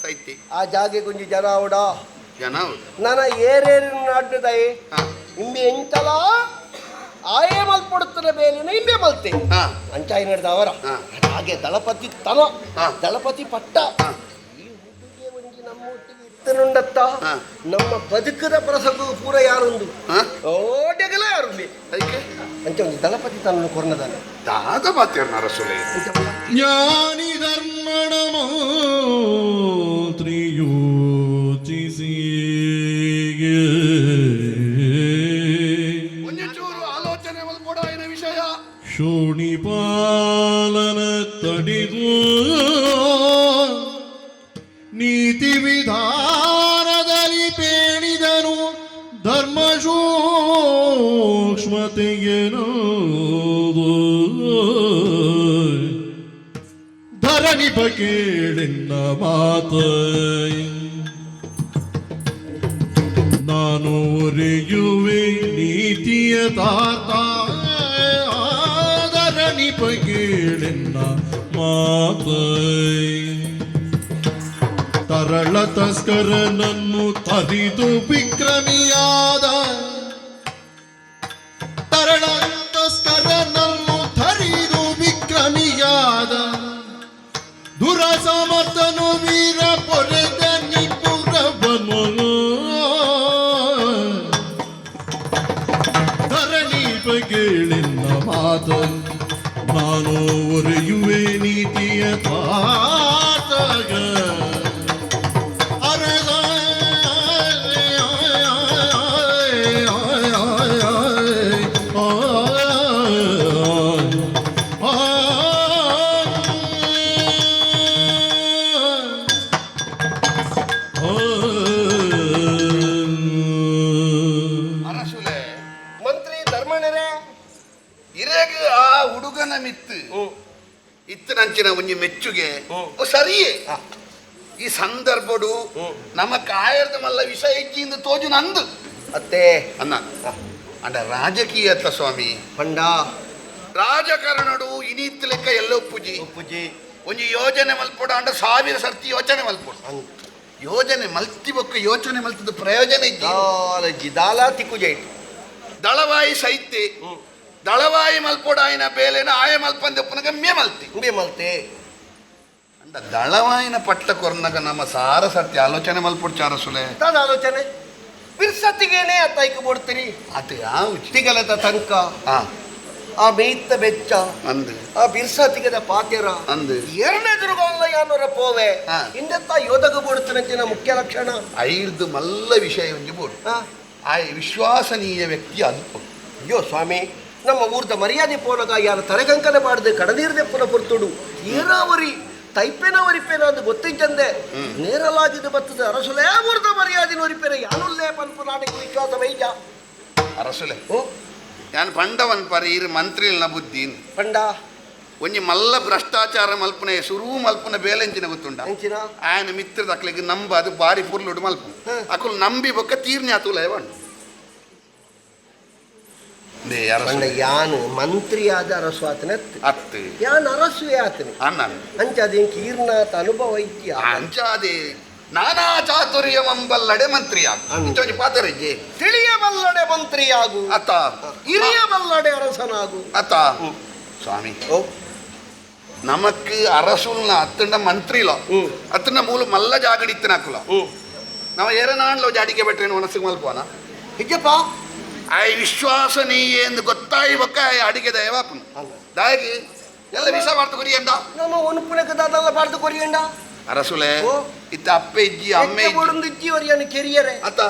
ಸೈತಿ ಆ ಜಾಗೆ ಗುಂಜಿ ಜನ ಅವಡ ಜನ ಹೌದು. ನನ್ನ ಏರೇರು ನಾಡ್ನದಾಯಿ ಹಾ. ಇಂಬೆ ಎಂತಲ ಆಯೇ ಮಲ್ಪಡುತ್ತಿನ ಬೇಲಿನ ಇಂಬೆ ಮಲ್ತೆ ಹಾ. ಅಂಚಾಯಿ ನಡೆದ ಅವರ ಹಾ. ಹಾಗೆ ದಳಪತಿ ತನ ಹಾ. ದಳಪತಿ ಪಟ್ಟ ಹಾ. ಈ ಹುಡುಗೆ ಒಂಜಿ ನಮ್ಮ ಒಟ್ಟಿಗೆ ಇತ್ತನುಂಡತ್ತ ಹಾ. ನಮ್ಮ ಬದುಕದ ಪ್ರಸಂಗ ಪೂರ ಯಾರುಂಡು ಹಾ? ಓಟೆಗಲ ಯಾರುಂಡಿ ಅದಕ್ಕೆ ಅಂಚ ಒಂದು ದಳಪತಿ ತನ್ನನ್ನು ಕೊರ್ನದಾನೆ ದಾದ ಮಾತೇರ್ನ ಅರಸುಲೆ ಜ್ಞಾನಿ ಧರ್ಮಣ ತ್ರಿಯೋಚಿಸಿ ಒಂಜಿ ಚೂರು ಆಲೋಚನೆ ಮಲ್ಪೊಡಾಯಿನ ವಿಷಯ ಶೋಣಿಪಾಲನ ತಡಿದು ನೀತಿ ವಿಧಾನದಲ್ಲಿ ಪೇಣಿದನು ಧರ್ಮ ಸೂಕ್ಷ್ಮತೆಯೇನೋ ಧರಣಿ ಬಕೇಳಿನ ಮಾತ ನಾನು ಒರೆಯುವೆ ನೀತಿಯ ತಾತ ಧರಣಿ ಬಕೇಳಿನ ಮಾತ ತರಳ ತಸ್ಕರನನ್ನು ತರಿದು ವಿಕ್ರಮಿಯಾದ ತರಳ ತಸ್ಕರನನ್ನು ತರಿದು ವಿಕ್ರಮಿಯಾದ ದುರಸಮರ್ಥನು ವೀರ ಪೊರೆದ ನಿಪುರವನು ಧರಣಿ ಬಗೆಳಿನ ಮಾತ ನಾನು ಒರೆಯುವೆ ನೀತಿಯ ತಾತಗ ಅರೆದ ಅರಸುಲೆ ಮಂತ್ರಿ ಧರ್ಮಣ್ಣರೇ ಇರೇಗ ಆ ಹುಡುಗನ ಮಿತ್ತು ಇತ್ತನಂಚಿನ ಒಂಜಿ ಮೆಚ್ಚುಗೆ ಓ ಸರಿಯೇ ಈ ಸಂದರ್ಭಡು ನಮ್ಮ ಕಾಯರ್ದ ಮಲ್ಲ ವಿಷಯ ಇಜ್ಜಿಂದ ತೋಜು ನಂದು ಅತ್ತೆ ಅನ್ನ ಅಂಡ ರಾಜಕೀಯ ಅತ್ತ ಸ್ವಾಮಿ ಪಂಡ ರಾಜಕಾರಣಡು ಇನಿತ್ ಲೆಕ್ಕ ಎಲ್ಲ ಒಪ್ಪುಜಿ ಉಪ್ಪುಜಿ ಒಂಜಿ ಯೋಜನೆ ಮಲ್ಪೊಡು ಅಂಡ ಸಾವಿರ ಸರ್ತಿ ಯೋಚನೆ ಮಲ್ಪೊಡು ಯೋಜನೆ ಮಲ್ತಿ ಬೊಕ್ಕ ಯೋಚನೆ ಮಲ್ತದ ಪ್ರಯೋಜನ ಇಜ್ಜಿ ದಾಲಜ್ಜಿ ದಾಲಾ ತಿಕ್ಕುಜೈಟ್ ದಳವಾಯಿ ಸೈತಿ ದಳವಾಯಿ ಮಲ್ಪೊಡಾಯಿನ ಬೇಲೆನ ಆಯ ಮಲ್ಪಂದೆ ಪುನಗ ಮೇ ಮಲ್ತಿ ಉಂಬೆ ಮಲ್ತೆ ಅಂಡ ದಳವಾಯಿನ ಪಟ್ಟ ಕೊರ್ನಗ ನಮ್ಮ ಸಾರ ಸರ್ತಿ ಆಲೋಚನೆ ಮಲ್ಪೊಡು ಚಾರಸುಲೆ ತಾದ ಆಲೋಚನೆ ಬಿರ್ಸತ್ತಿಗೇನೆ ಅತ್ತಾಯ್ಕ ಬೋಡ್ತೀರಿ ಆತ ಯಾವ ತಿಗಲದ ತನಕ ಆ ಆ ಮೇಯ್ತ ಬೆಚ್ಚ ಅಂದು ಆ ಬಿರ್ಸಾತಿಗದ ಪಾತೆರ ಅಂದು. ಎರಡನೇ ದುರ್ಗೋಲ್ಲ ಯಾನೋರ ಪೋವೆ ಹಾ. ಇಂದತ್ತ ಯೋಧಗ ಬೋಡುತ್ತನಂಚಿನ ಮುಖ್ಯ ಲಕ್ಷಣ ಐರ್ದು ಮಲ್ಲ ವಿಷಯ ಒಂಜಿ ಬೋಡು ಹಾ. ಆ ವಿಶ್ವಾಸನೀಯ ವ್ಯಕ್ತಿ ಅದು ಅಯ್ಯೋ ಸ್ವಾಮಿ ನಮ್ಮ ಊರ್ದ ಮರ್ಯಾದೆ ಪೋನಗ ಯಾರು ತಲೆಗಂಕನ ಮಾಡದೆ ಕಡನೀರ್ದೆ ಪುನ ಪೊರ್ತುಡು ಏರಾವರಿ ತೈಪೇನ ಒರಿಪೇನ ಅದು ಗೊತ್ತಿದ್ದಂದೆ ನೇರಲಾಗಿದ್ದು ಬತ್ತದ ಅರಸುಲೇ ಊರ್ದ ಮರ್ಯಾದೆ ಒರಿಪೇನ ಯಾನುಲ್ಲೇ ಪನ್ಪು ನಾಟಕ ವಿಶ್ವಾಸ ವೈದ್ಯ ಅರಸುಲೆ ಓ ಯಾನ್ ಪಂಡವನ್ ಪರ ಇರು ಮಂತ್ರಿಲ್ನ ಬುದ್ಧಿ ಪಂಡ ಒಂಜಿ ಮಲ್ಲ ಭ್ರಷ್ಟಾಚಾರ ಮಲ್ಪನೆ ಸುರು ಮಲ್ಪುನ ಬೇಲೆಂಚಿನ ಗೊತ್ತುಂಡ ಎಂಚಿನ ఆయన ಮಿತ್ರದಕ್ಲೆಗ್ ನಂಬ ಅದು ಬಾರಿ ಪುರ್ಲುಡು ಮಲ್ಪು ಅಕುಲು ನಂಬಿ ಬೊಕ್ಕ ತೀರ್ನೆ ಆತುಲ ವಂಡು ಪಂಡ ಯಾನು ಮಂತ್ರಿಯಾದ ಅರಸು ಆತನ ಅತ್ತು ಯಾನ್ ಅರಸುವೆ ಆತನೆ ಅನ್ನ ಅಂಚ ಅದೇಂಕ ಈರ್ನಾಥ ಅನುಭವ ಇದ್ಯಾ ಅಂಚಾದೆ ನಾನಾ ಚಾತುರ್ಯ ಮಂಬಲ್ಲಡೆ ಮಂತ್ರಿಯ ಇಂಚೊಂಜಿ ಪಾತರೆಜ್ಜೆ ತಿಳಿಯಬಲ್ಲಡೆ ಮಂತ್ರಿಯಾಗು ಅತ್ತ ಇರಿಯಬಲ್ಲಡೆ ಅರಸನಾಗು ಅತ್ತ ಸ್ವಾಮಿ ಓ ನಮಕ್ ಅರಸುಲ್ನ ಅತ್ತಂಡ ಮಂತ್ರಿಲ ಅತ್ತಂಡ ಮೂಲ ಮಲ್ಲ ಜಾಗಡಿತ್ತನಾಕುಲ ನವ ಏರನಾಂಡ್ಲೋ ಜಾಡಿಗೆ ಬೆಟ್ರೇನು ಮನಸ್ಸಿಗೆ ಮಲ್ಪೋನ ಹಿಜ್ಜಪ್ಪ ಆಯ್ ವಿಶ್ವಾಸನೀಯ ಎಂದು ಗೊತ್ತಾಯಿ ಬೊಕ್ಕ ಆಯ್ ಅಡಿಗೆ ದಯವಾಪನು ದಾಯಕಿ ಎಲ್ಲ ವಿಷ ಮಾಡ್ತು ಗುರಿ ಎಂದ ನಮ್ಮ ಒನುಪುಣಕ ದಾದಲ್ಲ ಬಾರ್ದು ಕೊರಿಯಂಡ ಅರಸುಲೆ ಓ. ಇತ್ತ ಅಪ್ಪೆ ಇಜ್ಜಿ ಅಮ್ಮೆ ಇಜ್ಜಿ. ಬೊಡೊಂದು ಇಜ್ಜಿ ಒರಿಯನು ಕೆರಿಯರೆ ಅತ್ತ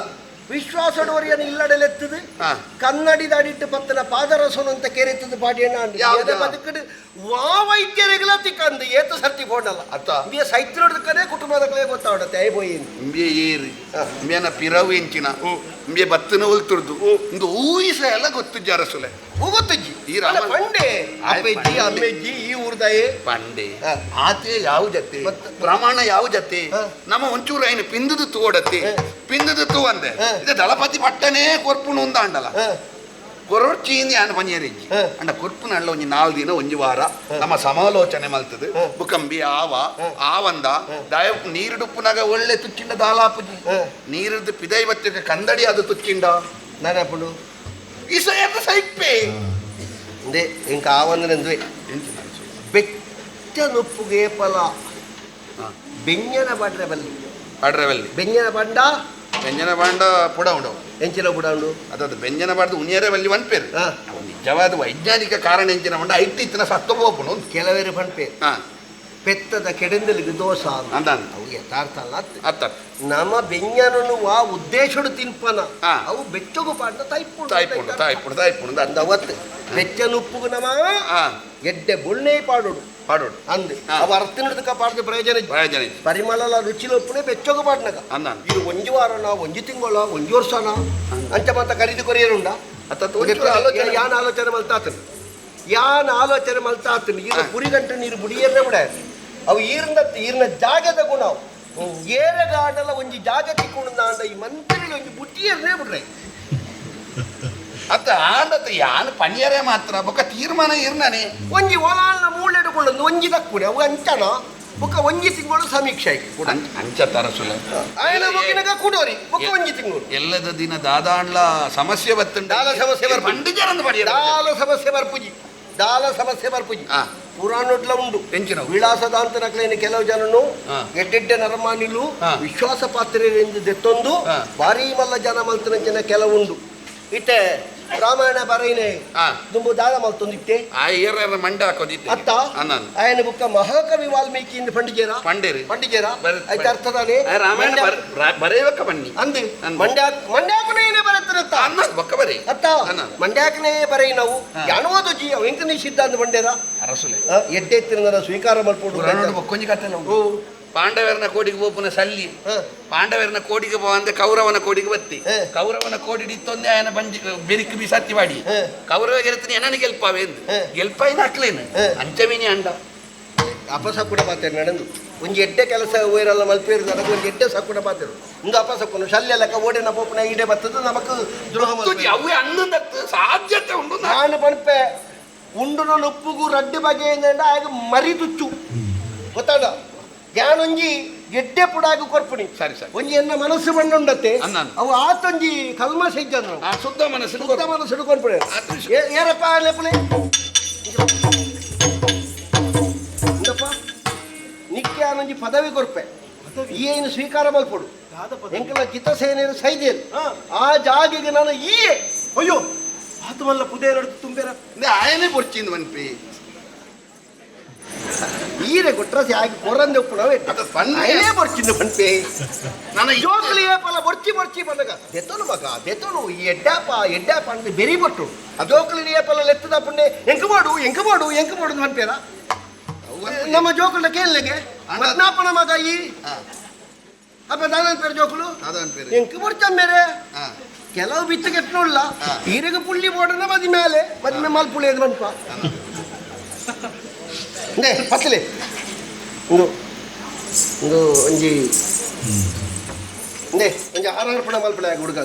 ವಿಶ್ವಾಸಡೋರಿಯನು ಇಲ್ಲಡಲೆತ್ತದು ಹಾ. ಕನ್ನಡಿದ ಅಡಿಟ್ಟು ಪತ್ತನ ಪಾದರಸನು ಅಂತ ಕೆರೆತದ ಪಾಡಿಯಣ್ಣ ಯಾವ್ದು? ಬದುಕಡು ವಾ ವೈದ್ಯರಿಗೆಲ್ಲ ತಿಕ್ಕಂದು ಏತ ಸರ್ತಿ ಫೋನಲ್ಲ ಅತ್ತ. ಇಂಬಿಯ ಸೈತ್ರೋಡ್ಕನೇ ಕುಟುಂಬದಕ್ಕಲೇ ಗೊತ್ತಾವಡತ್ತೆ I ಬೋಯಿ ಇಂಬಿಯ ಏರಿ ಇಂಬಿಯನ ಪಿರವು ಎಂಚಿನ ಇಂಬಿಯ ಬತ್ತನ ಉಲ್ತುರ್ದು ಇಂದು ಊಹಿಸ ಎಲ್ಲ ಗೊತ್ತುಜ್ಜಿ ಅರಸುಲೆ ಗೊತ್ತಜ್ಜಿ ಈ ರಾಮ- ಪಂಡೆ ಆಯ್ ಅಪ್ಪಜ್ಜಿ ಪಂಡೆ. ಅಮ್ಮೆಜ್ಜಿ ಈ ಊರ್ದಾಯೇ ಪಂಡೆ ಹಾ. ಆತೆ ಯಾವ ಜತೆ ಮತ್ತೆ? ಪ್ರಮಾಣ ಯಾವ ಜತೆ ಹಾ. ನಮ್ಮ ಒಂಚೂರು ಐನು ಪಿಂದುದು ತೂಡತ್ತೆ ಹಾ. ಪಿಂದುದು ತೂ ಅಂದೆ ಹಾ. ಇದು ದಳಪತಿ ಪಟ್ಟನೇ ಕೊರ್ಪುಣು ಉಂದ ಅಂಡಲ ಹಾ. ಕೊರೊರ್ಚೀಂದಿ ಆನ ಪನಿಯರಿಜ್ಜಿ ಹಾ. ಅಂಡ ಕೊರ್ಪುನ ಅಳ್ಳ ಒಂಜಿ ನಾಲ್ ದಿನ ಒಂಜಿ ವಾರ ನಮ್ಮ ಸಮಾಲೋಚನೆ ಮಲ್ತದು ಬುಕಂಬಿ ಆವ ಆವಂದ ದಾಯ ನೀರುಡುಪ್ಪುನಾಗ ಒಳ್ಳೆ ತುಚ್ಚಿಂಡ ದಾಲಾಪುಜಿ ಹಾ. ನೀರುದು ಪಿದೈ ಬತ್ತಿಕ ಕಂದಡಿ ಅದು ತುಚ್ಚಿಂಡ ನಾನప్పుడు ಇಸೆಯನ್ನ ಸೈಪೆ ಇಂದೇ ಇಂಕ ಆವಂದನೆಂದುವೆ ಬೆಚ್ಚ ನೊಪ್ಪುಗೆ ಫಲ ಬೆಂಜನ ಬಾಡ್ರೆ ಬಲ್ಲಿ ಪಾಡ್ರವಲ್ಲಿ ಬೆಂಜನ ಬಂಡ ವ್ಯಂಜನ ಬಾಂಡ ಪುಡ ಉಂಡು ಎಂಚಿನ ಬುಡಂಡು ಅದದು ವ್ಯಂಜನ ಬಾರ್ದು ಉನಿಯರೆ ವಲ್ಲಿ ವನ್ಪೇರು ಹಾ. ಅವು ನಿಜವಾದ ವೈಜ್ಞಾನಿಕ ಕಾರಣ ಎಂಚಿನ ಉಂಡ ಐಟ್ ಇತ್ತಿನ ಸತ್ತ ಹೋಪುಣು ಕೆಲವರು ಪನ್ಪೆ ಹಾ ಪೆತ್ತದ ಕೆಡೆಂದಲಿಗೆ ದೋಷ ಅಂದ್. ಅಂದಾನ್. ಅವು ಯಥಾರ್ಥ ಅಲ್ಲ ಅತ್ತೆ. ಅತ್ತ ನಮ್ಮ ಬೆಂಜನನು ಆ ಉದ್ದೇಶಡು ತಿನ್ಪನ ಹಾ. ಅವು ಬೆಚ್ಚಗು ಪಾಡ್ನ ತೈಪುಂಡು ತಾಯ್ಪುಂಡು ತಾಯ್ಪುಂಡು ತಾಯ್ಪುಂಡು ಅಂದ ಅವತ್ತು ಬೆಚ್ಚನುಪ್ಪುಗು ನಮ ಹಾ ಎಡ್ಡೆ ಬೊಳ್ಳೆ ಪಾಡೋಡು ಪಾಡೋಡು ಅಂದ್ ಹಾ. ಅವ ಅರ್ಥನಡ್ದಕ ಪಾಡ್ದ ಪ್ರಯೋಜನ ಇಜ್ಜಿ. ಪ್ರಯೋಜನ ಇಜ್ಜಿ. ಪರಿಮಳಲ ರುಚಿಲೊಪ್ಪುನೆ ಬೆಚ್ಚಗು ಪಾಡ್ನಗ ಅಂದಾನ್. ಇದು ಒಂಜಿ ವಾರನ ಒಂಜಿ ತಿಂಗಳ ಒಂಜಿ ವರ್ಷನ ಅಂಚ ಮಾತ ಖರೀದಿ ಕೊರಿಯರುಂಡ ಅತ್ತ ಒಂಚೂರು ಆಲೋಚನೆ ಯಾನ್ ಆಲೋಚನೆ ಮಲ್ತಾತನು ಯಾನ್ ಆಲೋಚನೆ ಮಲ್ತಾತನು ಈಗ ಪುರಿಗಂಟು ನೀರು ಬುಡಿಯರ್ನೆ ಬಿಡ ಅವು ಈರ್ನ ಈರ್ನ ಜಾಗದ ಗುಣ ಅವು. ಏರಗಾಡಲ ಒಂಜಿ ಜಾಗ ತಿಕ್ಕೊಂಡು ಅಂಡ ಈ ಮಂತ್ರಿಗಳು ಒಂಜಿ ಬುಟ್ಟಿಯರ್ನೇ ಬಿಡ್ರೆ ಅತ್ತ ಆಂಡತ್ತ ಯಾನ್ ಪಣಿಯರೇ ಮಾತ್ರ ಬೊಕ್ಕ ತೀರ್ಮಾನ ಇರ್ನಾನೆ ಒಂಜಿ ಒಲಾಲ್ನ ಮೂಳೆಡುಕೊಳ್ಳೊಂದು ಒಂಜಿ ದಕ್ಕುಡೆ ಅವು ಅಂಚನ ಬೊಕ್ಕ ಒಂಜಿ ತಿಂಗಳು ಸಮೀಕ್ಷೆ ಆಯ್ತು ಅಂಚ ತರಸುಲೆ ಆಯನ ಬೊಕ್ಕಿನಗ ಕೂಡೋರಿ ಬೊಕ್ಕ ಒಂಜಿ ತಿಂಗಳು ಎಲ್ಲದ ದಿನ ದಾದಾಂಡ್ಲ ಸಮಸ್ಯೆ ಬತ್ತುಂಡ ದಾಲ ಸಮಸ್ಯೆ ಬರ್ಪುಂಡು. ಪಂಡಿಜರಂದು ಪಡಿಯರ ದಾಲ ಸಮಸ್ಯೆ ಬರ್ಪುಜಿ ದಾಲ ಸಮಸ್ಯೆ ಬರ್ಪುಜಿ ಆ. ಪುರಾಣೊಡ್ಲ ಉಂಡು ಎಂಚಿನವು? ವಿಳಾಸದಾಂತನಕ್ಲೇನು ಕೆಲವು ಜನನು ಆ. ಎಡ್ಡೆಡ್ಡೆ ನರಮಾನಿಲು ಆ. ವಿಶ್ವಾಸ ಪಾತ್ರೆಯೆಂದು ದೆತ್ತೊಂದು ಆ. ಭಾರೀ ಮಲ್ಲ ಜನ ಮಲ್ತನ ಜನ ಕೆಲವುಂಡು ಇತ್ತೆ ರಾಮಾಯಣ ಬರೈನೆ ಆ. ದುಂಬು ದಾದ ಮಲ್ತೊಂದು ಇತ್ತೆ ಆ ಏರ ಮಂಡ ಹಾಕೋದಿತ್ತೆ ಅತ್ತ ಅನ್ನನ್ ಆಯನ ಬುಕ್ಕ ಮಹಾಕವಿ ವಾಲ್ಮೀಕಿ ಇಂದು ಪಂಡಿಜೇರ ಪಂಡೇರಿ. ಪಂಡಿಜೇರ ಬರೆ- ಆಯ್ತು ಅರ್ಥದಾನೆ ಆ ರಾಮಾಯಣ ಬರೆಯವಕ್ಕ ಬನ್ನಿ ಅಂದು ಅಂದು. ಮಂಡ್ಯ ಮಂಡ್ಯಾಕನೇ ಬರತ್ತಿರತ್ತ ಅನ್ನ ಬೊಕ್ಕ ಬರೆ ಅತ್ತ ಅನ್ನ. ಮಂಡ್ಯಾಕನೇ ಬರೈ ನಾವು ಹಾ. ಯಾನೋದು ಜಿ ಅವ ಎಂಕನೇ ಸಿದ್ಧಾಂತ ಬಂಡೇರ ಅರಸುಲೆ ಎಡ್ಡೆ ಎತ್ತಿನ ಸ್ವೀಕಾರ ಮಲ್ಪೊಡು ಪುರಾಣೋಡು ಬೊಕ್ಕೊಂಜಿ ಕಥೆಲ್ಲ ಉಂಟು. ಓ ಪಾಂಡವರನ ಕೋಡಿಗೆ ಪೋಪುನ ಸಲ್ಲಿ ಹ. ಪಾಂಡವರನ ಕೋಡಿಗೆ ಪೋವಂದೆ ಕೌರವನ ಕೋಡಿಗೆ ಬತ್ತಿ ಹ. ಕೌರವನ ಕೋಡಿ ಇತ್ತೊಂದೇ ಆಯನ ಬಂಜಿ ಬೆರಿಕ್ ಬಿ ಸತ್ತಿ ಬಾಡಿ ಹ. ಕೌರವ ಗೆಲ್ತೀನಿ ಎನ್ನನ ಗೆಲ್ಪಾವೆ ಎಂದು ಹ. ಗೆಲ್ಪಾಯಿನ ಹಾಕ್ಲೇನು ಹ. ಅಂಚವಿನಿ ಅಂಡ ಅಪಸಕುಡ ಪಾತ್ರ ನಡೆದು ಒಂಜಿ ಎಡ್ಡೆ ಕೆಲಸ ಓಯರಲ್ಲ ಮಲ್ಪೇರು ನನಗೆ ಒಂಜಿ ಎಡ್ಡೆ ಸಕುಡ ಪಾತ್ರ ಇಂದು ಅಪಸಕುನು ಶಲ್ಯ ಲೆಕ್ಕ ಓಡಿನ ಪೋಪುನ ಈಡೆ ಬತ್ತದು ನಮಕ್ ದ್ರೋಹ ಮಲ್ಪೇರು. ಅವೇ ಅನ್ನಂದತ್ತು ಸಾಧ್ಯತೆ ಉಂಟು ನಾನು ಪನ್ಪೆ ಉಂಡುನ ಉಪ್ಪುಗು ರಡ್ಡು ಬಗೆಯಿಂದ ಆಗ ಮರಿ ತುಚ್ಚು ಗೊತ್ತಾಡ ಯಾನೊಂಜಿ ಎಡ್ಡೆ ಪುಡಾಗು ಕೊರ್ಪುಣಿ ಸರಿ, ಸರಿ. ಒಂಜಿ ಎನ್ನ ಮನಸ್ಸು ಬಣ್ಣುಂಡತ್ತೆ ಅನ್ನಾನು. ಅವು ಆತೊಂಜಿ ಕಲ್ಮಶ ಇಜ್ಜಂದ್ರು ಆ ಶುದ್ಧ ಮನಸ್ಸು ಶುದ್ಧ ಮನಸ್ಸು ಕೊರ್ಪುಣಿ ಏರಪ್ಪ ಲೆಪ್ಪಲೆ ಇಂದಪ್ಪ ನಿಕ್ಕೆ ಆನೊಂಜಿ ಪದವಿ ಕೊರ್ಪೆ ಈ ಏನು ಸ್ವೀಕಾರ ಮಲ್ಪೊಡು ದಾದ ಪದವಿ? ಎಂಕಲ ಜಿತಸೇನೆಯರು ಸೈದೇರು ಹಾ. ಆ ಜಾಗೆಗೆ ನಾನು ಈಯೇ ಅಯ್ಯೋ ಆತಮಲ್ಲ ಪುದೇ ನಡುದು ತುಂಬೇರ ಆಯನೇ ಬೊರ್ಚಿಂದು ಮನ್ಪಿ ಈರೆ ಕೊಟ್ರ ಆಗಿ ಕೊರಂದೆ ಉಪ್ಪುನವೇ ಅದ ಪನ್ನೆ. ಅಯೇ ಬರ್ಚಿಂದು ಪನ್ಪೆ ನನ್ನ ಜೋಕುಲಿ ಏಪಲ ಬೊರ್ಚಿ ಬೊರ್ಚಿ ಬಂದಾಗ ದೆತ್ತೋನು ಮಗ ದೆತ್ತೋನು ಈ ಎಡ್ಡಾಪ ಎಡ್ಡಾಪ ಅಂದ್ರೆ ಬೆರಿ ಬೊಟ್ಟು ಜೋಕುಲಿ ಏಪಲ ಲೆತ್ತದ ಪುಣ್ಯ ಎಂಕ ಮಾಡು ಎಂಕ ಮಾಡು ಎಂಕ ಮಾಡು ಅನ್ಪೇರ ನಮ್ಮ ಜೋಕುಲ ಕೇಳಲಿಗೆ ಪದ್ನಾಪನ ಮಗ ಈ ಅಪ್ಪ ದಾನನ್ ಪೇರು ಜೋಕುಲು ಅದನ್ ಪೇರು. ಎಂಕ ಬೊರ್ಚ ಮೇರೆ ಹಾ. ಕೆಲವು ಬಿತ್ತು ಕೆಟ್ಟನುಲ್ಲ ಈರೆಗ ಪುಳ್ಳಿ ಬೋಡನ ಮದಿ ಮೇಲೆ ಮದಿ ಮೇಲೆ ಮಲ್ಪುಳಿ ಅದು ಮನ್ಪ ನೇ ಪತ್ತಲೆ ಇಂದು ಇಂದು ಒಂಜಿ ನೇ ಒಂಜಿ ಆರು ಪುಣ ಮಲ್ಪಳೆ ಹುಡುಗ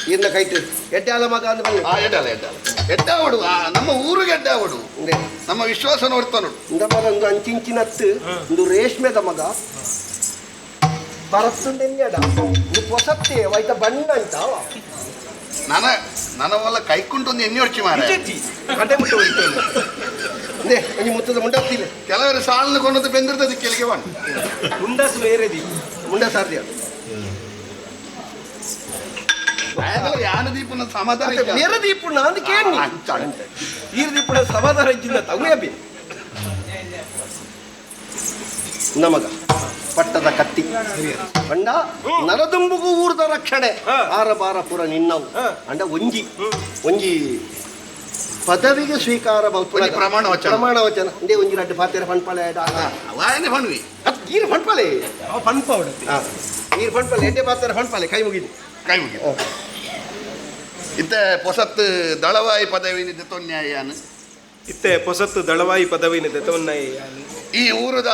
ಈರ್ನ ಕೈಟ್ ಎಡ್ಡೆ ಮಗ ಅಂದ್ ಬನ್ನಿ ಆ ಎಡ್ಡಾಲ ಎಡ್ಡಾಲ ಎಡ್ಡಾವಡು ಆ, ನಮ್ಮ ಊರಿಗೆ ಎಡ್ಡಾವಡು ಇಂದೆ ನಮ್ಮ ವಿಶ್ವಾಸ ನೋಡ್ತಾ ನೋಡು ಇಂದ ಮಗ ಒಂದು ಅಂಚಿಂಚಿನತ್ತು ಒಂದು ರೇಷ್ಮೆದ ಮಗ ಬರತ್ತುಂಡೆನ್ಯಡ ಇದು ಪೊಸತ್ತೆ ವೈತ ಬಣ್ಣ ಅಂತ ಅವ. ನನ ನನವಲ್ಲ ಕೈಕುಂಟೊಂದು ಎಣ್ಣೆ ಹೊಡ್ಚಿ ಮಾರ ಕಡೆ ಮುಟ್ಟ ಹೋಯ್ತು ಇಂದೆ ಒಂಜಿ ಮುತ್ತದ ಮುಂಡತ್ತಿಲ್ಲ ಕೆಲವರು ಸಾಲನ್ನು ಕೊಂಡದ್ದು ಬೆಂದಿರ್ತದೆ ಕೆಳಗೆ ಬಣ್ಣ ಮುಂಡಾಸು ಏರೇದಿ ಮುಂಡ ಸಾಧ್ಯ ಯಾನ ದೀಪನ ಸಮಾಧಾನ ಇಲ್ಲ. ನೇರ ದೀಪುಣ ಅಂದ್ ಕೇಳಿ ಅಂಚ, ಅಂಚ. ಈರ್ ದೀಪುಣ ಸಮಾಧಾನ ಇದ್ದಿಲ್ಲ ತಗುಯ ಬಿ ನಮಗ ಪಟ್ಟದ ಕತ್ತಿ ಅಂಡ ನರದುಂಬುಗು ಊರ್ದ ರಕ್ಷಣೆ ಆರಬಾರ ಪುರ ನಿನ್ನವು ಅಂಡ ಒಂಜಿ ಒಂಜಿ ಪದವಿಗೆ ಸ್ವೀಕಾರ ಮಲ್ಪುನಗ. ಒಂಜಿ ಪ್ರಮಾಣ ವಚನ. ಪ್ರಮಾಣ ವಚನ ಇಂದೇ ಒಂಜಿ ರಡ್ಡು ಪಾತೆರ ಫಣ್ಪಲೆ ಅವಾಯನೆ ಬಣ್ವಿ ಈರ್ ಫಣ್ಪಲೆ ಅವ ಪನ್ಪ ಅವಡತಿ ಈರ್ ಫಣ್ಪಲೆ ಎಡ್ಡೆ ಪಾತೆರ ಫಣ್ಪಲೆ ಕೈ ಮುಗಿದು ಕೈ ಮುಗಿ ಇತ್ತ ಪೊಸತ್ತು ದಳವಾಯಿ ಪದವಿ ತೊನ್ಯಾಯಾನು ಇತ್ತೆ ಪೊಸತ್ತು ದಳವಾಯಿ ಪದವಿನ ದೆತವನ್ನಯ್ಯ ಈ ಊರದ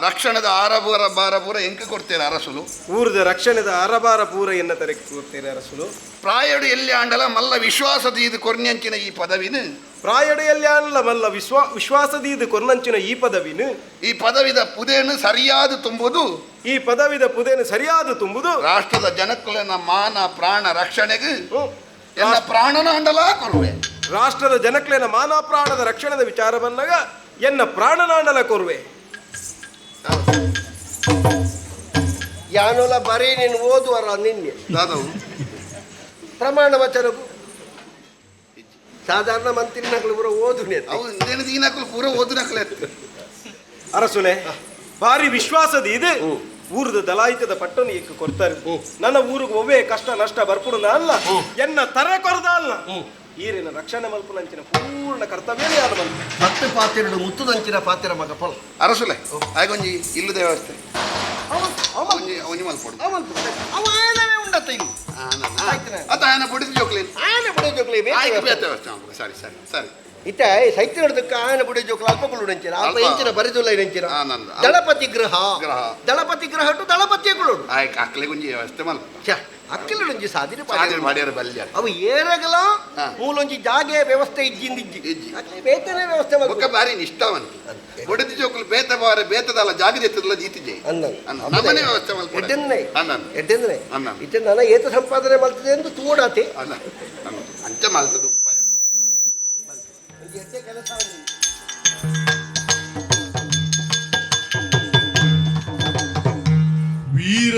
ರಕ್ಷಣದ ಆರಬೂರ ಬಾರಬೂರ ಎಂಕ ಕೊಡ್ತೇನೆ ಅರಸುಲು ಊರದ ರಕ್ಷಣೆದ ಅರಬಾರ ಪೂರ ಎನ್ನ ತರಕ್ಕೆ ಕೊಡ್ತೇನೆ ಅರಸುಲು ಪ್ರಾಯಡು ಎಲ್ಲಿ ಆಂಡಲ ಮಲ್ಲ ವಿಶ್ವಾಸದ ಇದು ಕೊರ್ನ್ಯಂಚಿನ ಈ ಪದವಿನ ಪ್ರಾಯಡೆಯಲ್ಲಿ ಅಲ್ಲ ಮಲ್ಲ ವಿಶ್ವಾಸದೀದು ಕೊರ್ನಂಚಿನ ಈ ಪದವಿನ ಈ ಪದವಿದ ಪುದೇನು ಸರಿಯಾದ ತುಂಬುದು ಈ ಪದವಿದ ಪುದೇನು ಸರಿಯಾದ ತುಂಬುದು ರಾಷ್ಟ್ರದ ಜನಕ್ಕುಲನ ಮಾನ ಪ್ರಾಣ ರಕ್ಷಣೆಗೆ ಹ್ಮ್. ಎಲ್ಲ ಪ್ರಾಣನ ಅಂಡಲ ಕೊರುವೆ ರಾಷ್ಟ್ರದ ಜನಕ್ಲೆನ ಮಾನ ಪ್ರಾಣದ ರಕ್ಷಣದ ವಿಚಾರ ಬಂದಾಗ ಎನ್ನ ಪ್ರಾಣನಾಂಡಲ ಕೊರುವೆ ಯಾನೋಲ ಬರೀ ನೀನು ಓದುವರ ನಿನ್ನೆ ದಾದವು ಪ್ರಮಾಣ ವಚನಕ್ಕೂ ಸಾಧಾರಣ ಮಂತ್ರಿ ನಕಲು ಪೂರ ಓದು ಅವು ಇಂದೇನು ದೀನಕುಲು ಪೂರ ಓದು ನಕಲೆ ಅರಸುಲೆ ಭಾರಿ ವಿಶ್ವಾಸದ ಇದು ಊರದ ದಲಾಯಿತದ ಪಟ್ಟನು ಏಕ ಕೊಡ್ತಾರೆ ನನ್ನ ಊರಿಗೆ ಒವ್ವೇ ಕಷ್ಟ ನಷ್ಟ ಬರ್ಪುಡುನ ಅಲ್ಲ ಎನ್ನ ತರೆ ಕೊರದ ಅಲ್ಲ ಈರಿನ ರಕ್ಷಣೆ ಮಲ್ಪುನಂಚಿನ ಪೂರ್ಣ ಕರ್ತವ್ಯ ಯಾರು ಮಲ್ಪ ಪತ್ತು ಪಾತಿರಡು ಮುತ್ತುದಂಚಿನ ಪಾತಿರ ಮಗ ಪೊಲ ಅರಸುಲೆ ಆಗೊಂಜಿ ಇಲ್ಲದ ವ್ಯವಸ್ಥೆ ಒಂಜಿ ಒಂಜಿ ಮಲ್ಪೊಡು ಅವ ಆಯನವೇ ಉಂಡತ್ತ ಇಲ್ಲಿ ಆಯ್ತು. ಅತ ಆಯನ ಪೊಡಿದ ಜೋಕ್ಲೇನು ಆಯನ ಬುಡ ಜೋಕ್ಲೆ ಆಯ್ತು ಬೇತೆ ವ್ಯವಸ್ಥೆ ಮಲ್ಪೊಡು. ಸರಿ ಸರಿ ಸರಿ ಇತ್ತ ಸೈತ್ಯ ಹಿಡ್ದಕ್ಕ ಆಯನ ಬುಡ ಜೋಕ್ಲ ಅಲ್ಪ ಕುಳ್ಳುಡಂಚಿನ ಅಲ್ಪ ಅಲ್ಪ. ಎಂಚಿನ ಬರಿದುಲ್ಲ ಎಂಚಿನ ಆ, ನಂದು. ದಳಪತಿ ಗೃಹ ಗೃಹ. ದಳಪತಿ ಗೃಹ ಟು ದಳಪತಿಯ ಕುಳ್ಳುಡು ಆಯ್ತು ಅಕ್ಲೆಗೊಂಜಿ ವ್ಯವಸ್ಥೆ ಮಲ್ಪ ಛೆ, ಅಕ್ಕಿಲುಡಂಜಿ ಸಾದಿರ ಸಾಧನೆ ಮಾಡ್ಯಾರ ಬಲ್ಯ ಅವು ಏರಗಲ ಹಾ. ಮೂಲೊಂಜಿ ಜಾಗೆ ವ್ಯವಸ್ಥೆ ಇಜ್ಜಿಂದ ಇಜ್ಜಿ ಇಜ್ಜಿ. ಅಕ್ಲೆ ಬೇತನೆ ವ್ಯವಸ್ಥೆ ಬೊಕ್ಕ ಮಲ್ಪೊಡು. ಬಾರಿ ನಿಷ್ಠಾವಂತ ಬೊಡದಿ ಜೋಕುಲು ಬೇತ ಬಾರೆ ಬೇತದಲ್ಲ ಜಾಗದ ಎತ್ತದಲ್ಲ ಜೀತಿಜೆ ಅಂದನ್. ನಮ್ಮನೆ ವ್ಯವಸ್ಥೆ ಮಲ್ಪೊಡು. ಎಡ್ಡೆಂದ್ರೆ ಅಂದನ್. ಎಡ್ಡೆಂದ್ರೆ ಅಂದನ್. ಇತ್ತೆ ನನ್ನ ಏತ ಸಂಪಾದನೆ ಮಲ್ತದೆ ಎಂದು ತೂಡಾತೆ ಅಲ್ಲ ಅಲ್ಲ. ಅಂಚ ಮಲ್ತದು ಉಪಾಯ. ಎಡ್ಡೆ ಕೆಲಸ ಆಗಿದೆ. ವೀರ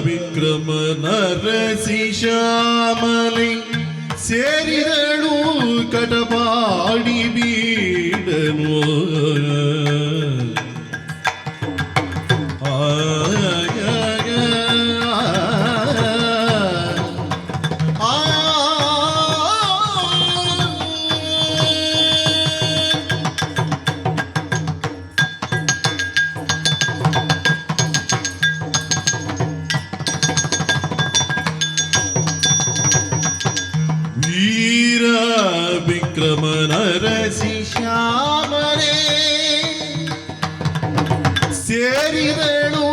ವಿಕ್ರಮ ನರಸಿ ಶ್ಯಾಮಲೆ ಸೇರಿದಳು ಕಟಪಾಡಿ ಬೀಡನು ಆ, ಆ, ಆ, ಆ. ವೀರ ವಿಕ್ರಮ ನರಸಿ ಶ್ಯಾಮರೇ ಸೇರಿದಳು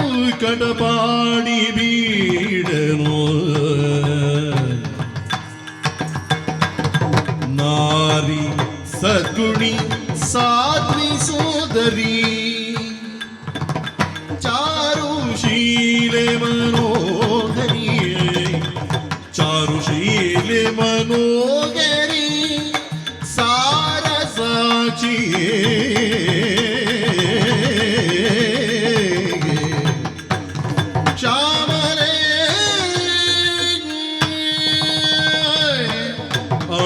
ಕಟಪಾಡಿ ಬೀಡನು ನಾರಿ ಸದ್ಗುಣಿ ಸಾಧ್ವಿ ಸೋದರಿ ಚಾರುಶೀಲೆ ಮನೋಹರಿ ಚಾರುಶೀಲೆ ಮನೋಹರಿ ಸಾರ ಸಾಕ್ಷಿ ಶ್ಯಾಮಲೇ ಆ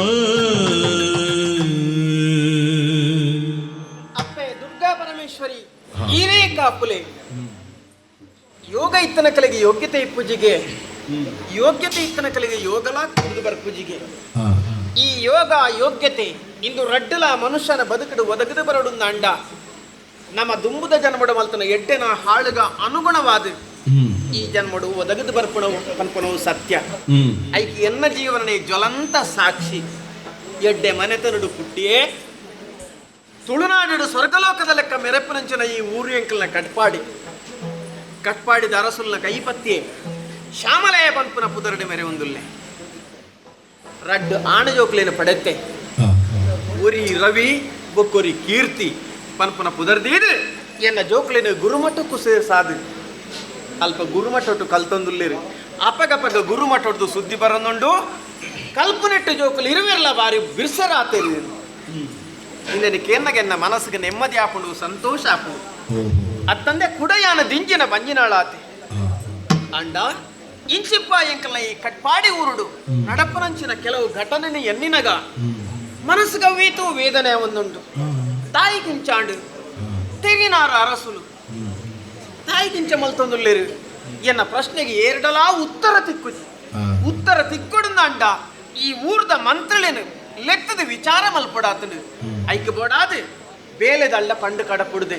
ಕಾಪುಲೆ ಯೋಗ ಇತ್ತನ ಕಲೆಗೆ ಯೋಗ್ಯತೆ ಇಪ್ಪುಜಿಗೆ, ಯೋಗ್ಯತೆ ಇತ್ತನ ಕಲೆಗೆ ಯೋಗಲಾ ಕುಡಿದು ಬರ್ಪುಜಿಗೆ. ಈ ಯೋಗ ಯೋಗ್ಯತೆ ಇಂದು ರಡ್ಡಲ ಮನುಷ್ಯನ ಬದುಕಡು ಒದಗದು ಬರಡು ಅಂಡ ನಮ್ಮ ದುಂಬುದ ಜನ್ಮಡು ಮಲ್ತನ ಎಡ್ಡೆನ ಹಾಳುಗ ಅನುಗುಣವಾದ ಈ ಜನ್ಮಡು ಒದಗದು ಬರ್ಪಣವು ಪನ್ಪಣವು ಸತ್ಯ. ಐಕೆ ಎನ್ನ ಜೀವನನೇ ಜ್ವಲಂತ ಸಾಕ್ಷಿ. ಎಡ್ಡೆ ಮನೆತನಡು ಪುಟ್ಟಿಯೇ ತುಳುನಾಡು ಸ್ವರ್ಗಲೋಕದ ಲೆಕ್ಕ ಮೆರಪನಂಚಿನ ಈ ಊರು ಎಂಕಲ್ನ ಕಟ್ಪಾಡಿ ಕಟ್ಪಾಡಿದ ಅರಸುಲ್ನ ಕೈಪತ್ತಿಯೇ ಶ್ಯಾಮಲಯ ಪನ್ಪುನ ಪುದರಡಿ ಮೆರೆ ಒಂದುಲ್ಲೆ ರಡ್ಡು ಆಣಜೋಕ್ಲೇನು ಪಡೆತ್ತೆ ಒರಿ ರವಿ ಬೊಕ್ಕೊರಿ ಕೀರ್ತಿ ಪನ್ಪುನ ಪುದರ್ದೀದು ಎನ್ನ ಜೋಕ್ಲೇನು ಗುರುಮಠಕ್ಕೂ ಸೇರ್ಸಾದು ಅಲ್ಪ ಗುರುಮಠೊಟ್ಟು ಕಲ್ತೊಂದುಲ್ಲೇರು ಅಪಗಪಗ ಗುರುಮಠೊಡ್ದು ಸುದ್ದಿ ಬರನುಂಡು ಕಲ್ಪನೆಟ್ಟು ಜೋಕುಲು ಇರುವಿರಲ್ಲ ಬಾರಿ ಬಿರ್ಸರಾತೇರಿ. ಇಂದನಿ ಕೇನ್ನಗೆನ್ನ ಮನಸ್ಸಿಗೆ ನೆಮ್ಮದಿ ಆಪುಂಡು, ಸಂತೋಷ ಆಪುಂಡು. ಅತ್ತಂದೆ ಕುಡಯಾನ ದಿಂಜಿನ ಬಂಜಿನಾಳಾತೆ ಅಂಡ ಇಂಚಿಪ್ಪ ಎಂಕಲ್ನ ಈ ಕಟ್ಪಾಡಿ ಊರುಡು ನಡಪನಂಚಿನ ಕೆಲವು ಘಟನೆ ಎನ್ನಿನಗ ಮನಸ್ಸುಗವ್ವೀತು ವೇದನೆ ಒಂದುಂಟು. ತಾಯಿ ಕಿಂಚಾಂಡು ತೆಗಿನಾರ ಅರಸುಲು ತಾಯಿ ಕಿಂಚ ಮಲ್ತೊಂದುಲ್ಲೇರು ಎನ್ನ ಪ್ರಶ್ನೆಗೆ ಏರ್ಡಲಾ ಉತ್ತರ ತಿಕ್ಕು ಉತ್ತರ ತಿಕ್ಕೊಡುಂದ ಈ ಊರ್ದ ಮಂತ್ರಲೇನು ಲೆತ್ತದ ವಿಚಾರ ಮಲ್ಪಡಾತನು ಐಕ್ ಬೋಡಾದು ಬೇಲೆದಳ್ಳ ಪಂಡು ಕಡಪುಡುದೆ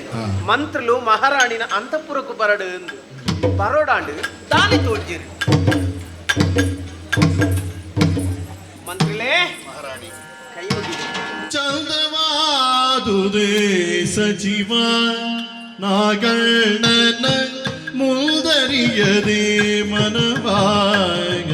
ಮಂತ್ರಲು ಮಹಾರಾಣಿನ ಅಂತಃಪುರಕ್ಕೂ ಬರಡು ಎಂದು ಬರೋಡಾಂಡು ದಾನಿ ತೋಡ್ಜಿರು. ಮಂತ್ರಿಲೇ ಮಹಾರಾಣಿ ಕೈ ಮುಗಿದೆ. ಚಂದವಾದುದೇ ಸಚಿವ ನಾಗಣ್ಣನ ಮುಂದರಿಯದೆ ಮನವಾಯ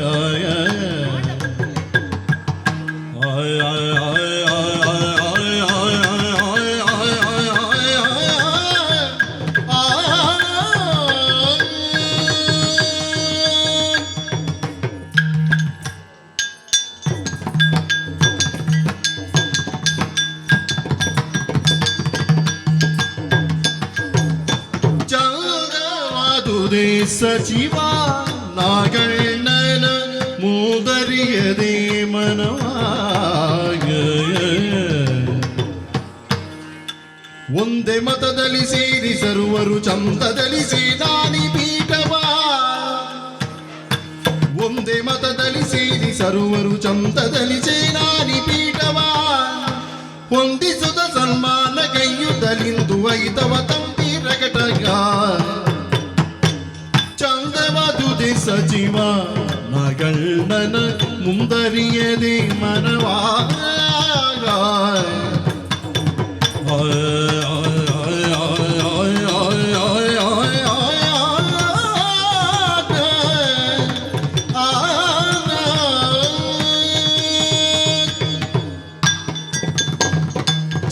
ಸಚಿವ ನಾಗಣ್ಣನ ಮೂದರಿಯದೆ ಮನವಾಯ ಒಂದೇ ಮತದಲ್ಲಿ ಸೇರಿ ಸರ್ವರು ಚಂದದಲ್ಲಿ ಸೇನಾನಿ ಪೀಠವ ಒಂದೇ ಮತದಲ್ಲಿ ಸೇರಿ ಸರ್ವರು ಚಂದದಲ್ಲಿ ಸೇನಾನಿ ಪೀಠವ ಹೊಂದಿಸುತ್ತ ಸನ್ಮಾನ ಕೈಯುತ್ತಲಿಂದು ಐತವ ತಂಪಿ ರಗಟಗ ಚಂದವಾದುದೆ ಸಚಿವ ನಾಗಣ್ಣನ ಮುಂದರಿಯದೆ ಮನವಾ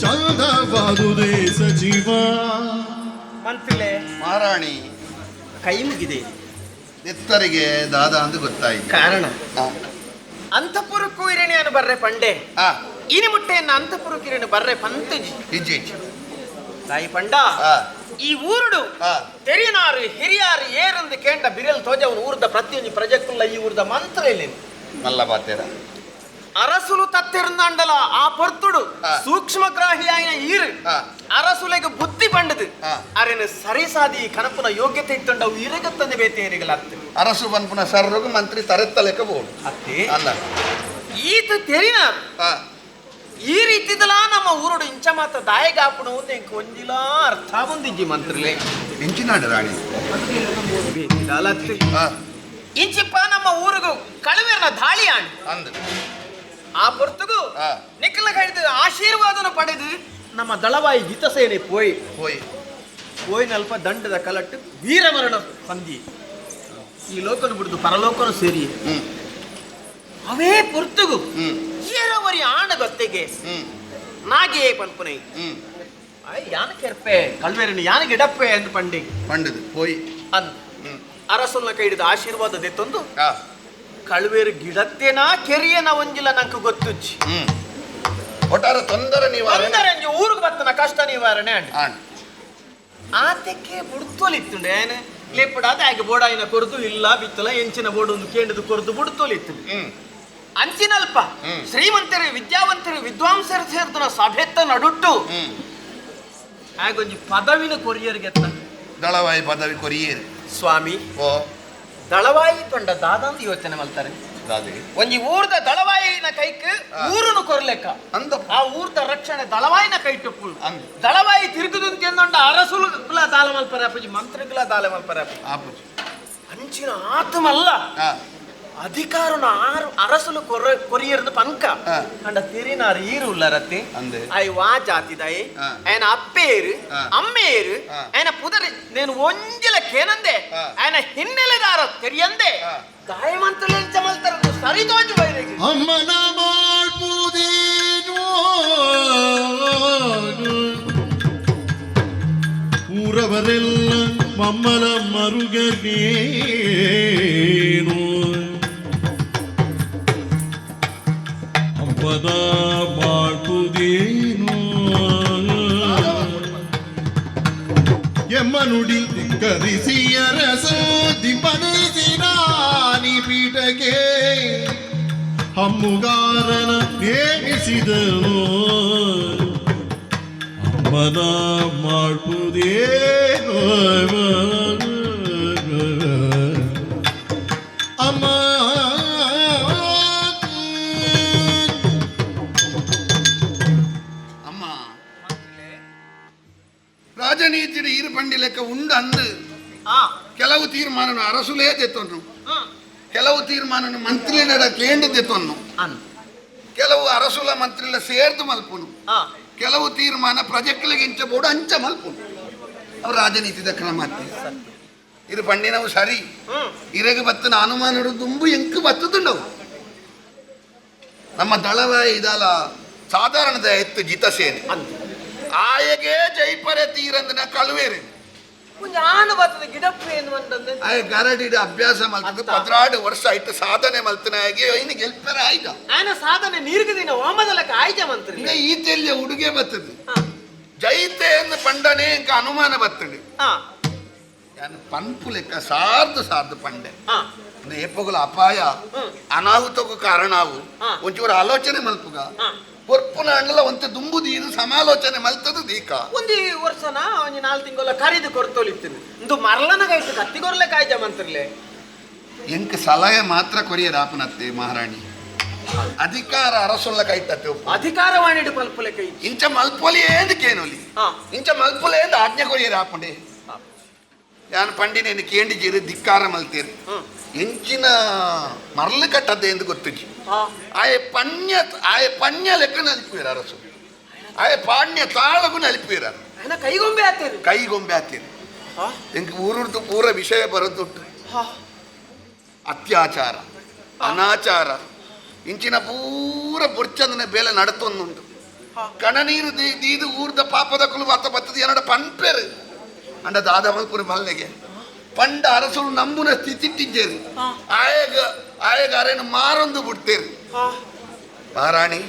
ಚಂದವಾದುದೆ ಸಚಿವ. ಮಂತ್ರಿಲೇ ಮಹಾರಾಣಿ ಕೈ ಮುಗಿದೆ. ನೆತ್ತರಿಗೆ ದಾದಾ ಅಂತ ಗೊತ್ತಾಯ್ತು ಕಾರಣ ಅಂತಃಪುರಕ್ಕೂ ಇರಣೆಯನ್ನು ಬರ್ರೆ ಪಂಡೆ ಇನಿ ಮುಟ್ಟೆಯನ್ನು ಅಂತಃಪುರಕ್ಕೆ ಇರಣೆ ಬರ್ರೆ ಪಂತಜಿ ಇಜ್ಜಿ ಇಜ್ಜಿ ತಾಯಿ ಪಂಡ ಈ ಊರುಡು ತೆರಿನಾರು ಹಿರಿಯಾರು ಏರಂದು ಕೇಂಡ ಬಿರಲ್ ತೋಜವನು ಊರ್ದ ಪ್ರತಿಯೊಂದು ಪ್ರಜೆಕುಲ್ಲ ಈ ಊರ್ದ ಮಂತ್ರ ಇಲ್ಲಿ ಮಲ್ಲ ಬಾತೇರ ಅರಸುಲು ತತ್ತೆರಂದಾಂಡಲ ಆ ಪೊರ್ತುಡು ಸೂಕ್ಷ್ಮಗ್ರಾಹಿಯಾಯಿನ ಈರು ಅರಸುಲೆಗೆ ಬುದ್ಧಿ ಬಂಡದು ಅರೆನ ಸರಿಸಾದಿ ಕನಪುನ ಯೋಗ್ಯತೆ ಇತ್ತುಂಡವು ಇರಗತ್ತಂದೆ ಬೇತೇರಿಗಳ ಅತ್ತೆ ಅರಸು ಬನ್ಪುನ ಸರ್ರಗು ಮಂತ್ರಿ ತರೆತ್ತಲೆಕ್ಕ ಬೋಡು ಅತ್ತೆ ಅಲ್ಲ ಈತ ತೆರಿನ ಈ ರೀತಿದಲ ನಮ್ಮ ಊರುಡು ಇಂಚ ಮಾತ ದಾಯಗಾಪುಣ ಎಂಕ್ ಒಂಜಿಲ ಅರ್ಥ ಬಂದಿಜ್ಜಿ ಮಂತ್ರಿಲೆ ಇಂಚಿನಾಡು ರಾಣಿ ಬೇತಿದಾಲತ್ತೆ ಇಂಚಿಪ್ಪ ನಮ್ಮ ಊರಿಗೂ ಕಳುವೆರ್ನ ದಾಳಿ ಆಂಡ್ ಅಂದು ಆ ಪೊರ್ತುಗು ನಿಕ್ಕಲ ಕೈದು ಆಶೀರ್ವಾದನ ಪಡೆದು ನಮ್ಮ ದಳವಾಯಿ ಜಿತಸೇನೆ ಪೋಯ್ ಪೋಯ್ ಪೋಯ್ನಲ್ಪ ದಂಡದ ಕಲಟ್ಟು ವೀರಮರಣ ಸಂಧಿ ಈ ಲೋಕನು ಬಿಡುದು ಪರಲೋಕನು ಸೇರಿ ಅವೇ ಪೊರ್ತುಗು ಏರವರಿ ಆಣ ಗೊತ್ತಿಗೆ ನಾಗೆ ಪನ್ಪುನೈ ಯಾನ ಕೆರ್ಪೆ ಕಲ್ವೇರನು ಯಾನ ಗಿಡಪ್ಪೆ ಎಂದು ಪಂಡಿ ಪಂಡದು ಪೋಯ್ ಅಂದ್ ಅರಸುಲ್ನ ಕೈ ಹಿಡಿದು ಆಶೀರ್ವಾದ ದೆತ್ತೊಂದು ಕಳುವೇರು ಗಿಡತ್ತೇನಾ ಕೆರಿಯನ ಒಂಜಿಲ ನಂಗೆ ಗೊತ್ತುಜ್ಜಿ ಒಟ್ಟಾರೆ ತೊಂದರೆ ನಿವಾರಣೆ ತೊಂದರೆ ಊರಿಗೆ ಬತ್ತನ ಕಷ್ಟ ನಿವಾರಣೆ ಅಂಡ್ ಆತಕ್ಕೆ ಬುಡ್ತೋಲಿತ್ತುಂಡೆ ಏನು ಲೇಪಡಾದ ಆಗ ಬೋಡಾಯಿನ ಕೊರದು ಇಲ್ಲ ಬಿತ್ತಲ ಎಂಚಿನ ಬೋರ್ಡ್ ಒಂದು ಕೇಂದ್ರದ ಕೊರದು ಬುಡ್ತೋಲಿತ್ತು ಅಂಚಿನಲ್ಪ ಶ್ರೀಮಂತರು ವಿದ್ಯಾವಂತರು ವಿದ್ವಾಂಸರು ಸೇರ್ತನ ಸಭೆತ್ತ ನಡುಟ್ಟು ಆಗೊಂಜಿ ಪದವಿನ ಕೊರಿಯರ್ಗೆತ್ತ ದಳವಾಯಿ ಪದವಿ ಕೊರಿಯೇರು. ಸ್ವಾಮಿ, ಓ ದಳವಾಯಿ ಪಂಡ ದಾದಂದು ಯೋಚನೆ ಮಲ್ತಾರೆ. ಒಂಜಿ ಊರ್ದ ದಳವಾಯಿನ ಕೈಕ್ ಊರುನು ಕೊರ್ಲೆಕ್ಕ ಅಂದ ಆ ಊರ್ದ ರಕ್ಷಣೆ ದಳವಾಯಿನ ಕೈಟುಪ್ಪು. ಅಂದ್. ದಳವಾಯಿ ತಿರುಗುದು ಎಂದೊಂಡ ಅರಸುಲುಲ ದಾಲ ಮಲ್ಪರೆ ಅಪ್ಪಜಿ, ಮಂತ್ರಿಗಳ ದಾಲ ಮಲ್ಪರೆ ಅಪ್ಪಜಿ. ಅಂಚಿನ ಆತ್ಮಲ್ಲ ಅಧಿಕಾರನ ಆರು ಅರಸುಲು ಕೊರಿಯರ್ದು ಪಂಕ ಅಂಡ ತಿರಿನಾರು ಈರು ಉಲ್ಲರತ್ತೆ. I ವಾ ಜಾತಿದಾಯಿ, ఆయన ಅಪ್ಪೇರು ಅಮ್ಮೇರು ఆయన ಪುದರಿ నేను ಒಂಜಿಲ ಕೇನಂದೆ ఆయన ಹಿನ್ನೆಲೆದಾರ ತೆರಿಯಂದೆ ದಾಯಮಂತಲು ಎಂಚ ಮಲ್ತಾರ ಸರಿ ತೋಜು ಬೈರೆಗೆ. ಅಮ್ಮನ ಮಾಡ್ಬುದೇನು ಊರವರೆಲ್ಲ ಮಮ್ಮಲ ಮರುಗನೇನು ಹಬ್ಬದ ಮಾಡ್ಬುದೇನು ಎಮ್ಮ ನುಡಿ ಕರಿಸಿ ಅರಸ ದಿಂಪನಿಸಿ ನಾನಿ ಪೀಠಕ್ಕೆ ಹಮ್ಮುಗಾರನ ನೇಮಿಸಿದನು. ಅಮ್ಮನ ಮಾಡ್ಬುದೇನು ಅಮ್ಮ. ಅಮ್ಮ, ರಾಜನೀತಿ ಈರು ಪಂಡಿ ಲೆಕ್ಕ ಉಂಡು ಅಂದು ಕೆಲವು ತೀರ್ಮಾನ ಅರಸುಲೇ ತೆತ್ತೊನ್ನು, ಕೆಲವು ತೀರ್ಮಾನ ಮಂತ್ರಿನ ಕೇಂದ್ರ ತೆತ್ತೊನ್ನು, ಕೆಲವು ಅರಸುಲ ಮಂತ್ರಿಲ ಸೇರ್ದು ಮಲ್ಪುನು, ಕೆಲವು ತೀರ್ಮಾನ ಪ್ರಜೆಕ್ಲಿಗೆ ಇಂಚ ಬೋಡು ಅಂಚ ಮಲ್ಪುನು. ಅವ್ರು ರಾಜನೀತಿದ ಕ್ರಮ ಅತ್ತೆ. ಇದು ಪಂಡಿನವು ಸರಿ. ಇರೆಗೆ ಬತ್ತನ ಅನುಮಾನಡು ದುಂಬು ಎಂಕು ಬತ್ತದುಂಡವು. ನಮ್ಮ ದಳವ ಇದಲ್ಲ ಸಾಧಾರಣದ ಎತ್ತು ಜಿತಸೇನೆ ಆಯಗೆ ಜೈಪರೆ ತೀರಂದನ ಕಳುವೇರೆ. ಆಯ ಗರಡಿಡ ಅಭ್ಯಾಸ ಮಲ್ತದ 12 ವರ್ಷ ಆಯ್ತು ಸಾಧನೆ ಮಲ್ತನಾಗಿ ಇನ್ನು ಗೆಲ್ಪರ ಆಯ್ತ. ಆಯನ ಸಾಧನೆ ನೀರ್ಗ ದಿನ ಓಮದಲಕ ಆಯ್ತ ಮಂತ್ರಿ. ಈ ತೆಲ್ಯ ಉಡುಗೆ ಬತ್ತದು ಜೈತೆ ಎಂದು ಪಂಡನೆ ಇಂಕ ಅನುಮಾನ ಬತ್ತದು. ಯಾನು ಪಂಪು ಲೆಕ್ಕ ಸಾರ್ದು ಸಾರ್ದು ಪಂಡೆ ಏಪೊಗಲ ಅಪಾಯ ಅನಾಹುತಕ್ಕೂ ಕಾರಣವು ಒಂಚೂರು ಆಲೋಚನೆ ಮಲ್ಪುಗ ಪೊರ್ಪುನ ಅಂಡಲ ಒಂತೆ ದುಂಬುದಿ ಇದು ಸಮಾಲೋಚನೆ ಮಲ್ತದು ದೀಕ. ಒಂದಿ ವರ್ಷನ ಒಂಜಿ 4 ತಿಂಗಳ ಕರಿದು ಕೊರ್ತೊಲಿತ್ತಿನ ಇಂದು ಮರಲನ ಕೈತು ಕತ್ತಿಗೊರ್ಲೆ ಕಾಯ್ಜ ಮಂತ್ರಿಲೆ. ಎಂಕ್ ಸಲಹೆ ಮಾತ್ರ ಕೊರಿಯರ್ ಆಪನತ್ತೆ ಮಹಾರಾಣಿ. ಅಧಿಕಾರ ಅರಸುಲ್ಲ ಕೈತತ್ತೆ ಅಧಿಕಾರವಾಣಿಡು ಪಲ್ಪುಲೆ ಕೈ ಇಂಚ ಮಲ್ಪೊಲಿ ಏಂದು ಕೇನೊಲಿ ಇಂಚ ಮಲ್ಪೊಲೆ ಏಂದು ಆಜ್ಞೆ ಕೊರಿಯರ್ ಆಪುಂಡೆ. ಯಾನು ಪಂಡಿನೇನು ಕೇಂಡಿಜೀರು ಧಿಕ್ಕಾರ ಮಲ್ತೇರು ಎಂಚಿನ ಮರಳು ಕಟ್ಟದ್ದೆ ಎಂದು ಗೊತ್ತುಜಿ. ಆಯೆ ಪಣ್ಯ ಆಯೆ ಪಣ್ಯ ಲೆಕ್ಕ ನಲಿಪುವಿರ ಅರಸು ಆಯೆ ಪಾಣ್ಯ ತಾಳಗು ನಲಿಪುವಿರ ಕೈಗೊಂಬೆ ಆತೇರು ಕೈಗೊಂಬೆ ಆತೇರು. ಎಂಕ್ ಊರುರ್ದು ಪೂರ ವಿಷಯ ಬರದುಂಟು. ಅತ್ಯಾಚಾರ ಅನಾಚಾರ ಇಂಚಿನ ಪೂರ ಬುರ್ಚಂದನ ಬೇಲೆ ನಡತೊಂದುಂಟು. ಕಣನೀರು ದೀದು ಊರ್ದ ಪಾಪದ ಕುಲು ಅತ್ತ ಬತ್ತದ ಏನಡ ಪನ್ಪೇರು ಅಂಡ ದಾದ ಮಲ್ಪುರ ಮಲ್ಲೆಗೆ ಪಂಡ ಅರಸುಲು ನಂಬುನ ಸ್ಥಿತಿ ಆಯಗ ಆಯಗ ಅರೇನು ಮಾರೊಂದು ಬಿಡ್ತೇರು. ಮಹಾರಾಣಿ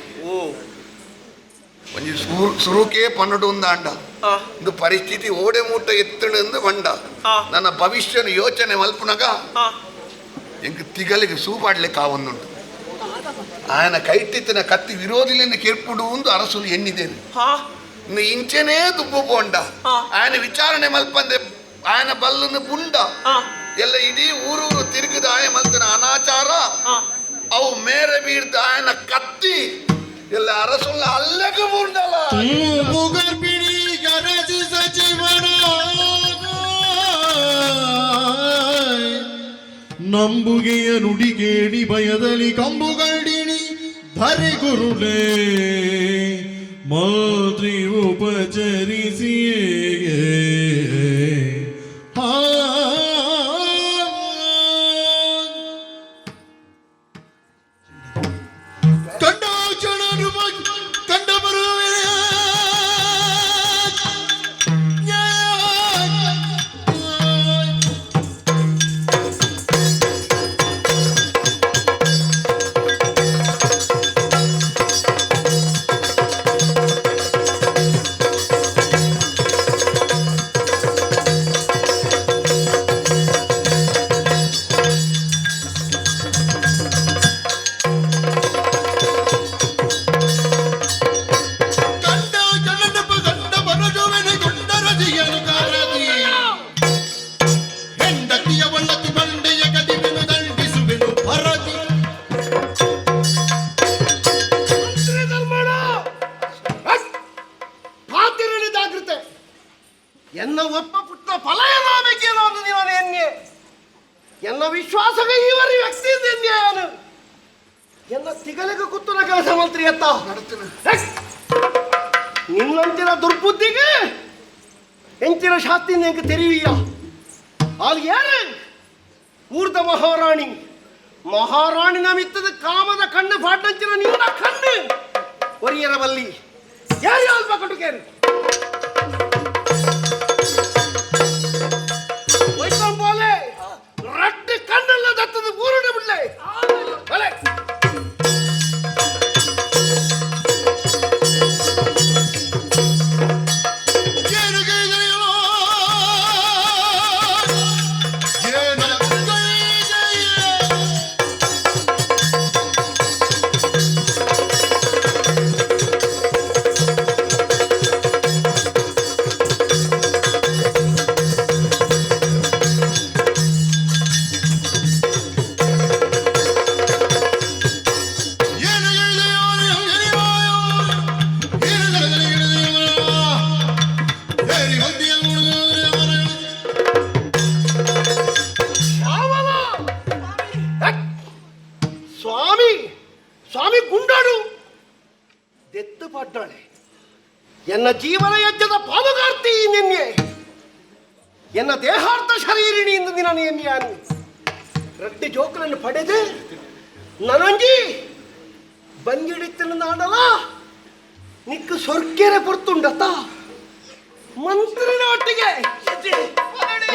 ಒಂಜಿ ಸುರುಕೆ ಪನ್ನಡು ಅಂಡ ಇದು ಪರಿಸ್ಥಿತಿ ಓಡೆ ಮೂಟ ಎತ್ತಣಂದು ಬಂಡ ನನ್ನ ಭವಿಷ್ಯನ ಯೋಚನೆ ಮಲ್ಪುನಗ ಎಂಕ್ ತಿಗಲಿಗೆ ಸೂಪಾಡ್ಲಿಕ್ಕೆ ಆವೊಂದುಂಟು. ಆಯನ ಕೈಟಿತ್ತಿನ ಕತ್ತಿ ವಿರೋಧಿಲಿನ ಕೇರ್ಪುಡು ಒಂದು ಅರಸುಲು ಎನ್ನಿದ್ದೇನೆ. ಇನ್ನು ಇಂಚೆನೇ ದುಬ್ಬು ಪೋಂಡ ಆಯನ ವಿಚಾರಣೆ ಮಲ್ಪಂದೆ ಆಯನ ಬಲ್ಲನ್ನು ಪುಂಡ ಎಲ್ಲ ಇಡೀ ಊರೂರು ತಿರುಗಿದ ಆಯ ಮಲ್ತನ ಅನಾಚಾರ ಅವು ಮೇರೆ ಬೀರ್ದ ಆಯನ ಕತ್ತಿ ಎಲ್ಲ ಅರಸುಲ್ಲ ಅಲ್ಲಗ ಪುಂಡಲ. ಗರ್ಭಿಣಿ ಗರಜಿ ಸಚಿವನ ನಂಬುಗೆಯ ನುಡಿ ಕೇಳಿ ಭಯದಲ್ಲಿ ಕಂಬುಗಡಿಣಿ ಧರೆ ಗುರುಳೇ ಮಂತ್ರಿ ಉಪಚರಿಸಿ ಕಂಡಾಚಣನು ಕಂಡ ಬರುವೆ. ಎನ್ನ ತಿಗಲಿಗೆ ಕುತ್ತುನ ಕೆಲಸ ಮಂತ್ರಿ ಅತ್ತ ನಿನ್ನಂಚಿನ ದುರ್ಬುದ್ಧಿಗೆ ಎಂಚಿನ ಶಾಸ್ತಿ ನಿಂಗೆ ತೆರಿವಿಯ ಅದು ಯಾರು ಊರ್ದ ಮಹಾರಾಣಿ ಮಹಾರಾಣಿ ನಮಿತ್ತದ ಕಾಮದ ಕಣ್ಣು ಫಾಟಂಚಿನ ನಿನ್ನ ಕಣ್ಣು ಒರಿಯರ ಬಲ್ಲಿ ಯಾರು ಯಾರು ಕಟ್ಟುಕೇನು ಹೋಲೆ ರಟ್ಟು ಕಣ್ಣೆಲ್ಲ ದತ್ತದ ಊರುಡೆ ಬಿಡ್ಲೆ ಬಲೆ ಸ್ವಾಮಿ ಸ್ವಾಮಿ ಗುಂಡಾಡು ದೆತ್ತು ಪಡ್ಡಾಳೆ ಎನ್ನ ಜೀವನ ಯಜ್ಞದ ಪಾಲುಗಾರ್ತಿ ನಿನ್ನೆ ಎನ್ನ ದೇಹಾರ್ಥ ಶರೀರಿಣಿ ಎಂದು ದಿನ ಎನ್ಯಾನು ರಟ್ಟಿ ಜೋಕಲನ್ನು ಪಡೆದು ನನಂಜಿ ಬಂಗಿಡಿತ್ತನ ನಾಡಲ ನಿಕ್ಕು ಸೊರ್ಕೆರೆ ಪೊರ್ತುಂಡತ ಮಂತ್ರಿನ ಒಟ್ಟಿಗೆ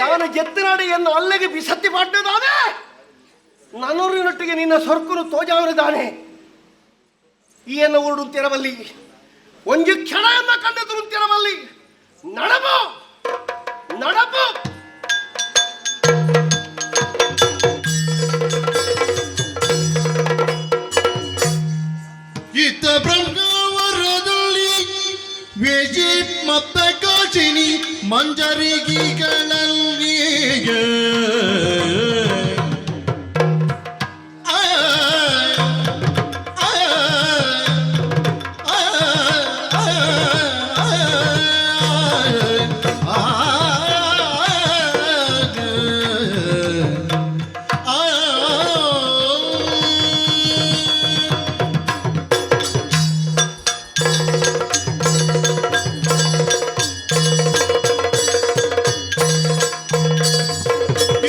ಯಾವನ ಜೆತ್ತನಾಡಿ ಎನ್ನ ಅಲ್ಲಿಗೆ ಬಿಸತ್ತಿ ಪಡ್ಡದಾನೆ ನಾನೂರಿನೊಟ್ಟಿಗೆ ನಿನ್ನ ಸೊರ್ಕುನು ತೋಜಾವರಿದ್ದಾನೆ ಈ ಎನ್ನ ಓಡುತ್ತಿರಬಲ್ಲಿ ಒಂದು ಕ್ಷಣವನ್ನು ಕಂಡು ನಡಬು ನಡಬು ಇತ್ತ ಬ್ರಹ್ಮಾವರದಲ್ಲಿ ವೇಜಿ ಮತ್ತ ಕಾಶಿನಿ ಮಂಜರಿಗಿಗಳಲ್ಲಿ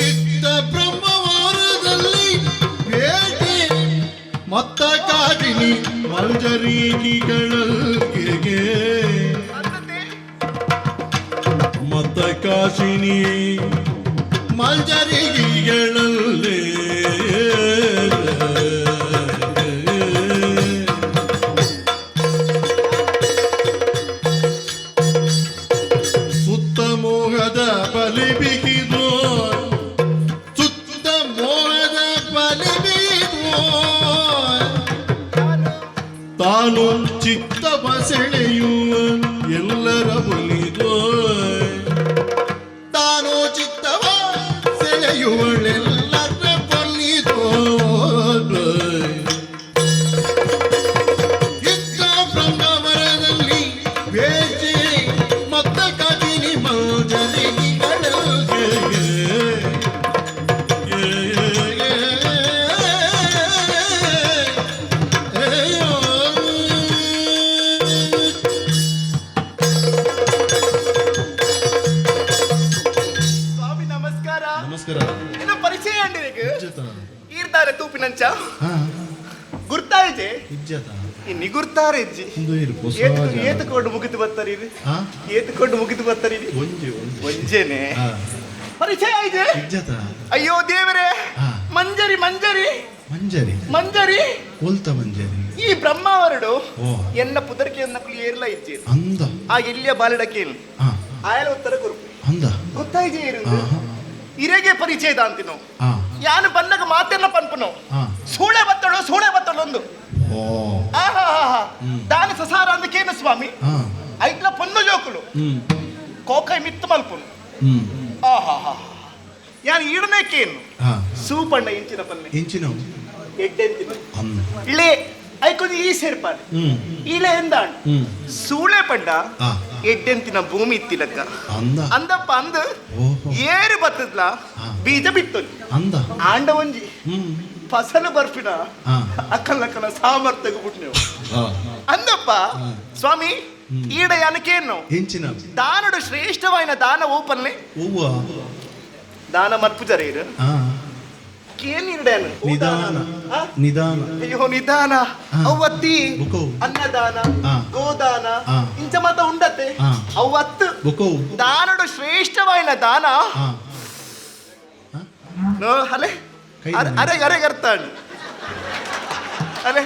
ಇದ್ದ ಬ್ರಹ್ಮವಾರದಲ್ಲಿ ಬೇಟೆ ಮತ್ತ ಕಾಡಿನಿ ಮಂಜರೀಗಿಗಳಿಗೆ ಮತ್ತ ಕಾಶಿನಿ ಮಂಜರಿಗಿಗಳಲ್ಲಿ ಸುತ್ತ ಮೋಹದ ಬಲಿ ಬಿಗಿದು ಸುತ್ತ ಮೋಹದ ಬಲಿ ಬಿಗಿದು ತಾನು ಚಿತ್ತವ ಸೆಳೆಯುವ ಎಲ್ಲರ ಒಲಿದು ತಾನು ಚಿತ್ತವ ಸೆಳೆಯುವಳೆಲ್ಲರ ಒಲಿದು ಇದ್ದ ಬ್ರಹ್ಮವರದಲ್ಲಿ ಬೇಜೆ ಮತ್ತ ಕಾಜಿನಿ ಮಂಜರಿಗಳಿಗೆ ಸ್ವಾಮಿ ನಮಸ್ಕಾರ. ನಮಸ್ಕಾರ. ನಿನ್ನ ಪರಿಚಯ ಅಂಡಿ ಈರ್ದಾರೆ ತೂಪಿನಂಚ ಗುರ್ತಾಯಿಜೆ ಇನ್ನಿ ಗುರ್ತಾರೆ ಇಜ್ಜಿ ಏತುಕೊಂಡು ಮುಗಿದು ಬರ್ತಾರೆ ಏತುಕೊಂಡು ಮುಗಿದು ಬರ್ತಾರೆ ಒಂಜೇನೆ ಪರಿಚಯ ಇದೆ. ಅಯ್ಯೋ ದೇವರೇ, ಮಂಜರಿ ಮಂಜರಿ ಮಂಜರಿ ಮಂಜರಿ ಕೊಲ್ತ ಮಂಜರಿ ಈ ಬ್ರಹ್ಮಾವರಡು ಎನ್ನ ಪುದರ್ಕೆಯನ್ನ ಏರ್ಲ ಇಜ್ಜಿ ಅಂದ ಆ ಎಲ್ಲಿಯ ಬಾಲಿಡಕೇನು ಆಯಲ ಉತ್ತರ ಗುರುಪು ಅಂದ ಗೊತ್ತಾಯ್ಜೆ ಇರೆಗೆ ಪರಿಚಯ ಅಂತಿನೋ ಯಾನು ಬಂದಾಗ ಮಾತೆಲ್ಲ ಪನ್ಪುನು ಸೂಳೆ ಬತ್ತಳು ಸೂಳೆ ಬತ್ತಳು ಒಂದು ಆಹಾ ದಾನ ಸಸಾರ ಅಂದಕೇನು ಸ್ವಾಮಿ ಐಟ್ಲ ಪೊನ್ನು ಜೋಕುಲು ಕೋಕೈ ಮಿತ್ತು ಮಲ್ಪುನು ಆಹಾ ಯಾನು ಈಡನೇಕೇನು ಸೂಪಣ್ಣ ಇಂಚಿನ ಪನ್ನೆ ಇಂಚಿನ ಎಡ್ಡೆಂತಿನ ಇಳೆ ಐಕೊಂದು ಈ ಸೇರ್ಪಾಡು ಇಳೆ ಎಂದಾಂಡ್ ಸೂಳೆ ಪಂಡ ಎಡ್ಡೆಂತಿನ ಭೂಮಿ ಇತ್ತಿಲಕ್ಕ ಅಂದಪ್ಪ ಅಂದು ಏರು ಬತ್ತದ್ಲ ಬೀಜ ಬಿತ್ತು ಅಂದ ಆಂಡ ಒಂಜಿ ಫಸಲು ಬರ್ಪಿನ ಅಕ್ಕಲಕ್ಕನ ಸಾಮರ್ಥ್ಯ ಬಿಟ್ನೇವು ಅಂದಪ್ಪ ಸ್ವಾಮಿ ಈಡ ಯಾನಕೇನು ಎಂಚಿನ ದಾನಡು ಶ್ರೇಷ್ಠವಾಯಿನ ದಾನ ಓಪನ್ಲೆ ಹೂವ ದಾನ ಮರ್ಪುಜರೇರು ಕೇನ್ ಈಡೇನು ನಿಧಾನ ನಿಧಾನ ಅಯ್ಯೋ ನಿಧಾನ ಅವ್ವತ್ತಿ ಅನ್ನದಾನ ಗೋದಾನ ಇಂಚ ಮಾತ ಉಂಡತೆ ಅವ್ವತ್ತು ದಾನಡು ಶ್ರೇಷ್ಠವಾಯಿನ ದಾನ ಅಲೆ ಅರೆ ಅರೆ ಅರ್ತಾಣಿ ಅಲೆ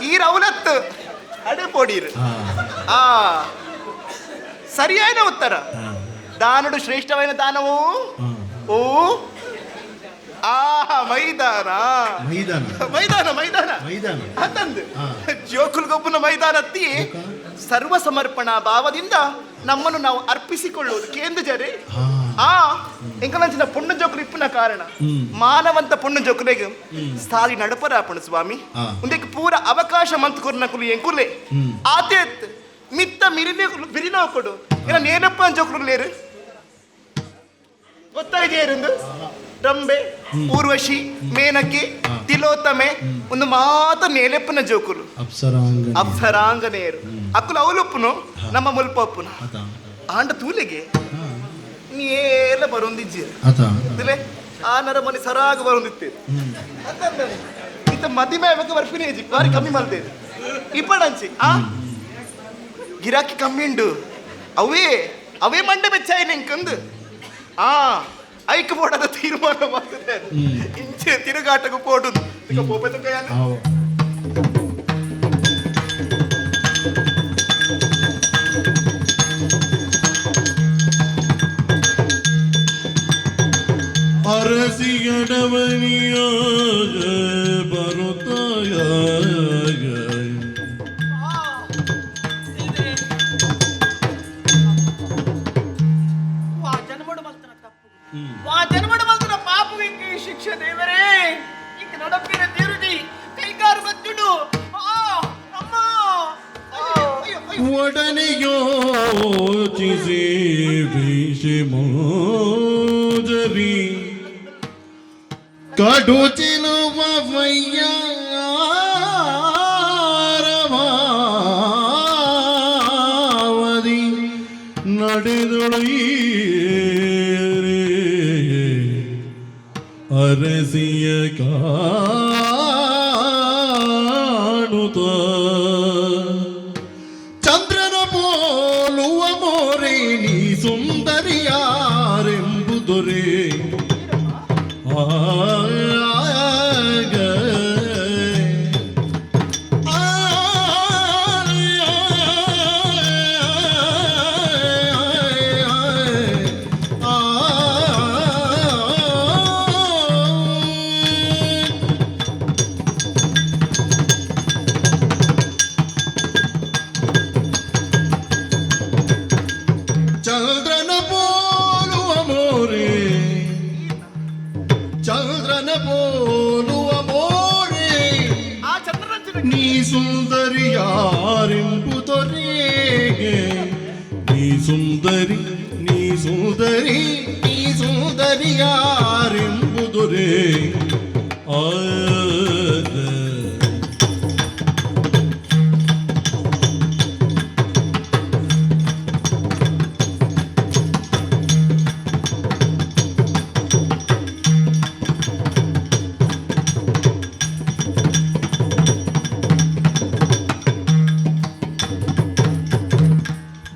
ಈರ್ ಅವಲತ್ತು ಅಡೆ ಪೋಡೀರು ಆ ಸರಿಯಾದ ಉತ್ತರ ದಾನಡು ಶ್ರೇಷ್ಠವಾದ ದಾನವು ಓ ಆ ಮೈದಾನ ಮೈದಾನ ಮೈದಾನ ಮೈದಾನ ಮೈದಾನ ಅಂತಂದು ಜೋಕುಲ್ ಗೊಬ್ಬನ ಮೈದಾನತ್ತಿ ಸರ್ವ ಸಮರ್ಪಣಾ ಭಾವದಿಂದ ನಮ್ಮನ್ನು ನಾವು ಅರ್ಪಿಸಿಕೊಳ್ಳುವುದು ಕೇಂದ್ರ ಜರಿ ಆ ಎಂಕಲಂಚಿನ ಪುಣ್ಯ ಜೋಕುಲು ಇಪ್ಪುನ ಕಾರಣ ಮಾನವಂತ ಪುಣ್ಯ ಜೋಕುಲೆಗ್ ಸಾಲಿ ನಡಪರ ಪುಣ ಸ್ವಾಮಿ ಉಂದಕ್ಕೆ ಪೂರ ಅವಕಾಶ ಮಂತ್ ಕೊರ್ನ ಕುಲು ಎಂಕುಲೆ ಆತೇತ್ ಮಿತ್ತ ಮಿರಿನೆ ಬಿರಿನೋ ಕೊಡು ಇಲ್ಲ ನೇನಪ್ಪ ಜೋಕುಲು ಲೇರು ಗೊತ್ತಾಯಿದೆಯೇರಿಂದು ರಂಬೆ ಊರ್ವಶಿ ಮೇನಕೆ ತಿಲೋತ್ತಮೆ ಒಂದು ಮಾತ ನೇಲೆಪ್ಪನ ಜೋಕುಲು ಅಪ್ಸರಾಂಗ ಅಪ್ಸರಾಂಗನೆಯರು ಅಕ್ಕುಲು ಅವಲುಪ್ಪುನು ನಮ್ಮ ಮುಲ್ಪಪ್ಪುನು ಆಂಡ ತೂಲೆಗೆ ನೀ ಎಲ್ಲ ಬರೊಂದಿಜ್ಜಿ ಇದಿಲೆ ಆ ನರ ಮನೆ ಸರಾಗ ಬರೊಂದಿತ್ತೆ ಇತ್ತ ಮದಿಮೆ ಬೇಕು ಬರ್ಪಿನ ಏಜಿ ಬಾರಿ ಕಮ್ಮಿ ಮಲ್ತೇನೆ ಇಪ್ಪಡಂಚಿ ಆ ಗಿರಾಕಿ ಕಮ್ಮಿ ಉಂಡು ಅವೇ ಅವೇ ಮಂಡೆ ಬೆಚ್ಚಾಯಿ ನಿಂಕಂದು ಆ ಐಕ್ ಬೋರ್ಡದ ತೀರ್ಮಾನ ಮಾಡ್ತದೆ ಇಂಚೆ ತಿರುಗಾಟకు ಪೋಡುದು ಅರಸಿಯಡವನಿಯಾಗ ಬರುತ್ತಾಯ ವಾ ಜನ್ಮಡು ಮಲ್ತನ ತಪ್ಪು ವಾ ಜನ್ಮಡು ಮಲ್ತನ ಪಾಪವಿಂಗೆ ಶಿಕ್ಷೆ ದೇವರೇ ಇಂಕ ನಡಪಿನ ತೀರುದಿ ಕೈಕಾರು ಬತ್ತುಡು ಆ ಅಮ್ಮ ಒಡನೆ ಯೋಚಿಸಿ ಭೀಷಿ ಮೋಜರಿ ಕಡು ಚಿಲುವ ವಯ್ಯಾರಮಾವಧಿ ನಡೆದೊಳು ಅರಸಿಯ ಕಾಣುತ್ತ ಚಂದ್ರನ ಪೋಲುವ ಮೋರೆ ನೀ ಸುಂದರಿಯಾರೆಂಬುದೊರೆ ಆಗ ಚಂದ್ರನ ಪೋಲುವ ಮೋರೆ ಚಂದ್ರನ ಪೋಲುವ ಮೋರೆ ಆ ಚಂದ್ರನ ನೀ ಸುಂದರಿ ಯಾರೆಂಬುದೊರೆ ನೀ ಸುಂದರಿ ನೀ ಸುಂದರಿ ನೀ ಸುಂದರಿ ಯಾರೆಂಬುದೊರೆ ಆ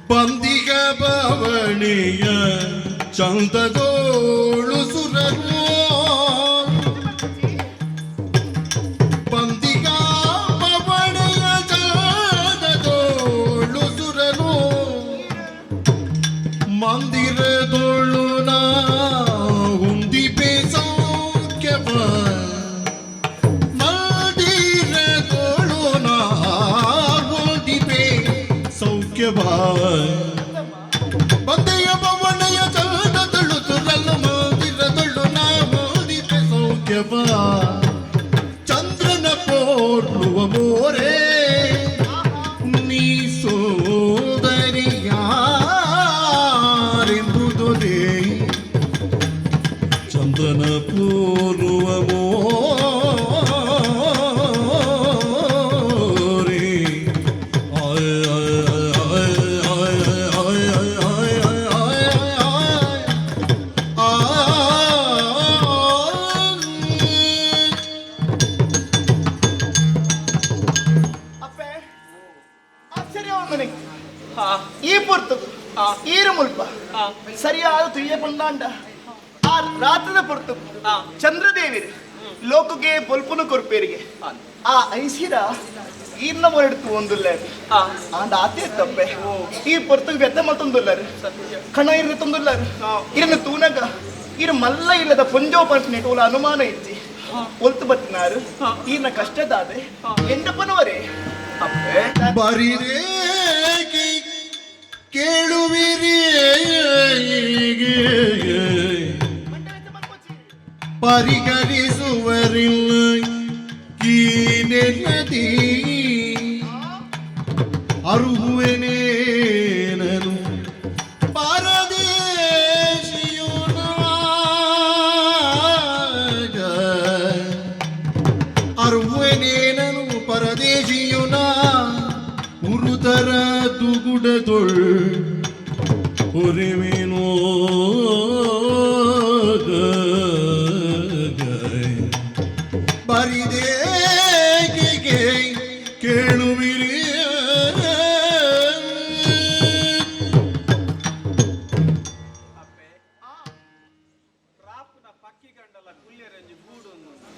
ಬಂದಿಗ ಬವಣಿಯ ಚಂದದೋಳು ಸುರರು ಬಂದಿಗ ಬವಣೆಯ ಚಂದದೋಳು ಸುರರು ಮಂದಿರದೋಳು ನಾ ಹುಂದಿಪೆ ಸೌಖ್ಯವ ಮಂದಿರದೋಳು ನಾ ಹುಂದಿಪೆ ಸೌಖ್ಯವ ಬಂದೆಯ ಬವಣೆಯ ಚಂದದಳು ಸುರಲು ಮಂದಿರದೊಳು ನಾ ಹುಂದಿಪೆ ಸೌಖ್ಯವ ಚಂದ್ರನ ಪೋರ್ಲುವ ಮೋರೆ ನೀ ಸೋದರಿ ಯಾರೆಂಬುದೇ ಚಂದ್ರನ ಪೋಲುವ ಮೋರೆ ಈ ಪೊರ್ತುಗು ಈರು ಮುಲ್ಪ ಸರಿಯಾದ ತುಯ್ಯ ಪಂಡಾಂಡ ಆ ರಾತ್ರಿದ ಪೊರ್ತುಗು ಚಂದ್ರದೇವಿರು ಲೋಕಗೆ ಬೊಲ್ಪುನು ಕೊರ್ಪೇರಿಗೆ ಆ ಐಸಿರ ಈರ್ನ ಹೊರಡ್ತು ಒಂದುಲ್ಲ ಆಂಡ ಆತೆ ತಪ್ಪೆ ಈ ಪೊರ್ತುಗು ವ್ಯಥ ಮತ್ತೊಂದುಲ್ಲರು ಕಣ ಇರ್ನ ತೊಂದುಲ್ಲರು ಇರನ್ನು ತೂನಗ ಇರು ಮಲ್ಲ ಇಲ್ಲದ ಪೊಂಜೋ ಪರ್ಸ್ನೆಟ್ ಓಲ ಅನುಮಾನ ಇಜ್ಜಿ ಒಲ್ತು ಬತ್ತಿನಾರು ಈರ್ನ ಕಷ್ಟದಾದೆ ಎಂಡಪ್ಪನವರೇ ಬರಿರೇಗಿ ಕೇಳುವಿರಿ ಪರಿಗಣಿಸುವರಿಲ್ಲ ಈ ನೆಲದಿ ಅರುಹುವೆನೇನನು ಪರದೇಶಿಯು ನಾಗ ಅರುಹುವೆನೇನನು ಪರದೇಶಿಯು ನಾ ಉರುತರ ದುಗುಡದೊಳ್ ಉರಿವಿನೋ ಬರಿದೇಗಿಗೆ ಕೇಳುವಿರಿ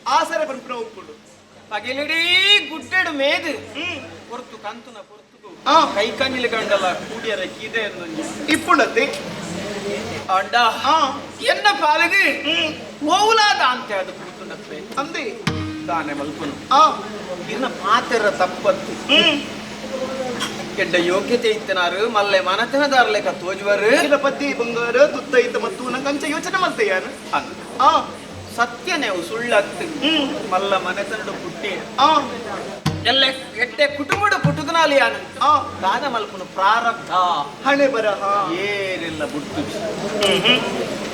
ಆಸರೆ ಪನ್ಪುನ ಉಪ್ಪುಂಡು ಪಗಿಲಿಡೀ ಗುಡ್ಡೆಡು ಮೇದು ಪೊರ್ತು ಕಂತುನ ಪೊರ್ತುಗು ಕೈ ಕಂಜಿಲಿ ಗಂಡಲ ಕೂಡಿಯರ ಕೀದೆ ಎಂದೊಂಜಿ ಇಪ್ಪುಂಡತ್ತೆ ಅಂಡ ಎನ್ನ ಪಾಲಿಗೆ ಓವುಲಾದ ಅಂತೆ ಅದು ಕೂತುಂಡಪ್ಪೆ ಅಂದೆ ದಾನೆ ಮಲ್ಪನು ಇನ್ನ ಪಾತೆರ ತಪ್ಪತ್ತು ಕೆಡ್ಡ ಯೋಗ್ಯತೆ ಇತ್ತನಾರು ಮಲ್ಲೆ ಮನತನದಾರ್ಲೆಕ ತೋಜುವರು ಪದ್ದಿ ಬಂಗಾರ ತುತ್ತ ಇತ್ತ ಮತ್ತು ನಂಗಂಚ ಯೋಚನೆ ಮಲ್ತೆ ಯಾನು ಸತ್ಯನೇವು ಸುಳ್ಳತ್ತು ಮಲ್ಲ ಮನೆತನಡು ಪುಟ್ಟಿ ಎಲ್ಲ ಎಡ್ಡೆ ಕುಟುಂಬಡು ಪುಟ್ಟುದನಾಲಿ ಯಾನು ದಾನ ಮಲ್ಪನು ಪ್ರಾರಬ್ಧ ಹಣೆ ಬರಹ ಏನೆಲ್ಲ ಬುಟ್ಟು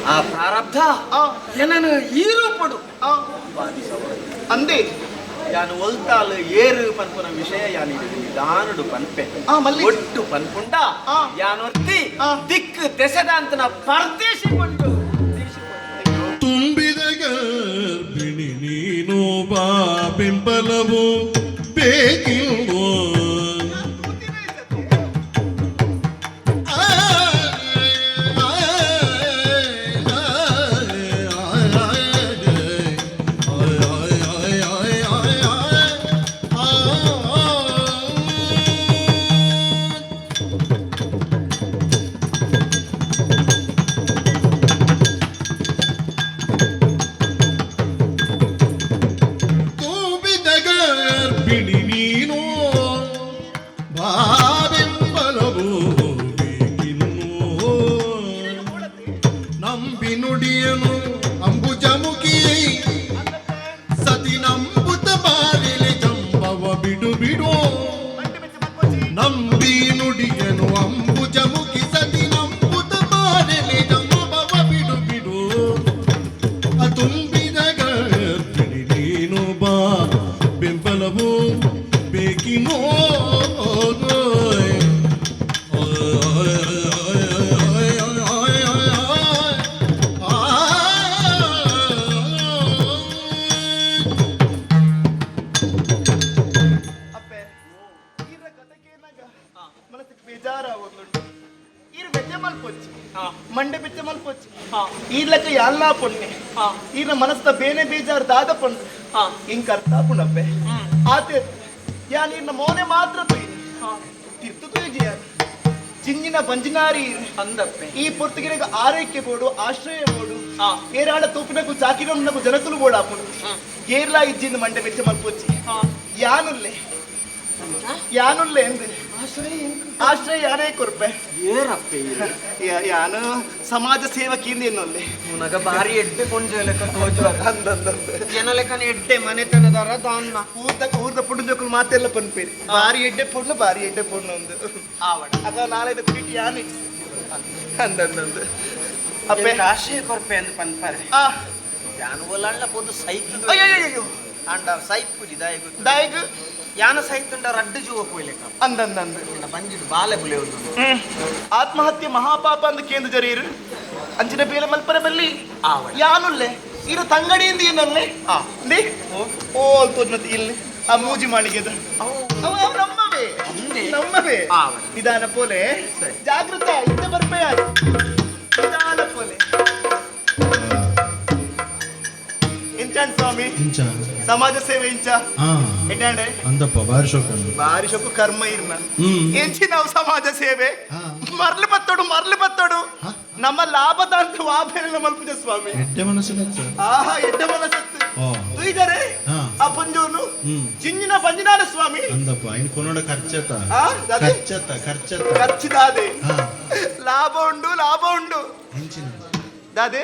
ಆ ಪ್ರಾರಬ್ಧ ಏನನು ಈ ರೂಪಡು ಅಂದೆ ಯಾನು ಒಲ್ತಾಲು ಏರು ಪನ್ಪುನ ವಿಷಯ ಯಾನು ದಾನುಡು ಪನ್ಪೆ ಒಟ್ಟು ಪನ್ಪುಂಡ ಯಾನೊರ್ತಿ ದಿಕ್ಕು ದೆಸೆದಾಂತನ ಪರದೇಶಿ ಕೊಂಡು ತುಂಬಿದ ಗರ್ಭಿಣಿ ನೀನು ಬಾ ಬೆಂಬಲವು ಬೇಕಿಲ್ವೋ ತುಂಬಿದ ಗರ್ಭಿಣಿ ನೀನು ಬಾ ಬೆಂಬಲವು ಬೇಕಿನ್ನು ನಂಬಿ ನುಡಿಯನು ಅಂಬುಜಮುಖಿ ಸತಿ ನಂಬುತ ಬಾರಿಲಿ ಜಂಬವ ಬಿಡು ಬಿಡು ನಂಬಿ ನುಡಿಯನು ಅಂಬುಜಮುಖಿ ಸತಿ ನಂಬುತ ಬಾರಿಲಿ ಜಂಬವ ಬಿಡು ಬಿಡು ತುಂಬಿದ ಗರ್ಭಿಣಿ ನೀನು ಬಾ ಬೆಂಬಲವು ಬೇಕಿನೋ ಅಪ್ಪೆ ಈರ ಕಥೆಕೇನಾಗ ಮನಸ್ಸಿಗೆ ಬೇಜಾರಾಗೋದುಂಟು ಈರು ಬೆಚ್ಚ ಮಲ್ಪೊಚ್ಚಿ ಮಂಡೆ ಬೆಚ್ಚ ಮಲ್ಪೊಚ್ಚಿ ಈರ್ಲಕ್ಕ ಎಲ್ಲ ಪೊಣ್ಣೆ ಈರ್ನ ಮನಸ್ಸ ಬೇನೆ ಬೇಜಾರು ದಾದ ಪೊಣ್ಣು ಹಿಂಗ್ ಅರ್ಥ ಪುಣಪ್ಪೆ ಆತೆ ಯಾನ್ ಈರ್ನ ಮೌನೆ ಮಾತ್ರ ತುಯ್ಯಿ ತಿರ್ತು ತುಯ್ಯಿ ಯಾನ್ ಚಿಂಜಿನ ಬಂಜಿನಾರಿ ಅಂದಪ್ಪೆ ಈ ಪೊರ್ತುಗಿರಗ ಆರೈಕೆ ಬೋಡು ಆಶ್ರಯ ಬೋಡು ಏರಾಳ ತೂಪಿನಕು ಚಾಕಿರಮ್ಮನಕು ಜನಕುಲು ಬೋಡು ಆಪುಡು ಏರ್ಲಾ ಇಜ್ಜಿಂದ ಮಂಡೆ ಬೆಚ್ಚ ಮಲ್ಪೊಚ್ಚಿ ಯಾನುಲ್ಲೆ ಯಾನುಲ್ಲೆ ಎಂದ್ ಆಶ್ರಯ ಯಾರೇ ಕೊರ್ಪೆ ಏರಪ್ಪೆ ಯಾನು ಸಮಾಜ ಸೇವಕಿಂದ ಎನ್ನೊಲ್ಲೆ ಮುನಗ ಬಾರಿ ಎಡ್ಡೆ ಕೊಂಜ ಲೆಕ್ಕ ತೋಜುವರ ಜನಲೆಕ್ಕನ ಎಡ್ಡೆ ಮನೆತನದರ ದಾನ್ನ ಊರ್ದ ಊರ್ದ ಪುಂಡು ಜೋಕುಲು ಮಾತೆಲ್ಲ ಪನ್ಪೇರಿ ಬಾರಿ ಎಡ್ಡೆ ಪೊಣ್ಣು ಬಾರಿ ಎಡ್ಡೆ ಪೊಣ್ಣು ಒಂದು ಆವಡ ಅದ ನಾಳೆ ಕುಡಿಟಿ ಯಾನು ಅಂದಂದಂದು ಅಪ್ಪೆ ಆಶ್ರಯ ಕೊರ್ಪೆ ಅಂದ್ ಪನ್ಪರೆ ಯಾನು ಒಲಳ್ಳ ಪೋದು ಸೈತು ಅಯ್ಯಯ್ಯೋ ಅಂಡ ಸೈಪುಜಿ ದಾಯಗು ದಾಯಗು ಯಾನ ಸೈತುಂಡ ರಡ್ಡು ಜೀವ ಪೋಯ್ಲೆಕ್ಕ ಅಂದಂದಂದು ಬಂಜಿಡು ಬಾಲೆ ಬುಲೆ ಒಂದು ಆತ್ಮಹತ್ಯೆ ಮಹಾಪಾಪ ಅಂದ ಕೇಂದ್ರ ಜರೀರು ಅಂಚಿನ ಬೇಲೆ ಮಲ್ಪರ ಬಲ್ಲಿ ಯಾನುಲ್ಲೆ ಇರು ತಂಗಡಿಯಿಂದ ಏನಲ್ಲೆ ಓ ತೋಜ್ಮತಿ ಇಲ್ಲಿ ಆ ಮೂಜಿ ಮಾಳಿಗೆದ ಅವ ನಮ್ಮವೇ. ನಮ್ಮನೆ. ನಮ್ಮವೇ. ಆ. ನಿಧಾನ ಪೋಲೆ, ಜಾಗೃತ ಇದ್ದ ಬರ್ಪೆಯ, ನಿಧಾನ ಪೋಲೆ. ಇಂಚಾನ್ ಸ್ವಾಮಿ? ಇಂಚ. ಸಮಾಜ ಸೇವೆ ಇಂಚ? ಹಾ. ಎಡ್ಡಾಂಡೆ. ಅಂದಪ್ಪ, ಬಾರಿ ಶೋಕಂಡು. ಬಾರಿ ಶೊಕ್ಕು ಕರ್ಮ ಇರ್ನ. ಎಂಚಿ ನಾವು ಸಮಾಜ ಸೇವೆ? ಮರ್ಲು ಬತ್ತೋಡು, ಮರ್ಲು ಬತ್ತೋಡು. ನಮ್ಮ ಲಾಭದಾಂತ ವಾಬೇಲ ಮಲ್ಪುಜ ಸ್ವಾಮಿ. ಎಡ್ಡೆ ಮನಸ್ಸಿನ. ಆಹಾ, ಎಡ್ಡೆ ಮನಸ್ಸತ್ತು. ತುಯ್ದರೆ ಆ ಪಂಜೋನು ಜಿಂಜಿನ ಪಂಜಿನಾಡ ಸ್ವಾಮಿ. ಅಂದಪ್ಪ, ಇನ್ ಕೊನೋಡ ಖರ್ಚತ. ಆ, ದಾದೆ? ಖರ್ಚತ, ಖರ್ಚತ. ಖರ್ಚು ದಾದೆ? ಲಾಭ ಉಂಡು, ಲಾಭ ಉಂಡು. ಎಂಚಿನ? ದಾದೆ?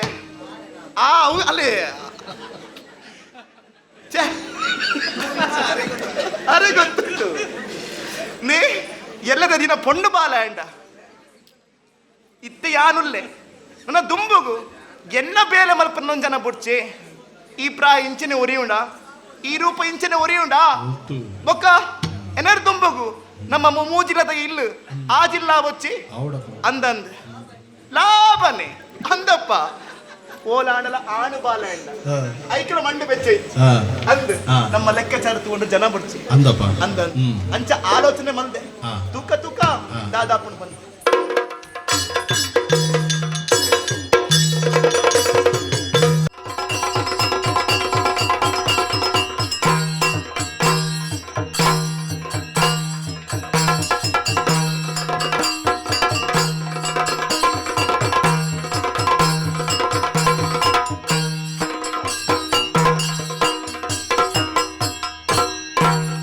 ಆ ಅವು ಅಲ್ಲಿ ಛೆ. ಅರೆ, ಗೊತ್ತುಂಟು. ನೇ ಎಲ್ಲದ ದಿನ ಪೊಂಡು ಬಾಲ ಅಂಡ ಇತ್ತೆ ಯಾನುಲ್ಲೆ. ನನ್ನ ದುಂಬುಗು ಎನ್ನ ಬೇಲೆ ಮಲ್ಪನ್ನೊಂದು ಜನ ಬುಡ್ಚೆ. ಈ ಪ್ರಾಯ ಇಂಚನೆ ಒರಿಯುಂಡ? ಈ ರೂಪ ಇಂಚನೆ ಒರಿಯುಂಡ? ಬೊಕ್ಕ ಎನರ್ ದುಂಬುಗು ನಮ್ಮ ಮೂಜಿಲದ ಇಲ್ಲು ಆ ಜಿಲ್ಲಾ ಬೊಚ್ಚಿ. ಅವಡಪ್ಪ. ಅಂದಂದ್ ಲಾಭನೆ ಅಂದಪ್ಪ. ಓಲಾಂಡಲ ಆಣು ಬಾಲ ಅಂಡ ಐಕಳ ಮಂಡು ಬೆಚ್ಚ ಅಂದ್. ನಮ್ಮ ಲೆಕ್ಕಾಚಾರ ತಗೊಂಡು ಜನ ಬುಡ್ಚಿ ಅಂದಪ್ಪ. ಅಂದ. ಅಂಚ ಆಲೋಚನೆ ಮಂದೆ. ತೂಕ ತೂಕ ದಾದಾಪುಣ ಬಂದ.